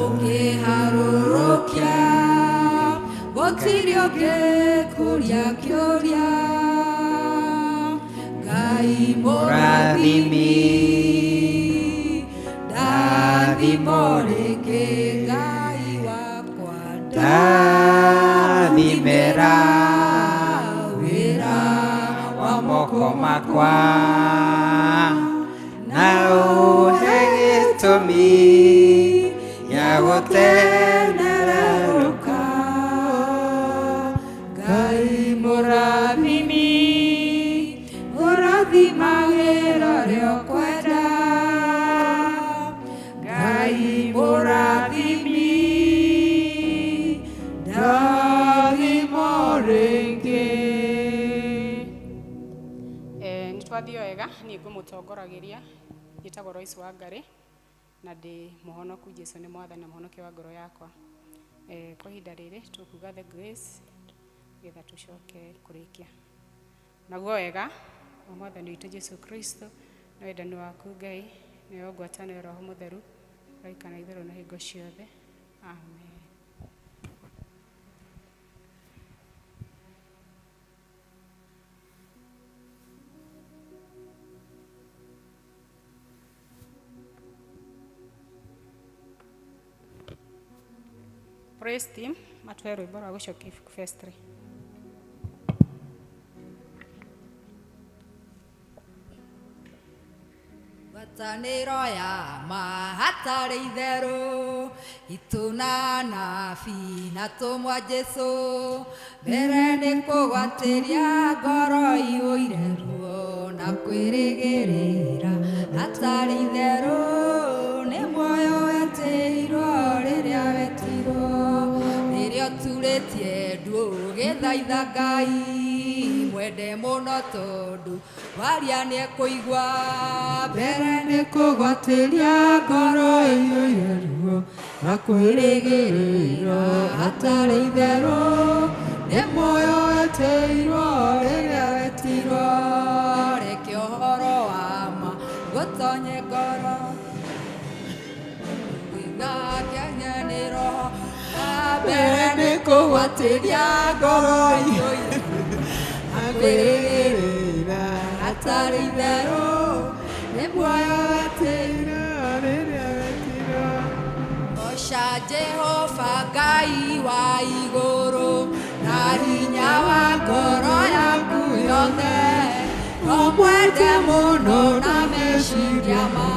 Ũngĩharũrũkia, gũtirĩ ũngĩkũria kĩũria. Ngai Mũrathimi, ndathimwo rĩngĩ. Ngai wakwa ndathimĩra wĩra wa moko makwa, na ũhe gĩtũmi gĩa gũteng'ererũka. Ngai mũrathimi, ũrathimagĩra ũrĩa ũkwenda. Ngai mũrathimi, ndathimwo rĩngĩ. Nĩ twathiĩ wega, niĩ ngũmũtongoragĩria, njĩtagwo Royce Wangari na ndĩ mũhonoku. Jesũ nĩ mwathani na mũhonokia wa ngoro yakwa. Kwa ihinda rĩrĩ tũkuga the grace nĩgetha tũcoke kũrĩkia. Naguo wega wa mwathani witũ Jesũ Kristo na wendani waku Ngai nayo ngwatanĩro ya Roho Mũtheru ũraikara itherũ na hingo ciothe. Amen. Praise team matũhe rwĩmbo rwa gũcokia ibuku verse 3. Ngwatanĩro ya ma hatarĩ itherũ, itũna nabii na tũmwa Jesũ, mbere nĩ kũgwatĩria ngoro iyũire ruo na kwĩrĩgĩrĩra. Hatarĩ itherũ nĩ muoyo wetĩirwo rĩrĩa wetirwo, rĩrĩa ũturĩtie ndu ũgĩthaitha Ngai mwende mũno tondũ waria nĩekũigua. Mbere nĩ kũgwatĩria ngoro iyũire ruo na kwĩrĩgĩrĩra. Hatarĩ itherũ nĩ muoyo wetĩirwo rĩrĩa wetirwo, reke ũhoro wa ma gũtonye ngoro kĩanya nĩ roho. Mbere nĩ kũgwatĩria ngoro iyũire na kwĩrĩgĩrĩra. Hatarĩ itherũ nĩ muoyo wetĩirwo rĩrĩa wetirwo. Goca Jehova Ngai wa igũrũ na hinya wa ngoro yaku yothe, ũmwende mũno na meciria maku.